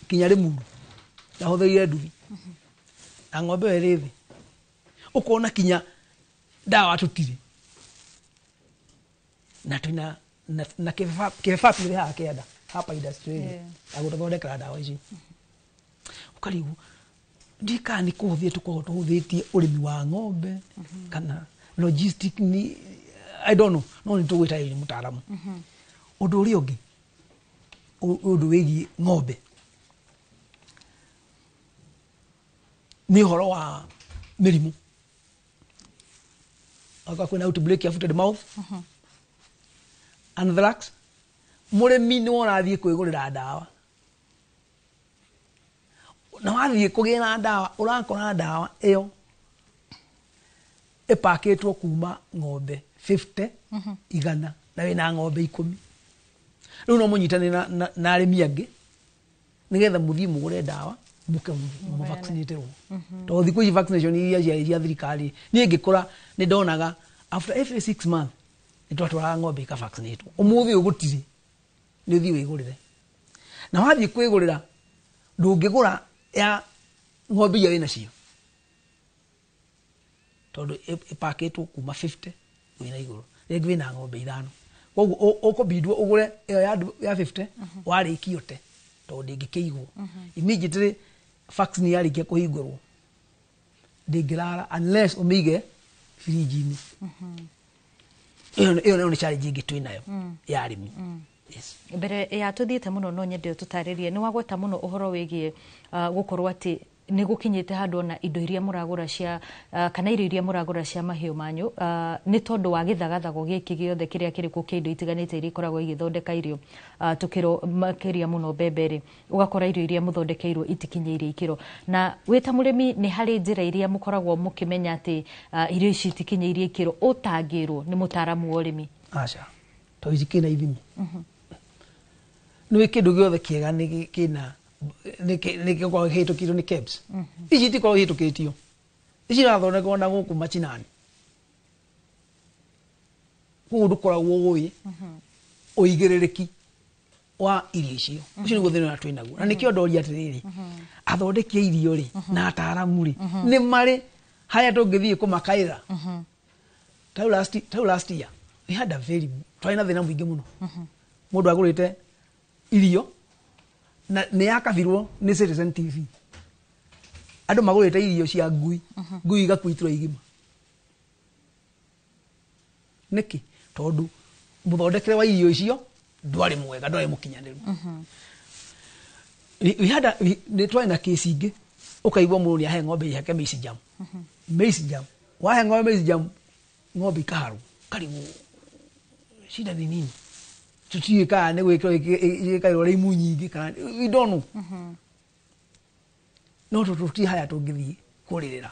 kinya Limuru, ndahũthĩrire nduthi na ng'ombe ĩyo ĩrĩ thĩ. Ũkona kinya ndawa tũtirĩ na twĩna na kĩbaba kĩrĩ haha kĩanda. Hapa industry ya gũtũthondekera ndawa ici. Ũkarigwo ndiĩ kana nĩ kũhũthia tũkoragwo tũhũthĩtie ũrĩmi wa ng'ombe kana logistic ni, I don't know, no nĩ tũgwĩta nĩ mũtaaramu. Ũndũ ũrĩa ũngĩ, ũndũ wĩgiĩ ng'ombe nĩ ũhoro wa mĩrimũ. Okorwo kwĩna outbreak ya foot and mouth, anthrax, mũrĩmi nĩ ũrathiĩ kwĩgũrĩra ndawa, na wathiĩ kũgĩra ndawa ũrakora ndawa ĩyo ĩpakĩtwo kuma ng'ombe 50, 100, na wĩna ng'ombe 10. Rĩu no mũnyitane na arĩmi angĩ nĩgetha mũthiĩ mũgũre ndawa mũke mũvaccinatĩrwo, tondũ thikũ ici vaccination iria ciarĩ cia thirikari, niĩ ngĩkũra nĩ ndonaga after every 6 months nĩ twatwaraga ng'ombe ikavaccinatwo. Ũmũthĩ ũyũ gũtirĩ, nĩ ũthiĩ wĩgũrĩre, na wathiĩ kwĩgũrĩra ndũngĩgũra ya ng'ombe iria wĩnacio tondũ ĩpakĩtwo kuma 50 gũthiĩ na igũrũ, rĩngĩ wĩna ng'ombe ithano, koguo ũkũbindwo ũgũre ĩyo ya 50 warĩkia ũte tondũ ndĩngĩkĩigwo. Immediately vaccine yarĩkia kũhingũrwo ndĩngĩrara unless ũmĩige firinji-inĩ. Ĩyo nayo nĩ challenge ĩngĩ twĩnayo ya arĩmi. Yes. Mbere ya tũthiĩte mũno, no nyende ũtũtarĩrie, nĩ wagweta mũno ũhoro wĩgiĩ gũkorwo atĩ nĩ gũkinyĩte handũ ona indo iria mũragũra cia kana irio iria mũragũra cia mahiũ manyu, nĩ tondũ wa gĩthagathago gĩkĩ gĩothe kĩrĩa kĩrĩ kuo kĩa indo itiganĩte iria ikoragwo igĩthondeka irio, tũkĩro makĩria mũno mbembe rĩ, ũgakora irio iria mũthondekeirwo itikinyĩirie ikĩro. Na wĩ ta mũrĩmi, nĩ harĩ njĩra iria mũkoragwo mũkĩmenya atĩ irio ici itikinyĩirie ikĩro ũtangĩrwo nĩ mũtaaramu wa ũrĩmi? Aca, tondũ ici kĩna ithimi. Nĩ kĩndũ gĩothe kĩega nĩ kĩna nĩ gĩkoragwo kĩhĩtũkĩtio nĩ KEBS. Ici itikoragwo ihĩtũkĩtio, ici irathondekwo na gũkũ machinani, koguo ndũkoragwo ũĩ ũigĩrĩrĩki wa irio icio. Ũcio nĩguo thĩna ũrĩa twĩnaguo, na nĩkĩo ndoria atĩrĩrĩ, athondeki a irio rĩ na ataaramu rĩ, nĩ marĩ harĩa tũngĩthiĩ kũmakaĩra? Ta rĩu last year we had a very, twarĩ na thĩna mũingĩ mũno. Mũndũ agũrĩte irio na nĩ yakabirwo nĩ Citizen TV. Andũ magũrĩte irio cia ngui, ngui igakua itura igima. Nĩkĩ? Tondũ mũthondekere wa irio icio ndwarĩ mwega, ndwarĩ mũkinyanĩru. We had a, we, nĩ twarĩ na kesi ingĩ ũkaigua mũndũ nĩ ahe ng'ombe ihake maize jam. Maize jam, wahe ng'ombe maize jam, ng'ombe ikaharwo. Karigwo shida ni nini? Tutiĩ kana nĩ gwĩkĩrwo ĩkagĩrwo raimu nyingĩ kana we don't know, no tũtirĩ harĩa tũngĩthiĩ kũrĩrĩra.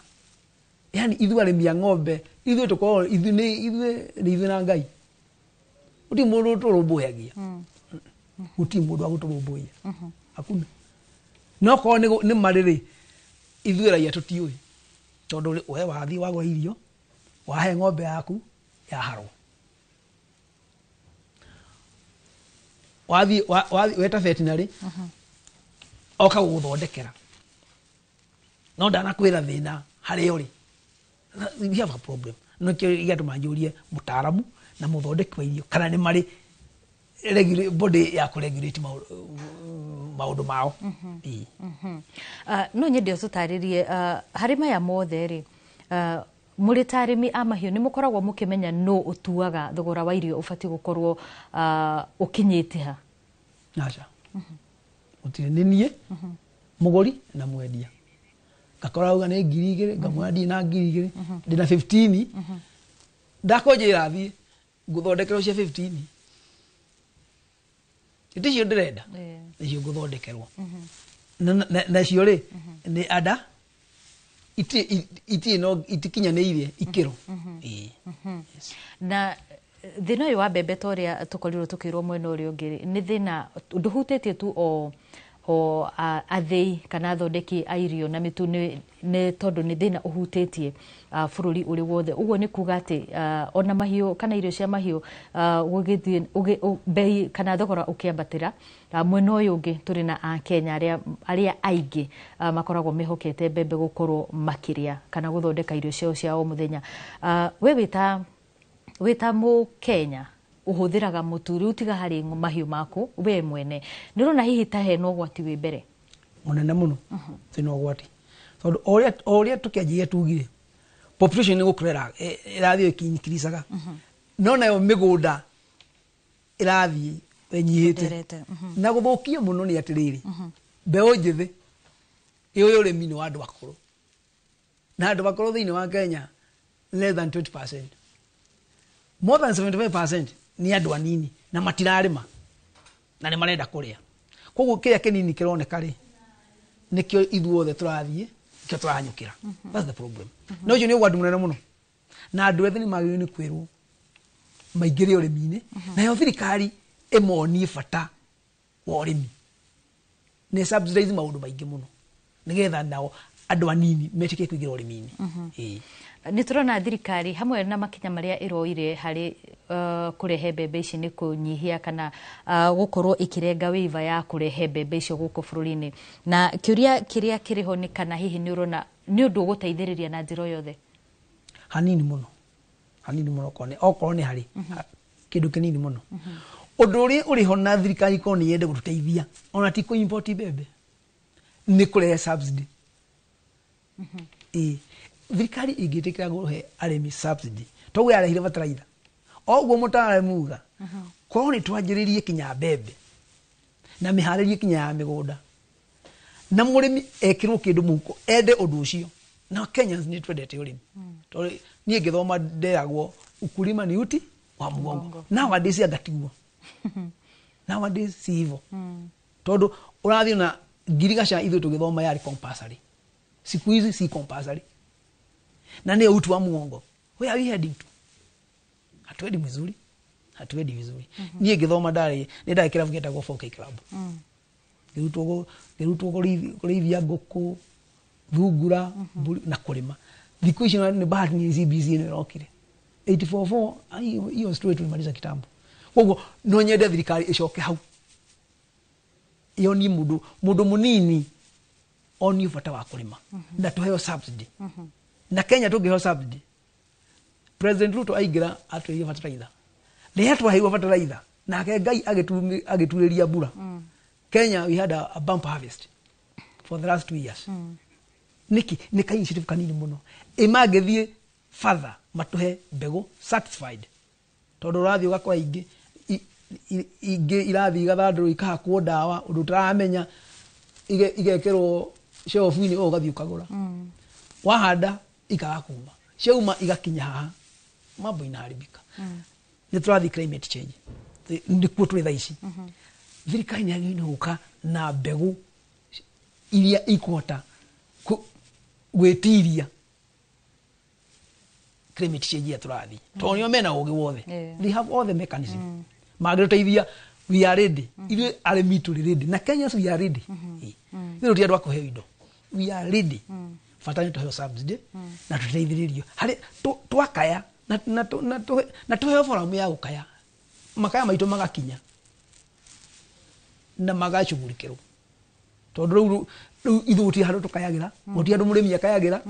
Yani ithuĩ arĩmi a ng'ombe, ithuĩ tũkoragwo ithuĩ nĩ ithuĩ nĩ ithuĩ na Ngai. Gũtirĩ mũndũ tũrũmbũyagia, gũtirĩ mũndũ wa gũtũrũmbũiya, hakuna. No korwo nĩ marĩ rĩ, ithuĩ raia tũtiũĩ, tondũ we wathiĩ wagũra irio wahe ng'ombe yaku yaharwo, wathiĩ weta veterinary oka gũgũthondekera no ndanakwĩra thĩna harĩa ũrĩ. We have a problem. Nĩkĩo gĩatũma njũrie mũtaaramu na mũthondeki wa irio kana nĩ marĩ body ya kũregulate maũndũ mao. Ĩĩ. No nyende ũtũtarĩrie, harĩ maya mothe rĩ, mũrĩ ta arĩmi a mahiũ, nĩ mũkoragwo mũkĩmenya nũ ũtuaga thogora wa irio ũbatiĩ gũkorwo ũkinyĩte ha? Aca, gũtirĩ. Nĩ niĩ mũgũri na mwendia, ngakora auga nĩ 2000, ngamwĩra ndirĩ na 2000, ndĩna 15. Ndakũnjĩra thiĩ ngũthondekerwo cia 15, ĩti cio ndĩrenda nĩcio ngũthondekerwo. Nacio rĩ nĩ anda itirĩ no itikinyanĩirie ikĩro. Ĩĩ. Na thĩna ũyũ wa mbembe, ta ũrĩa tũkorirwo tũkĩrwo mwena ũrĩa ũngĩ rĩ, nĩ thĩna ndũhutĩtie tu o athĩi kana athondeki a irio na mĩtu, nĩ tondũ nĩ thĩna ũhutĩtie bũrũri ũrĩ wothe. Ũguo nĩ kuga atĩ ona mahiũ kana irio cia mahiũ, gũgĩthiĩ mbei kana thogora ũkĩambatĩra, mwena ũyũ ũngĩ tũrĩ na akenya arĩa aingĩ makoragwo mehokete mbembe gũkorwo makĩrĩa kana gũthondeka irio ciao cia o mũthenya. We wĩta mũkenya Ũhũthĩraga mũtu rĩu tiga harĩ mahiũ maku we mwene, nĩ ũrona hihi ta hena ũgwati wĩ mbere? Mũnene mũno. Twĩna ũgwati tondũ o ũrĩa tũkĩanjia tugire population nĩ gũkũra ĩrathiĩ ĩkĩinkiricaga, no nayo mĩgũnda ĩrathiĩ ĩnyihĩte. Ĩnderete, Na gũthũkia mũno nĩ atĩrĩrĩ, mbeũ njĩthĩ ĩũĩ ũrĩmi nĩ wa andũ akũrũ, na andũ akũrũ thĩinĩ wa Kenya less than 20%, more than 75% nĩ andũ anini na matirarĩma na nĩ marenda kũrĩa. Koguo kĩrĩa kĩnini kĩroneka rĩ, nĩkĩo ithuothe tũrathiĩ nĩkĩo tũrahanyũkĩra. That's the problem. Na ũcio nĩ ũgwati mũnene mũno, na andũ ethĩ nĩ magĩrĩirwo nĩ kwĩrwo maingĩre ũrĩmi-inĩ, nayo thirikari ĩmonie bata wa ũrĩmi nĩ subsidize maũndũ maingĩ mũno nĩgetha nao andũ anini metĩkie kũingĩra ũrĩmi-inĩ. Ĩĩ. Nĩ tũrona thirikari hamwe na makinya marĩa ĩroire harĩ kũrehe mbembe ici nĩ kũnyihia kana gũkorwo ĩkĩrenga waiver ya kũrehe mbembe icio gũkũ bũrũri-inĩ, na kĩũria kĩrĩa kĩrĩ ho nĩ kana hihi nĩ ũrona nĩ ũndũ ũgũteithĩrĩria na njĩra o yothe? Hanini mũno, hanini mũno, okorwo nĩ harĩ kĩndũ kĩnini mũno. Ũndũ ũrĩa ũrĩ ho na thirikari korwo nĩ yende gũtũteithia, ona ti kũ import mbembe, nĩ kũrehe subsidy. Ĩĩ, thirikari ĩngĩtĩkĩra kũhe arĩmi subsidy toguo yarehire bataraitha, o ũguo mũtaaramu uga, korwo nĩ twanjĩrĩrie kinya mbembe na mĩharĩrie kinya ya mĩgũnda na mũrĩmi ekĩrwo kĩndũ mũhuko ende ũndũ ũcio. Na Kenyans nĩ twendete ũrĩmi, tondũ niĩ ngĩthoma nderagwo ukulima ni uti wa mgongo. Nowadays angatiguo, nowadays si hivyo, tondũ ũrathiĩ na ngirigaca ithuĩ tũgĩthoma yarĩ compulsory, siku hizi si compulsory na nĩ uti wa mgongo. Where are we heading to? Hatuendi vizuri, hatuendi vizuri. Niĩ ngĩthoma ndarĩ nĩ ndarĩ kĩrabu gĩtagwo 4K club, ngĩrutwo kũrĩithia ngũkũ, thungura, mbũri na kũrĩma. Thikũ ici nĩ bahati nĩ CBC ĩno ĩrokire 844, hiyo story tulimaliza kitambo. Koguo no nyende thirikari ĩcoke hau yonie mũndũ mũnini onio bata wa kũrĩma na tũheo subsidy. Na Kenya tũngĩheo subsidy, President Ruto aingĩra atwĩrire bataraitha, rĩrĩa twaheirwo bataraitha nake Ngai agĩturĩria mbura, Kenya we had a bump harvest for the last 2 years. Niki nĩ ka initiative kanini mũno ĩmangĩthiĩ further matũhe mbegũ certified, tondũ ũrathiĩ ũgakora ingĩ ingĩ irathiĩ igathandũrwo ikahakwo ndawa ũndũ ũtaramenya, igekĩrwo shelf-inĩ, ũũ ũgathiĩ ũkagũra, wahanda ikaga kuma, ciauma igakinya haha, mambo inaharibika. Nĩ tũrathiĩ climate change, nĩkuo tũrĩ thaa ici. Thirikari nĩ yagĩrĩirwo nĩ gũka na mbegũ iria ikũhota gwĩtiria climate change ĩrĩa tũrathiĩ, tondũ nĩo mena ũgĩ wothe. They have all the mechanism mangĩtũteithia. We are ready, ithuĩ arĩmi tũrĩ ready, na Kenyans we are ready. Ĩĩ. Ithuĩ tũti andũ a kũheo indo, we are ready. Bata nĩ tũheo subsidy na tũteithĩrĩrio harĩ twakaya na tũheo forum ya gũkaya, makaya maitũ magakinya na magacugurikĩrwo, tondũ rĩu ithuĩ gũtirĩ handũ tũkayagĩra, gũtirĩ handũ mũrĩmi akayagĩra,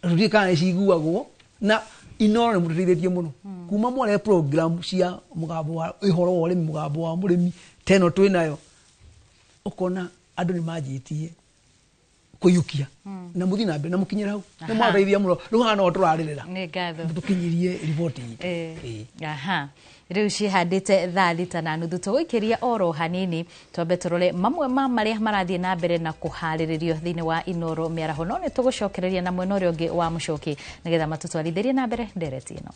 na tũtirĩ kana nĩciguagwo. Na Inoro nĩ mũtũteithĩtie mũno kuma mware program cia mũgambo wa ũhoro wa ũrĩmi, mũgambo wa mũrĩmi teno twĩ nayo, ũkona andũ nĩ manjĩtie kũiyũkia na mũthiĩ na mbere na mũkinyĩre hau nĩ mwateithia mũno. Rĩu haha no tũrarĩrĩra Nĩ ngatho. tũkinyirie riboti itũ. Aha, rĩu cihandĩte 6:30, tũgũikĩria oro hanini twambe tũrore mamwe ma marĩa marathiĩ na mbere na kũharĩrĩrio thĩinĩ wa Inoro mĩaraho, no nĩ tũgũcokereria na mwena ũrĩa ũngĩ wa mũcoki nĩgetha matũtwarithĩrie na mbere ndereti ĩno.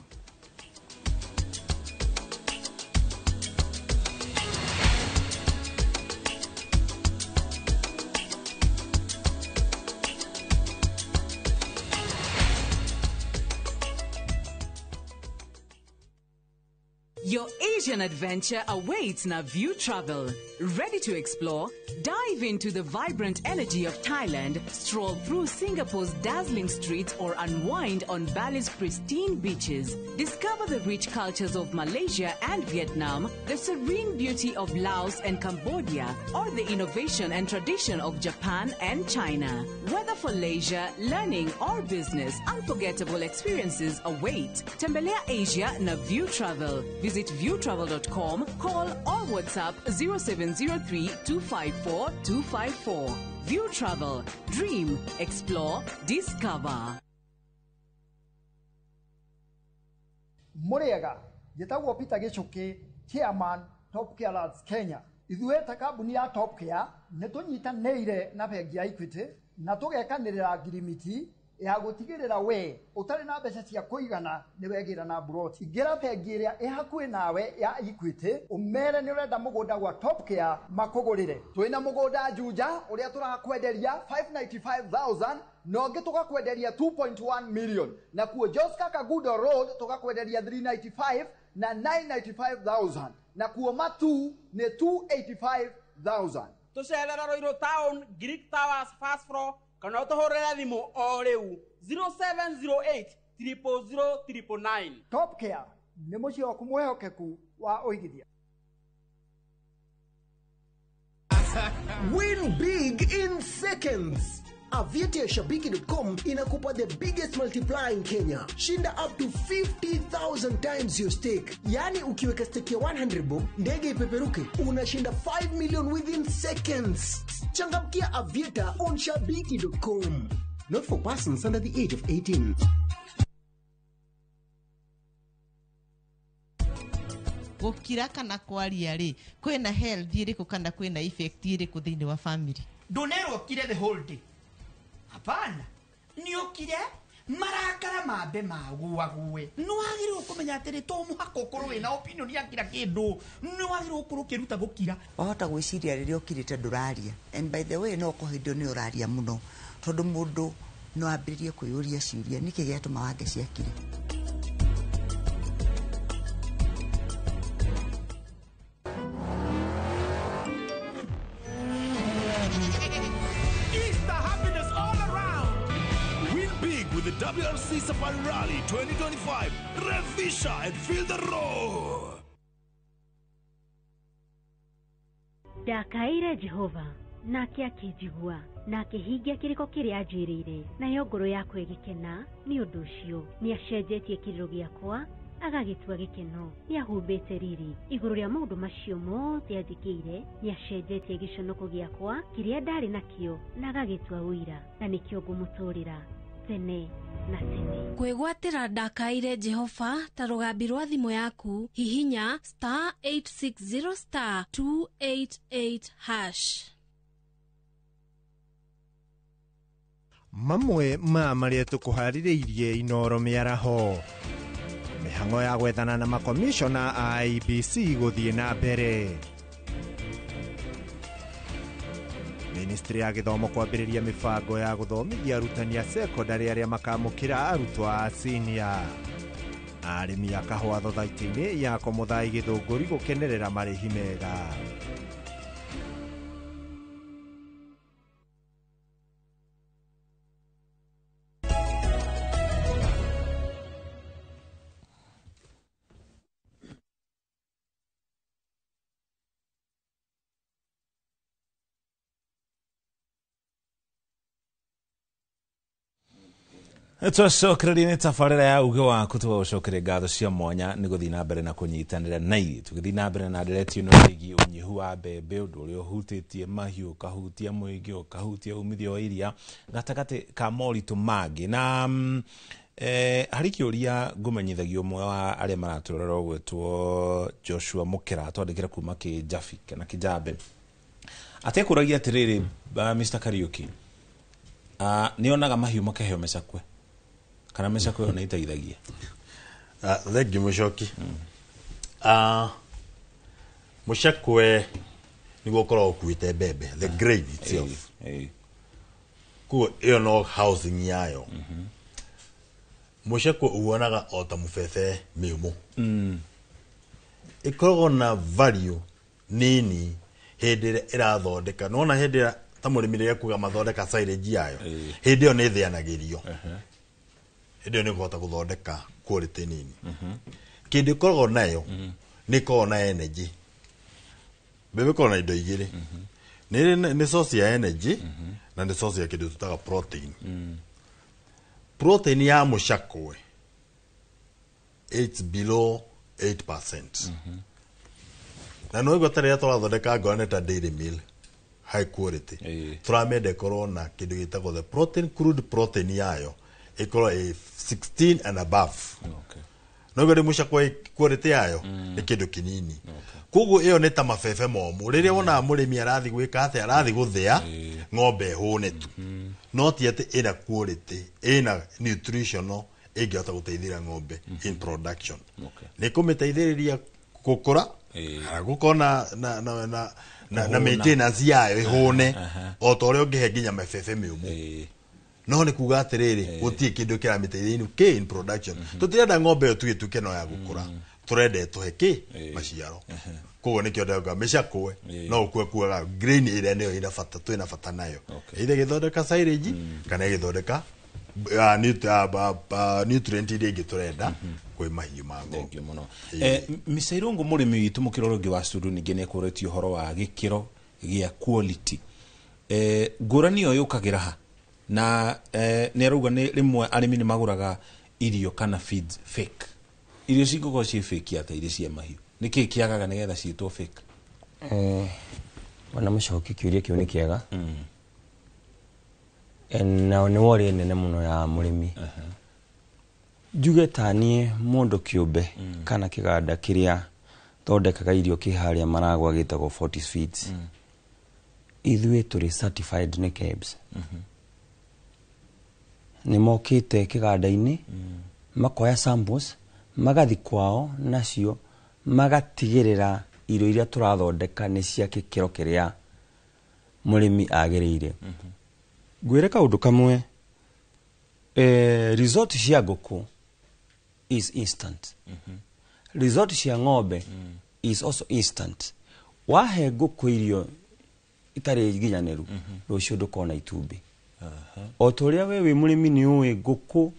Your Asian adventure awaits na View Travel. Ready to explore? Dive into the vibrant energy of Thailand, stroll through Singapore's dazzling streets, or unwind on Bali's pristine beaches. Discover the rich cultures of Malaysia and Vietnam, the serene beauty of Laos and Cambodia, or the innovation and tradition of Japan and China. Whether for leisure, learning, or business, unforgettable experiences await. Tembelea Asia na View Travel. Visit View Travel viewtravel.com, call or WhatsApp 0703 254 254. View Travel. Dream, explore, discover. Mũrĩega, njĩtagwo Peter Gĩchũkĩ, chairman Top Care Lads Kenya. Ithuĩ ta kambuni ya Top Care nĩ tũnyitanĩire na bengi ya Equity na tũgekanĩrĩra ngirimiti ya gũtigĩrĩra we ũtarĩ na mbeca cia kũigana nĩ wegĩra na mburoti. Ingĩra bengi ĩrĩa ĩ hakuhĩ nawe ya Equity ũmere nĩ ũrenda mũgũnda gwa Top Care makũgũrĩre. Twĩna mũgũnda Juja ũrĩa tũrakwenderia 595,000 na ũngĩ tũgakwenderia 2.1 million, na kuo Joska Kagudo Road tũgakwenderia 395 na 995,000, na kuo Matu nĩ 285,000. Tũcerere Ruiru Town, Greek Towers first floor, kana ũtũhũrĩre thimũ o rĩu 0708 000 999. Top Care nĩ mũciĩ waku mwĩhokeku wa ũigithia. Win big in seconds. Aviator Shabiki.com inakupa the biggest multiplier in Kenya. Shinda up to 50,000 times your stake. Yani ukiweka stake ya 100 bob, ndege ipeperuke, unashinda 5 million within seconds. Changamkia Aviator on Shabiki.com. Not for persons under the age of 18. Gũkira kana kwaria rĩ, kwĩna health ĩrĩkũ kana kwĩna effect ĩrĩkũ thĩinĩ wa family? Ndũnerwo ũkire the whole day. Hapana, nĩ ũkire marakara mambe maguague. Nĩ wagĩrĩirwo kũmenya atĩrĩ, to mũhaka ũkorwo wĩna opinion ya kila kĩndũ. Nĩ wagĩrĩirwo gũkorwo ũkĩruta gũkira. Wahota gwĩciria rĩrĩa ũkirĩte ndũraria, and by the way no ũkorwo hĩndĩ ĩyo nĩ ũraria mũno, tondũ mũndũ no ambĩrĩrie kwĩyũria ciũria nĩkĩ gĩatũma Wangeci akire. Easter happiness all around. Win big with the WRC Safari Rally 2025. Revisha and feel the roar. Ndakaĩire Jehova nake akĩnjigua na akĩhingia kĩrĩko kĩrĩa anjĩrĩire, nayo ngoro yakwa ĩgĩkena nĩ ũndũ ũcio. Nĩ acenjetie kĩrĩro gĩakwa agagĩtua gĩkeno, nĩ ahumbĩte riri igũrũ rĩa maũndũ macio mothe anjĩkĩire. Nĩ acenjetie gĩconoko gĩakwa kĩrĩa ndarĩ nakĩo na agagĩtua ũira, na nĩkĩo ngũmũtũũrĩra tene na tene. Kwĩgwatĩra ndakaĩire Jehova ta rũgambi rwa thimũ yaku, hihinya star 860 star 288 hash. Mamwe ma marĩa tũkũharĩrĩirie Inoro mĩaraho. Mĩhang'o ya gwethana na makomishona a IEBC gũthiĩ na mbere. Ministry ya gĩthomo kwambĩrĩria mĩbango ya gũthomithia arutani a sekondarĩ arĩa makamũkĩra arutwo a senior. Arĩmi a kahũa thothaitĩ-inĩ ya Komuthai Gĩthũngũri gũkenerera marĩhi mega. Twacokereria nĩ tabarĩra ya uge waku, tũgagũcokeria ngatho cia mwanya nĩ gũthiĩ na mbere na kũnyitanĩra na ithuĩ. Tũgĩthiĩ na mbere na ndereti ĩno ĩgiĩ ũnyihu wa mbembe, ũndũ ũrĩa ũhutĩtie mahiũ, ũkahutia mũingĩ, ũkahutia umithio wa iria gatagatĩ ka moritũ mangĩ. Na harĩ kĩũria ngũmenyithagia ũmwe wa arĩa maratũrora ũgwĩtwo Joshua Mũkĩra, atwandĩkĩra kuma Kĩnjabi kana Kĩnjambe, atekũragia atĩrĩrĩ, Mr. Kariuki, nĩ onaga mahiũ makĩheo mĩcakwe kana mĩcakwe ĩyo nĩ ĩteithagia? Thengiũ Mũcoki. Mũcakwe nĩguo ũkoragwo ũkuĩte mbembe, the grain itself. Koguo ĩyo no housing yayo. Mũcakwe ũwonaga o ta mũbebe mĩũmũ. Ĩkoragwo na value nini hĩndĩ ĩrĩa ĩrathondeka. Nĩwona hĩndĩ ĩrĩa ta mũrĩmi rĩrĩa kuga mathondeka silage yayo, hĩndĩ ĩyo nĩ ĩthĩanagĩrio. Hĩndĩ ĩyo nĩ ũkũhota gũthondeka quality nini. Kĩndũ ĩkoragwo nayo nĩ ĩkoragwo na energy. Mbembe ĩkoragwo na indo igĩrĩ. Nĩ source ya energy na nĩ source ya kĩndũ tũtaga protein. Protein ya mũcakwe it's below 8%. Na no igua ta rĩrĩa tũrathondeka ngorane ta dairy meal high quality, tũramĩenda ĩkorwo na kĩndũ gĩtagwo the protein, crude protein yayo ĩkorwo ĩ 16 and above. No igua rĩ mũcakwe quality yayo nĩ kĩndũ kĩnini. Koguo ĩyo nĩ ta mabebe momũ rĩrĩa wonaga mũrĩmi arathiĩ gwĩka atĩa, arathiĩ gũthĩa ng'ombe ĩhũne tu, no ti atĩ ĩna quality, ĩna nutritional ĩngĩhota gũteithĩrĩria ng'ombe in production. Nĩ kũmĩteithĩrĩria gũkũra kana gũkorwo na Kũhũna. Maintenance yayo ĩhũne o ta ũrĩa ũngĩhe nginya mabebe mĩũmũ, no nĩ kuga atĩrĩrĩ, gũtirĩ kĩndũ kĩramĩteithia in kĩ in production. Tũtirenda ng'ombe ĩyo tu ĩtuĩke no ya gũkũra, tũrenda ĩtũhe kĩ maciaro. Koguo nĩkĩo ndauga mĩcakwe no ũkue kuaga grain ĩrĩa nĩyo ĩna bata, twĩna bata nayo, either ĩgĩthondeka silage kana ĩgĩthondeka nutrient iria ingĩ tũrenda kwĩ mahiũ ma ng'ombe. Mũno. Mr. Irungu, mũrĩmi witũ mũkĩro ũngĩ wa studio ningĩ nĩ ekũrĩtie ũhoro wa gĩkĩro gĩa quality. Ngũrani ĩyo yũkagĩra ha na nĩ arauga nĩ rĩmwe arĩmi nĩ magũraga irio kana feeds fake. Irio cingĩkorwo ciĩ fake atĩa, irio cia mahiũ nĩ kĩĩ kĩagaga nĩgetha ciĩtwo fake? Bwana Mũcoki, kĩũria kĩu nĩ kĩega. Na nĩ worĩ nene mũno ya mũrĩmi. Njuge ta niĩ mũndũ kĩũmbe kana kĩganda kĩrĩa thondekaga irio kĩ harĩa Maragwa gĩtagwo Fortis Feeds, ithuĩ tũrĩ certified nĩ KEBS. Nĩ mokĩte kĩganda-inĩ, makoya samples, magathi kwao nacio, magatigĩrĩra irio iria tũrathondeka nĩ cia gĩkĩro kĩrĩa mũrĩmi agĩrĩire. Ngwĩre kaũndũ kamwe, result cia ngũkũ is instant, result cia ng'ombe is also instant. Wahe ngũkũ irio itarĩ nginyanĩru, rũciũ ndũkona itumbĩ. O ta ũrĩa we wĩ mũrĩmi nĩ ũĩ ngũkũ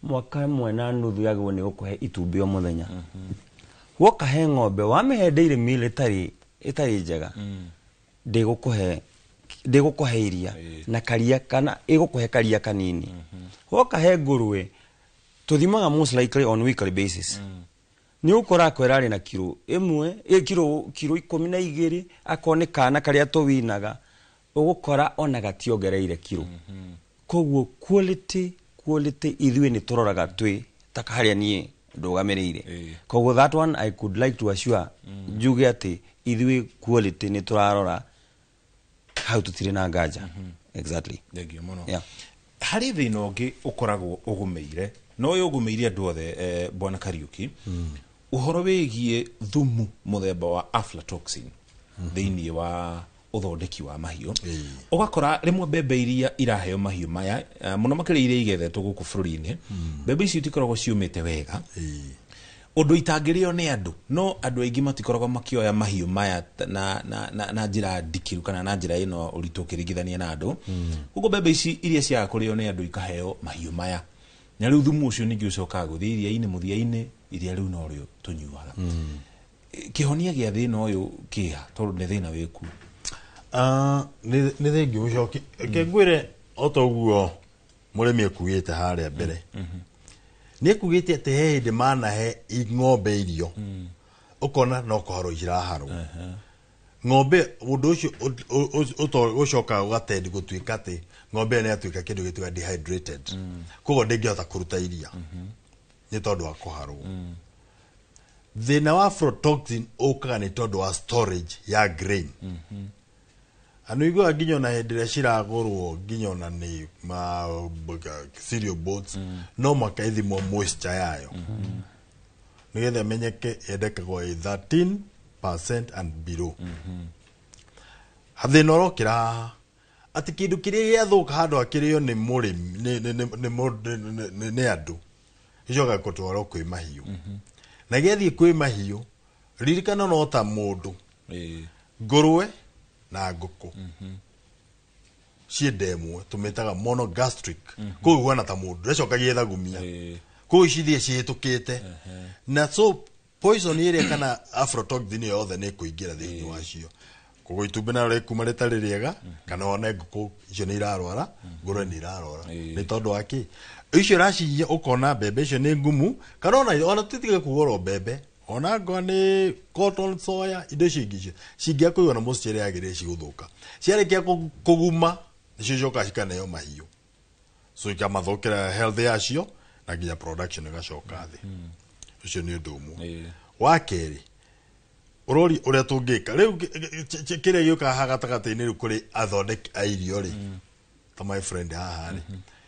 mwaka ĩmwe na nuthu yagĩrĩirwo nĩ gũkũhe itumbĩ o mũthenya. Woka he ng'ombe, wamĩhe dairy meal ĩtarĩ njega, ndĩgũkũhe iria na karia, kana ĩgũkũhe karia kanini. Woka he ngũrwe, tũthimaga most likely on weekly basis, nĩ ũgũkora akwĩra arĩ na kiro ĩmwe, kiro 12, akorwo nĩ kana karĩa tũwinaga, ũgũkora ona gationgereire kiro. Koguo quality ithuĩ nĩ tũroraga twĩ ta harĩa niĩ ndũgamĩrĩire. Koguo that one I could like to assure, njuge atĩ ithuĩ quality nĩ tũrarora hau, tũtirĩ na nganja. Exactly. Thengiũ mũno. Yeah. Harĩ thĩna ũngĩ ũkoragwo ũgũmĩire, no ũyũ ũgũmĩire andũ othe, bwana Kariuki, ũhoro wĩgiĩ thumu mũthemba wa aflatoxin thĩinĩ wa ũthondeki wa mahiũ. Ũgakora rĩmwe mbembe iria iraheo mahiũ maya, mũno makĩria iria igethetwo gũkũ bũrũri-inĩ, mbembe icio itikoragwo ciũmĩte wega ũndũ itangĩrĩo nĩ andũ, no andũ aingĩ matikoragwo makĩoya mahiũ maya na njĩra ndikĩru kana na njĩra ĩno ũritũ ũkĩringithania na andũ. Koguo mbembe ici iria ciaga kũrĩo nĩ andũ ikaheo mahiũ maya, na rĩu thumu ũcio ningĩ ũcokaga gũthiĩ iria-inĩ, mũthia-inĩ iria rĩu norĩo tũnyuaga. Kĩhonia gĩa thĩna ũyũ kĩha, tondũ nĩ thĩna wĩkuo? Nĩ thengiũ mũcoki. Reke ngwĩre, o ta ũguo mũrĩmi ekugĩte harĩa mbere, nĩ ekugĩte atĩ he hĩndĩ manahe ng'ombe irio, ũkona no kũharwo iraharwo ng'ombe. Ũndũ ũcio ũcokaga ũgatendi gũtuĩka atĩ ng'ombe ĩyo nĩ yatuĩka kĩndũ gĩtuĩka dehydrated, koguo ndĩngĩhota kũruta iria nĩ tondũ wa kũharwo. Thĩna wa aflatoxin ũkaga nĩ tondũ wa storage ya grain. Andũ iguaga nginya ona hĩndĩ ĩrĩa ciragũrwo, nginya ona nĩ ma cereal boards, no mũhaka ĩthimwo moisture yayo nĩgetha ĩmenyeke yendekagwo ĩ 13% and below. Thĩna ũrokĩra haha atĩ kĩndũ kĩrĩa gĩathũka handũ hakĩrĩo nĩ mũrĩmi, nĩ andũ, gĩcokaga gũtwarwo kwĩ mahiũ, na gĩathiĩ kwĩ mahiũ, ririkana no ta mũndũ, ngũrwe na ngũkũ ciĩ nda ĩmwe, tũmĩtaga monogastric. Koguo ĩhuana ta mũndũ ndĩcokagia ĩthagumia, koguo cithiĩ cihĩtũkĩte na so poison ĩrĩa kana aflatoxin yothe nĩ ĩkũingĩra thĩinĩ wacio. Koguo itumbĩ narĩo rĩkuma rĩtarĩ rĩega, kana wone ngũkũ icio nĩ irarwara, ngũrwe nĩ irarwara. Nĩ tondũ wa kĩ icio ũraciria, ũkona mbembe icio nĩ ngumu, kana ona tũtige kuga oro mbembe. Ona ngwa nĩ cotton, soya, indo icio ingĩ icio cingĩaga kũigwo na moisture ĩrĩa yagĩrĩire, cigũthũka. Ciarĩkia kũguma, nĩcio icokaga cikaneo mahiũ, so ikamathũkĩra health yacio na nginya production ĩgacoka thĩ. Ũcio nĩ ũndũ ũmwe. Wa kerĩ, ũrori ũrĩa tũngĩka rĩu, kĩrĩa gĩũkaga haha gatagatĩ-inĩ rĩu kũrĩ athondeki a irio rĩ, ta my friend haha rĩ,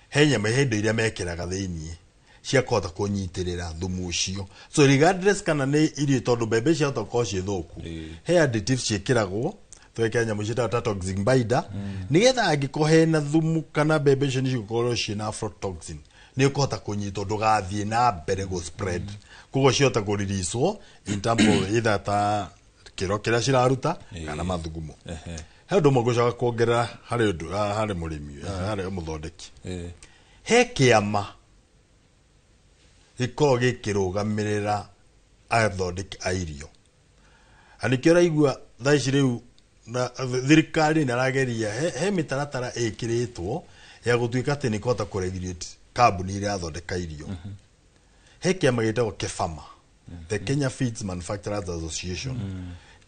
he nyama, he indo iria mekĩraga thĩiniĩ cia kũhota kũnyitĩrĩra thumu ũcio. So regardless kana nĩ irio, tondũ mbembe ciahota gũkorwo ciĩ thũku, he additives ciĩkĩragwo, twekĩra nyamũ ciĩtagwo ta toxin binder, nĩgetha angĩkorwo hena thumu kana mbembe icio nĩ cigũkorwo ciĩna aflatoxin, nĩ ũkũhota kũnyitwo, ndũgathiĩ na mbere gũ spread. Koguo cihota kũ release in terms of either ta kĩro kĩrĩa ciraruta kana mathugumo. He ũndũ ũmwe ngũcoka kuongerera harĩ ũndũ harĩ mũrĩmi, harĩ mũthondeki. He kĩama gĩkoragwo gĩkĩrũgamĩrĩra athondeki a irio, na nĩkĩo ũraigua thaa ici rĩu na thirikari nĩ arageria, he mĩtaratara ĩkĩrĩtwo ya gũtuĩka atĩ nĩ kũhota kũregulate kambuni iria irathondeka irio. He kĩama gĩtagwo KEFAMA, the Kenya Feeds Manufacturers Association.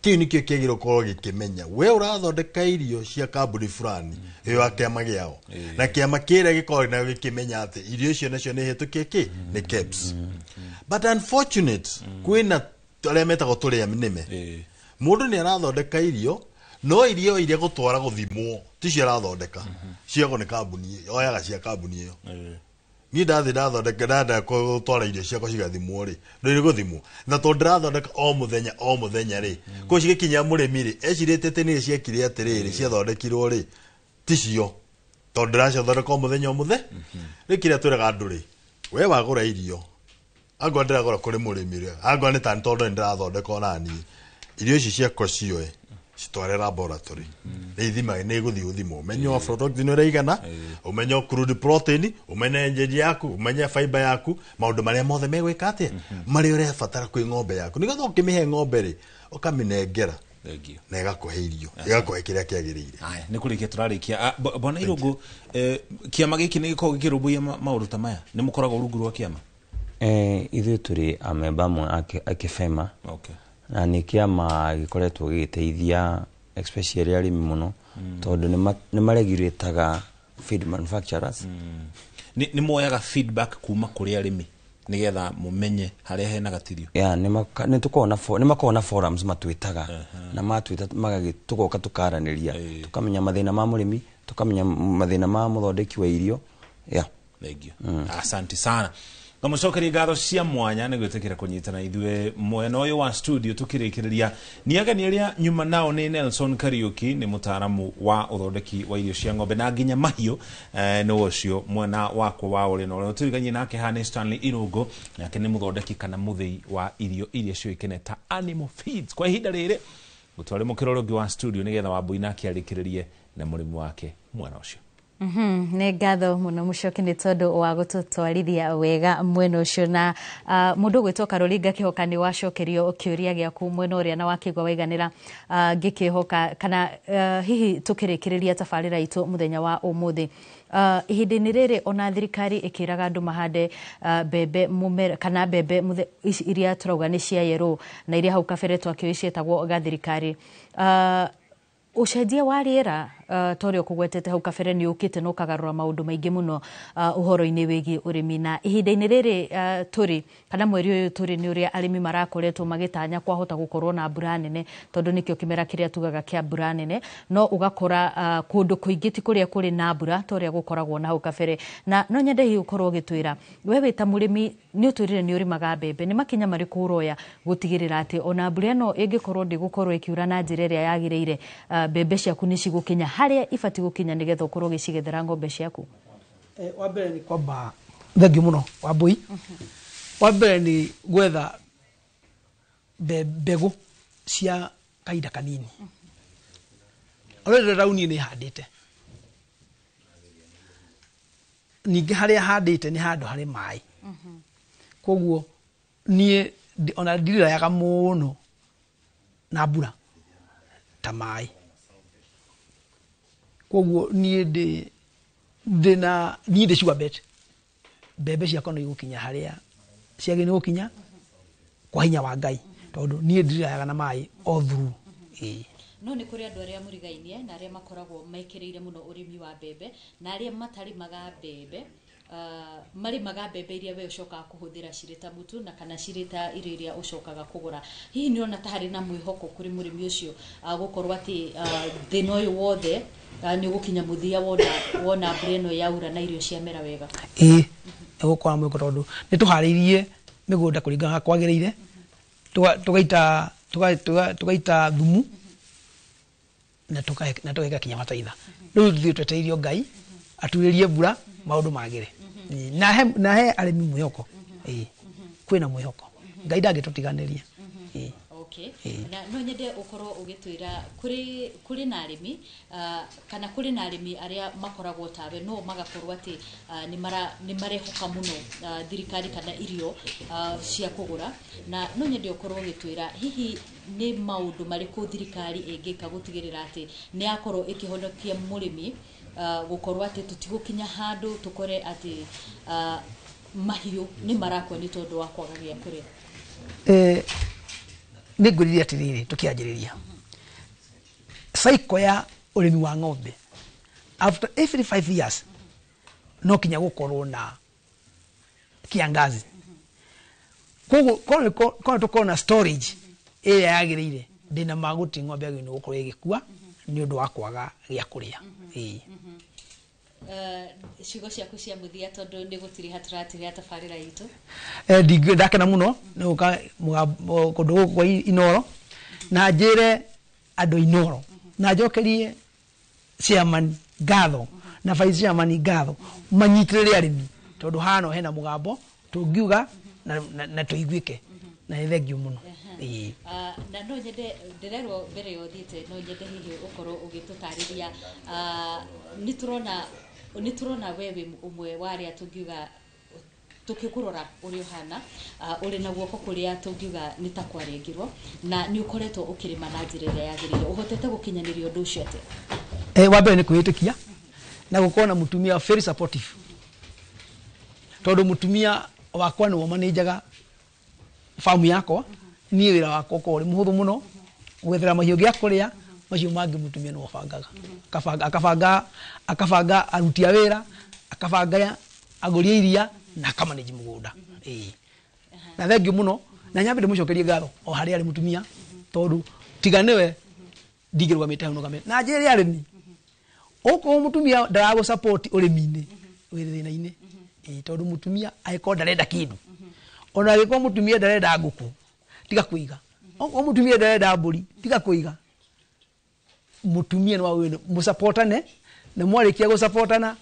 Kĩu nĩkĩo kĩagĩrĩirwo gũkorwo gĩkĩmenya we ũrathondeka irio cia kambuni fulani ĩyo ya kĩama gĩao, na kĩama kĩrĩa gĩkoragwo nayo gĩkĩmenya atĩ irio icio nacio nĩ hĩtũkie kĩ nĩ KEBS. But unfortunate, kwĩna arĩa metagwo tũrĩa nĩme. Mũndũ nĩ arathondeka irio, no irio iria gũtwara gũthimwo ticio arathondeka, ciagwo nĩ kambuni, oyaga cia kambuni ĩyo. Niĩ ndathiĩ ndathondeka, ndenda gũtwara irio ciakwa cigathimwo rĩ, ndũrĩ gũthimwo, na tondũ ndĩrathondeka o mũthenya o mũthenya rĩ, kũu cigĩkinya mũrĩmi rĩ, ecirĩtie atĩ nĩ ciekire atĩrĩrĩ, ciathondekirwo rĩ, ticio, tondũ ndĩraciathondeka o mũthenya o mũthenya. Rĩ, kĩrĩa twĩraga andũ rĩ, we wagũra irio, angorwo ndĩragũra kũrĩ mũrĩmi rĩ, angorwo nĩ tani, tondũ nĩ ndĩrathondeka ona niĩ irio ici ciakwa, cioe citware laboratory, nĩ ithima, nĩ igũthiĩ gũthimwo, ũmenye aflatoxin ũrĩa igana, ũmenye crude protein, ũmenye energy yaku, ũmenye fiber yaku, maũndũ marĩa mothe megwĩka atĩa, marĩa ũrabatara kwĩ ng'ombe yaku, nĩgetha ũkĩmĩhe ng'ombe rĩ, ũkamĩnengera na ĩgakũhe irio, ĩgakũhe kĩrĩa kĩagĩrĩire. Aya, nĩ kũrĩkia tũrarĩkia. Bwana Irũngũ, kĩama gĩkĩ nĩ gĩkoragwo gĩkĩrũmbũiya maũndũ ta maya? Nĩ mũkoragwo rungu rwa kĩama? Ithuĩ tũrĩ amemba amwe a KEFEMA. Na nĩ kĩama gĩkoretwo gĩgĩteithia especially arĩmi mũno, tondũ nĩ maregulataga feed manufacturers. Nĩ moyaga feedback kuma kũrĩ arĩmi nĩgetha mũmenye harĩa hena gatirio? Yeah, nĩ tũkoragwo na nĩ makoragwo na forums matwĩtaga, na matwĩta magagĩ tũgoka tũkaranĩria, tũkamenya mathĩna ma mũrĩmi, tũkamenya mathĩna ma mũthondeki wa irio, yeah. Thank you. Asante sana. Ngamũcokeria ngatho cia mwanya nĩ gwĩtĩkĩra kũnyitana ithuĩ mwena ũyũ wa studio. Tũkĩrĩkĩrĩria, nĩ ageni arĩa nyuma nao nĩ Nelson Kariuki, nĩ mũtaaramu wa ũthondeki wa irio cia ng'ombe na nginya mahiũ, nĩ ũcio mwena wakwa wa ũrĩ, na ũrĩa tũrigainie nake haha nĩ Stanley Irũngũ, nake nĩ mũthondeki kana mũthĩi wa irio iria ciũĩkaine ta animal feeds. Kwa ihinda rĩrĩ gũtware mũkĩra ũrĩa ũngĩ wa studio nĩgetha Wambui nake arĩkĩrĩrie na mũrĩmi wake mwena ũcio. Nĩ ngatho mũno Mũcoki nĩ tondũ wa gũtũtwarithia wega mwena ũcio. Na mũndũ ũgwĩtwo Karolinga Kĩhoka, nĩ wacokerio kĩũria gĩaku mwena ũrĩa na wakĩigua waiganĩra, ngĩkĩhoka kana hihi tũkĩrĩkĩrĩria tabarĩra itũ mũthenya wa ũmũthĩ, ihinda-inĩ rĩrĩ ona thirikari ĩkĩraga andũ mahande mbembe mũmera kana mbembe ici iria tũrauga nĩ cia yerũ na iria hau kabere twakĩũĩ ciĩtagwo gathirikari, ũcenjia wa rĩera, ta ũrĩa ũkũgwetete hau kabere, nĩ ũkĩte na ũkagarũra maũndũ maingĩ mũno ũhoro-inĩ wĩgiĩ ũrĩmi. Na ihinda-inĩ rĩrĩ tũrĩ kana mweri ũyũ tũrĩ, nĩ ũrĩa arĩmi marakoretwo magĩtanya kwahota gũkorwo na mbura nene, tondũ nĩkĩo kĩmera kĩrĩa tugaga kĩa mbura nene, no ũgakora kũndũ kũingĩ ti kũrĩa kũrĩ na mbura ta ũrĩa gũkoragwo na hau kabere. Na no nyende hihi ũkorwo ũgĩtwĩra, we wĩ ta mũrĩmi, nĩ ũtwĩrire nĩ ũrĩmaga mbembe, nĩ makinya marĩkũ ũroya gũtigĩrĩra atĩ ona mbura ĩno ĩngĩkorwo ndĩgũkorwo ĩkiura na njĩra ĩrĩa yagĩrĩire, mbembe ciaku nĩ cigũkinya harĩa ibatiĩ gũkinya nĩgetha ũkorwo ũgĩcigethera ng'ombe ciaku? Wa mbere nĩ kwamba, thengiũ mũno Wambui, wa mbere nĩ gwetha mbegũ cia kahinda kanini. Already rauni nĩ handĩte, ningĩ harĩa handĩte nĩ handũ harĩ maĩ, koguo niĩ ona ndirirayaga mũno na mbura ta maĩ. Koguo niĩ ndĩ ndĩna niĩ ndĩ sure bet mbembe ciakwa no igũkinya harĩa ciagĩrĩire gũkinya. Kwa hinya wa Ngai, tondu niĩ ndirayaga na maĩ o through. Ĩĩ. No nĩ kũrĩ andũ arĩa mũrigainie na arĩa makoragwo mekĩrĩire mũno ũrĩmi wa mbembe, na arĩa matarĩmaga mbembe, marĩmaga mbembe iria we ũcokaga kũhũthĩra cirĩ ta mũtu na kana cirĩ ta irio iria ũcokaga kũgũra. Hihi nĩ ũrona ta harĩ na mwĩhoko kũrĩ mũrĩmi ũcio, gũkorwo atĩ thĩna ũyũ wothe nĩ ũgũkinya mũthia wona mbura ĩno yaura na irio ciamera wega? Ĩĩ, nĩgũkorwo na mwĩhoko tondũ nĩ tũharĩirie mĩgũnda kũringana na kwagĩrĩire, tũgaita thumu na tũgeka kinya mataitha. Rĩu ithuĩ twetereirio Ngai aturĩrie mbura maũndũ magĩre. Na he arĩmi mwĩhoko. Ĩĩ, kwĩna mwĩhoko, Ngai ndangĩtũtiganĩria. Ĩĩ. Okay. Na no nyende ũkorwo ũgĩtwĩra kũrĩ na arĩmi, kana kũrĩ na arĩmi arĩa makoragwo tawe no magakorwo atĩ nĩ marehoka mũno thirikari kana irio cia kũgũra, na no nyende ũkorwo ũgĩtwĩra hihi nĩ maũndũ marĩkũ thirikari ĩngĩka gũtigĩrĩra atĩ nĩ yakorwo ĩkĩhonokia mũrĩmi, gũkorwo atĩ tũtigũkinya handũ tũkore atĩ mahiũ nĩ marakua nĩ tondũ wa kwaga gĩa kũrĩa. Nĩ ngwĩrire atĩrĩrĩ, tũkĩanjĩrĩria cycle ya ũrĩmi wa ng'ombe, after every 5 years no kinya gũkorwo na kiangazi. Koguo korwo tũkorwo na storage ĩrĩa yagĩrĩire, ndĩna ma gũtirĩ ng'ombe yagĩrĩirwo gũkorwo ĩgĩkua nĩ ũndũ wa kwaga gĩa kũrĩa. Ĩĩ. Ciugo ciaku cia mũthia, tondũ nĩ gũtiriha tũratiriha tabarĩra itũ. Ndakena mũno nĩ gũka kũndũ gũkũ kwa Inoro, na njĩre andũ Inoro, na njokerie chairman ngatho na vice chairman ngatho, manyitĩrĩre arĩmi tondũ haha no hena mũgambo tũngiuga na tũiguĩke, na nĩ thengiũ mũno. Ĩĩ. Na no nyende, ndĩrerwo mbere ya ũthiĩte, no nyende hihi ũkorwo ũgĩtũtarĩria, nĩ tũrona we wĩ ũmwe wa arĩa tũngiuga tũkĩkũrora ũrĩa ũhana, ũrĩ na guoko kũrĩa tũngiuga nĩ ta kwarengirwo, na nĩ ũkoretwo ũkĩrĩma na njĩra ĩrĩa yagĩrĩire. Ũhotete gũkinyanĩria ũndũ ũcio atĩa? Wa mbere nĩ kwĩĩtĩkia na gũkorwo na mũtumia very supportive, tondũ mũtumia wakwa nĩwe manĩnjaga famu yakwa. Niĩ wĩra wakwa ũkoragwo ũrĩ mũhũthũ mũno, gwethera mahiũ gĩa kũrĩa, macio mangĩ mũtumia nĩwe ũbangaga, akabanga aruti a wĩra, akabanga agũri a iria na akamanage mũgũnda. Ĩĩ, na thengiũ mũno, na nyambe ndĩmũcokerie ngatho o harĩa arĩ mũtumia, tondũ tiga nĩwe ndingĩrũgamĩte hau nũgamĩte. Na njĩre arĩmi, okorwo mũtumia ndaragũ support ũrĩmi-inĩ, wĩ thĩna-inĩ. Ĩĩ, tondũ mũtumia angĩkorwo ndarenda kĩndũ, ona angĩkorwo mũtumia ndarenda ngũkũ, tiga kũiga. Okorwo mũtumia ndarenda mbũri, tiga kũiga. Mũtumia nĩ wagĩrĩirwo mũsupportane, na mwarĩkia gũsupportana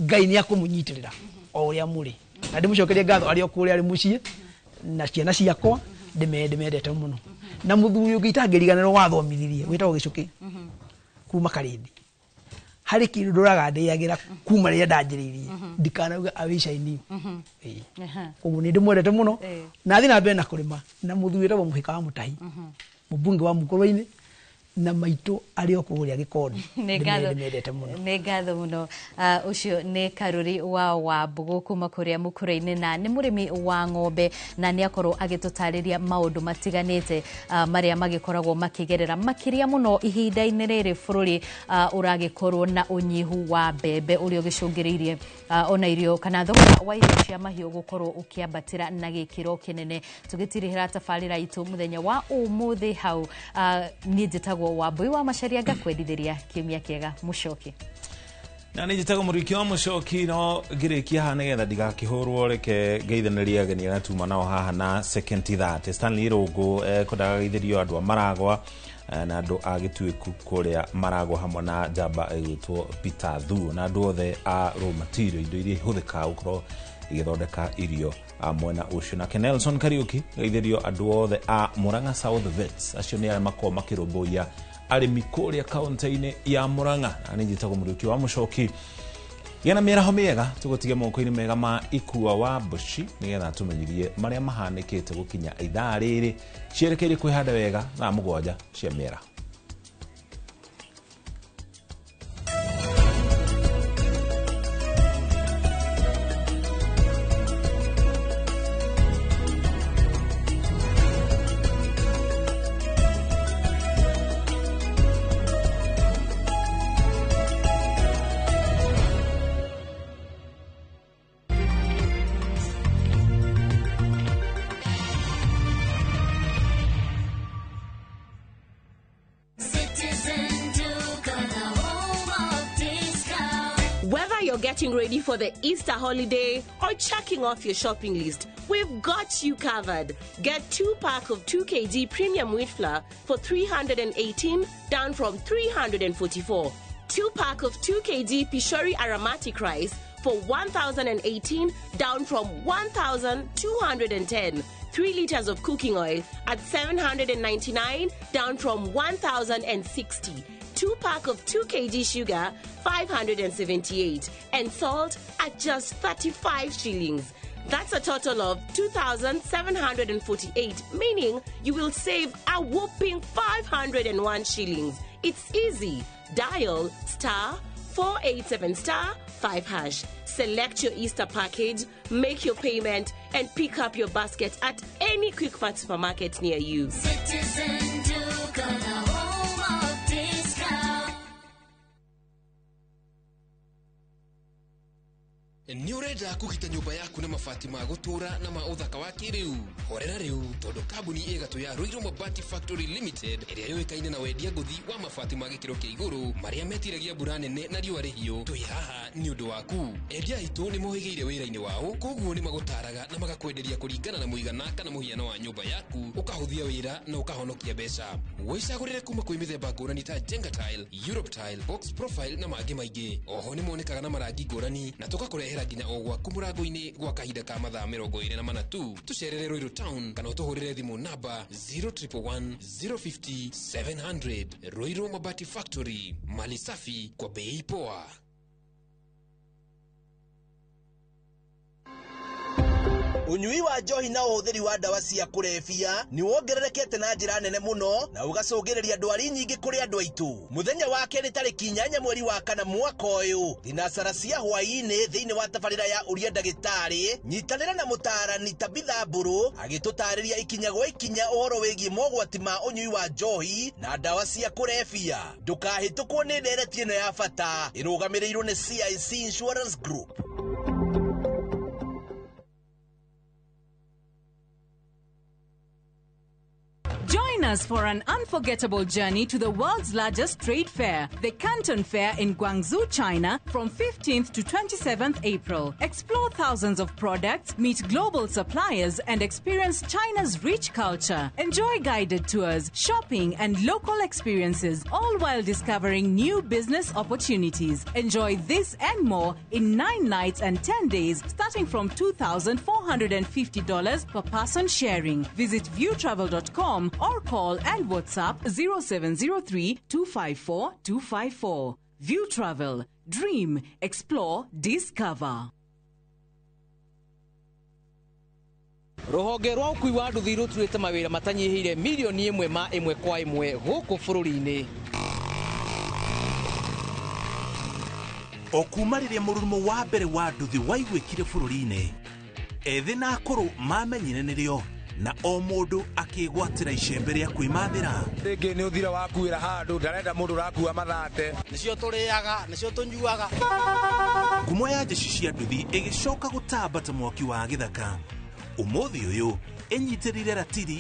Ngai nĩ akũmũnyitĩrĩra o ũrĩa mũrĩ. Na ndĩmũcokerie ngatho arĩ o kũrĩa arĩ mũciĩ na ciana ciakwa, ndĩmendete mũno. Na mũthuri ũngĩ itangĩriganĩrwo wathomithirie wĩtagwo Gĩcũkĩ kuma Karĩndi, harĩ kĩndũ ndũraga ndĩagĩra kuma rĩrĩa ndanjĩrĩirie, ndikanauge I wish I knew. Ĩĩ. Koguo nĩ ndĩmwendete mũno, na thiĩ na mbere na kũrĩma. Na mũthuri wĩtagwo Mũhĩka wa Mũtahi, mũmbunge wa Mũkũrwe-inĩ, na maitũ arĩ o kũrĩa Gĩkondi, ndĩmendete mũno. Nĩ ngatho mũno. Ũcio nĩ Karuri wa Wambũgũ kuma kũrĩa Mũkũrwe-inĩ, na nĩ mũrĩmi wa ng'ombe, na nĩ akorwo agĩtũtarĩria maũndũ matiganĩte marĩa magĩkoragwo makĩgerera, makĩria mũno ihinda-inĩ rĩrĩ bũrũri ũragĩkorwo na ũnyihu wa mbembe ũrĩa ũgĩcũngĩrĩirie ona irio kana thogora wa irio cia mahiũ gũkorwo ũkĩambatĩra na gĩkĩro kĩnene. Tũgĩtirihĩra tabarĩra itũ mũthenya wa ũmũthĩ hau, niĩ njĩtagwo Wambui wa Macharia, ngakwendithĩria kiumia kĩega. Mũcoki. Na nĩ njĩtagwo Mũriki wa Mũcoki, no ngĩrĩkia haha nĩgetha ndigakĩhũrwo, reke ngeithanĩrie ageni arĩa tuma nao haha na second that Stanley Rũngũ kwendaga geithĩrio andũ a Maragwa na andũ a Gĩtuĩku kũrĩa Maragwa, hamwe na njamba ĩgwĩtwo Peter Thuo, na andũ othe a raw material, indo iria ihũthĩkaga gũkorwo igĩthondeka irio mwena ũcio. Nake Nelson Kariuki, geithĩrio andũ othe a Murang'a South Vets, acio nĩ arĩa makoragwo makĩrũmbũiya arĩmi kũrĩa kaunti-inĩ ya Murang'a. Na nĩ njĩtagwo Mũriũki wa Mũcoki. Gĩa na mĩaraho mĩega, tũgũtige moko-inĩ mega ma Ikua wa Mboci nĩgetha tũmenyirie marĩa mahanĩkĩte gũkinya ithaa rĩrĩ cierekeire kwĩhanda wega thaa 7 cia mĩaraho. you're getting ready for the Easter holiday or checking off your shopping list, we've got you covered. Get 2 pack of 2 kg premium wheat flour for 318, down from 344. 2 pack of 2 kg Pishori aromatic rice for 1,018, down from 1,210. 3 liters of cooking oil at 799, down from 1,060. 2 pack of 2 kg sugar, 578, and salt at just 35 shillings. That's a total of 2,748, meaning you will save a whopping 501 shillings. It's easy. Dial star 487 star 5 hash. Select your Easter package, make your payment, and pick up your basket at any Quickmart supermarket near you. Citizen Duka, the home of discount. Nĩ ũrenda kũgita nyũmba yaku na mabati ma gũtũũra na ma ũthaka wa kĩrĩu? Horera rĩu tondũ kambuni ĩgatũ ya Ruiru Mabati Factory Limited ĩrĩa yũĩkaine na wendia ngũthi wa mabati ma gĩkĩro kĩa igũrũ marĩa metiragia mbura nene na riũa rĩhiũ, twĩ haha nĩ ũndũ waku. Endia aitũ nĩ mohĩgĩire wĩra-inĩ wao, koguo nĩ magũtaraga na magakwenderia kũringana na mũigana kana mũhiano wa nyũmba yaku, ũkahũthia wĩra na ũkahonokia mbeca. Wĩcagũrĩre kuma kwĩ mĩthemba ngũrani ta Jenga Tile, Europe Tile, Box Profile na mangĩ maingĩ. Oho nĩ monekaga na marangi ngũrani na tũgakũrehera nginya o gwaku mũrango-inĩ gwa kahinda ka mathaa 24 tu. Tũcerere Ruiru Town kana ũtũhũrĩre thimũ namba 0111 050 700. Ruiru Mabati Factory, mali safi kwa bei poa. Ũnyui wa njohi na ũhũthĩri wa ndawa cia kũrebia nĩ wongererekete na njĩra nene mũno na ũgacũngĩrĩria ndwari nyingĩ kũrĩ andũ aitũ. Mũthenya wa kerĩ tarĩki 8 mweri wa 4 mwaka ũyũ, thinacara cia hwaĩ-inĩ thĩinĩ wa tabarĩra ya Ũria Ndagĩtarĩ, nyitanĩra na mũtaarani Tabitha Mbũrũ agĩtũtarĩria ikinya gwa ikinya ũhoro wĩgiĩ mogwati ma ũnyui wa njohi na ndawa cia kũrebia. Ndũkahĩtũkwo nĩ ndereti ĩno ya bata ĩrũgamĩrĩirwo nĩ CIC Insurance Group. Join us for an unforgettable journey to the world's largest trade fair, the Canton Fair in Guangzhou, China, from 15th to 27th April. Explore thousands of products, meet global suppliers, and experience China's rich culture. Enjoy guided tours, shopping, and local experiences, all while discovering new business opportunities. Enjoy this and more in 9 nights and 10 days, starting from $2,450 per person sharing. Visit viewtravel.com or call and WhatsApp 0703 254 254. View Travel. Dream, explore, discover. Rũhonge rwa ũkui wa nduthi rũturĩte mawĩra matanyihĩire milioni 1 ma 1 kwa 1 gũkũ bũrũri-inĩ. O kuma rĩrĩa mũrurumo wa mbere wa nduthi waiguĩkire bũrũri-inĩ, ethĩ na akũrũ mamenyire nĩrĩo na o mũndũ akĩgwatĩra icembe rĩa kwĩmathĩra. Rĩngĩ nĩ ũthira wakuĩra handũ ndarenda mũndũ ũrakua mathate. Nĩcio tũrĩaga, nĩcio tũnyuaga. Ngumo ya jeshi cia nduthi ĩgĩcoka gũtamba ta mwaki wa gĩthaka. Ũmũthĩ ũyũ ĩnyitĩrĩire ratiri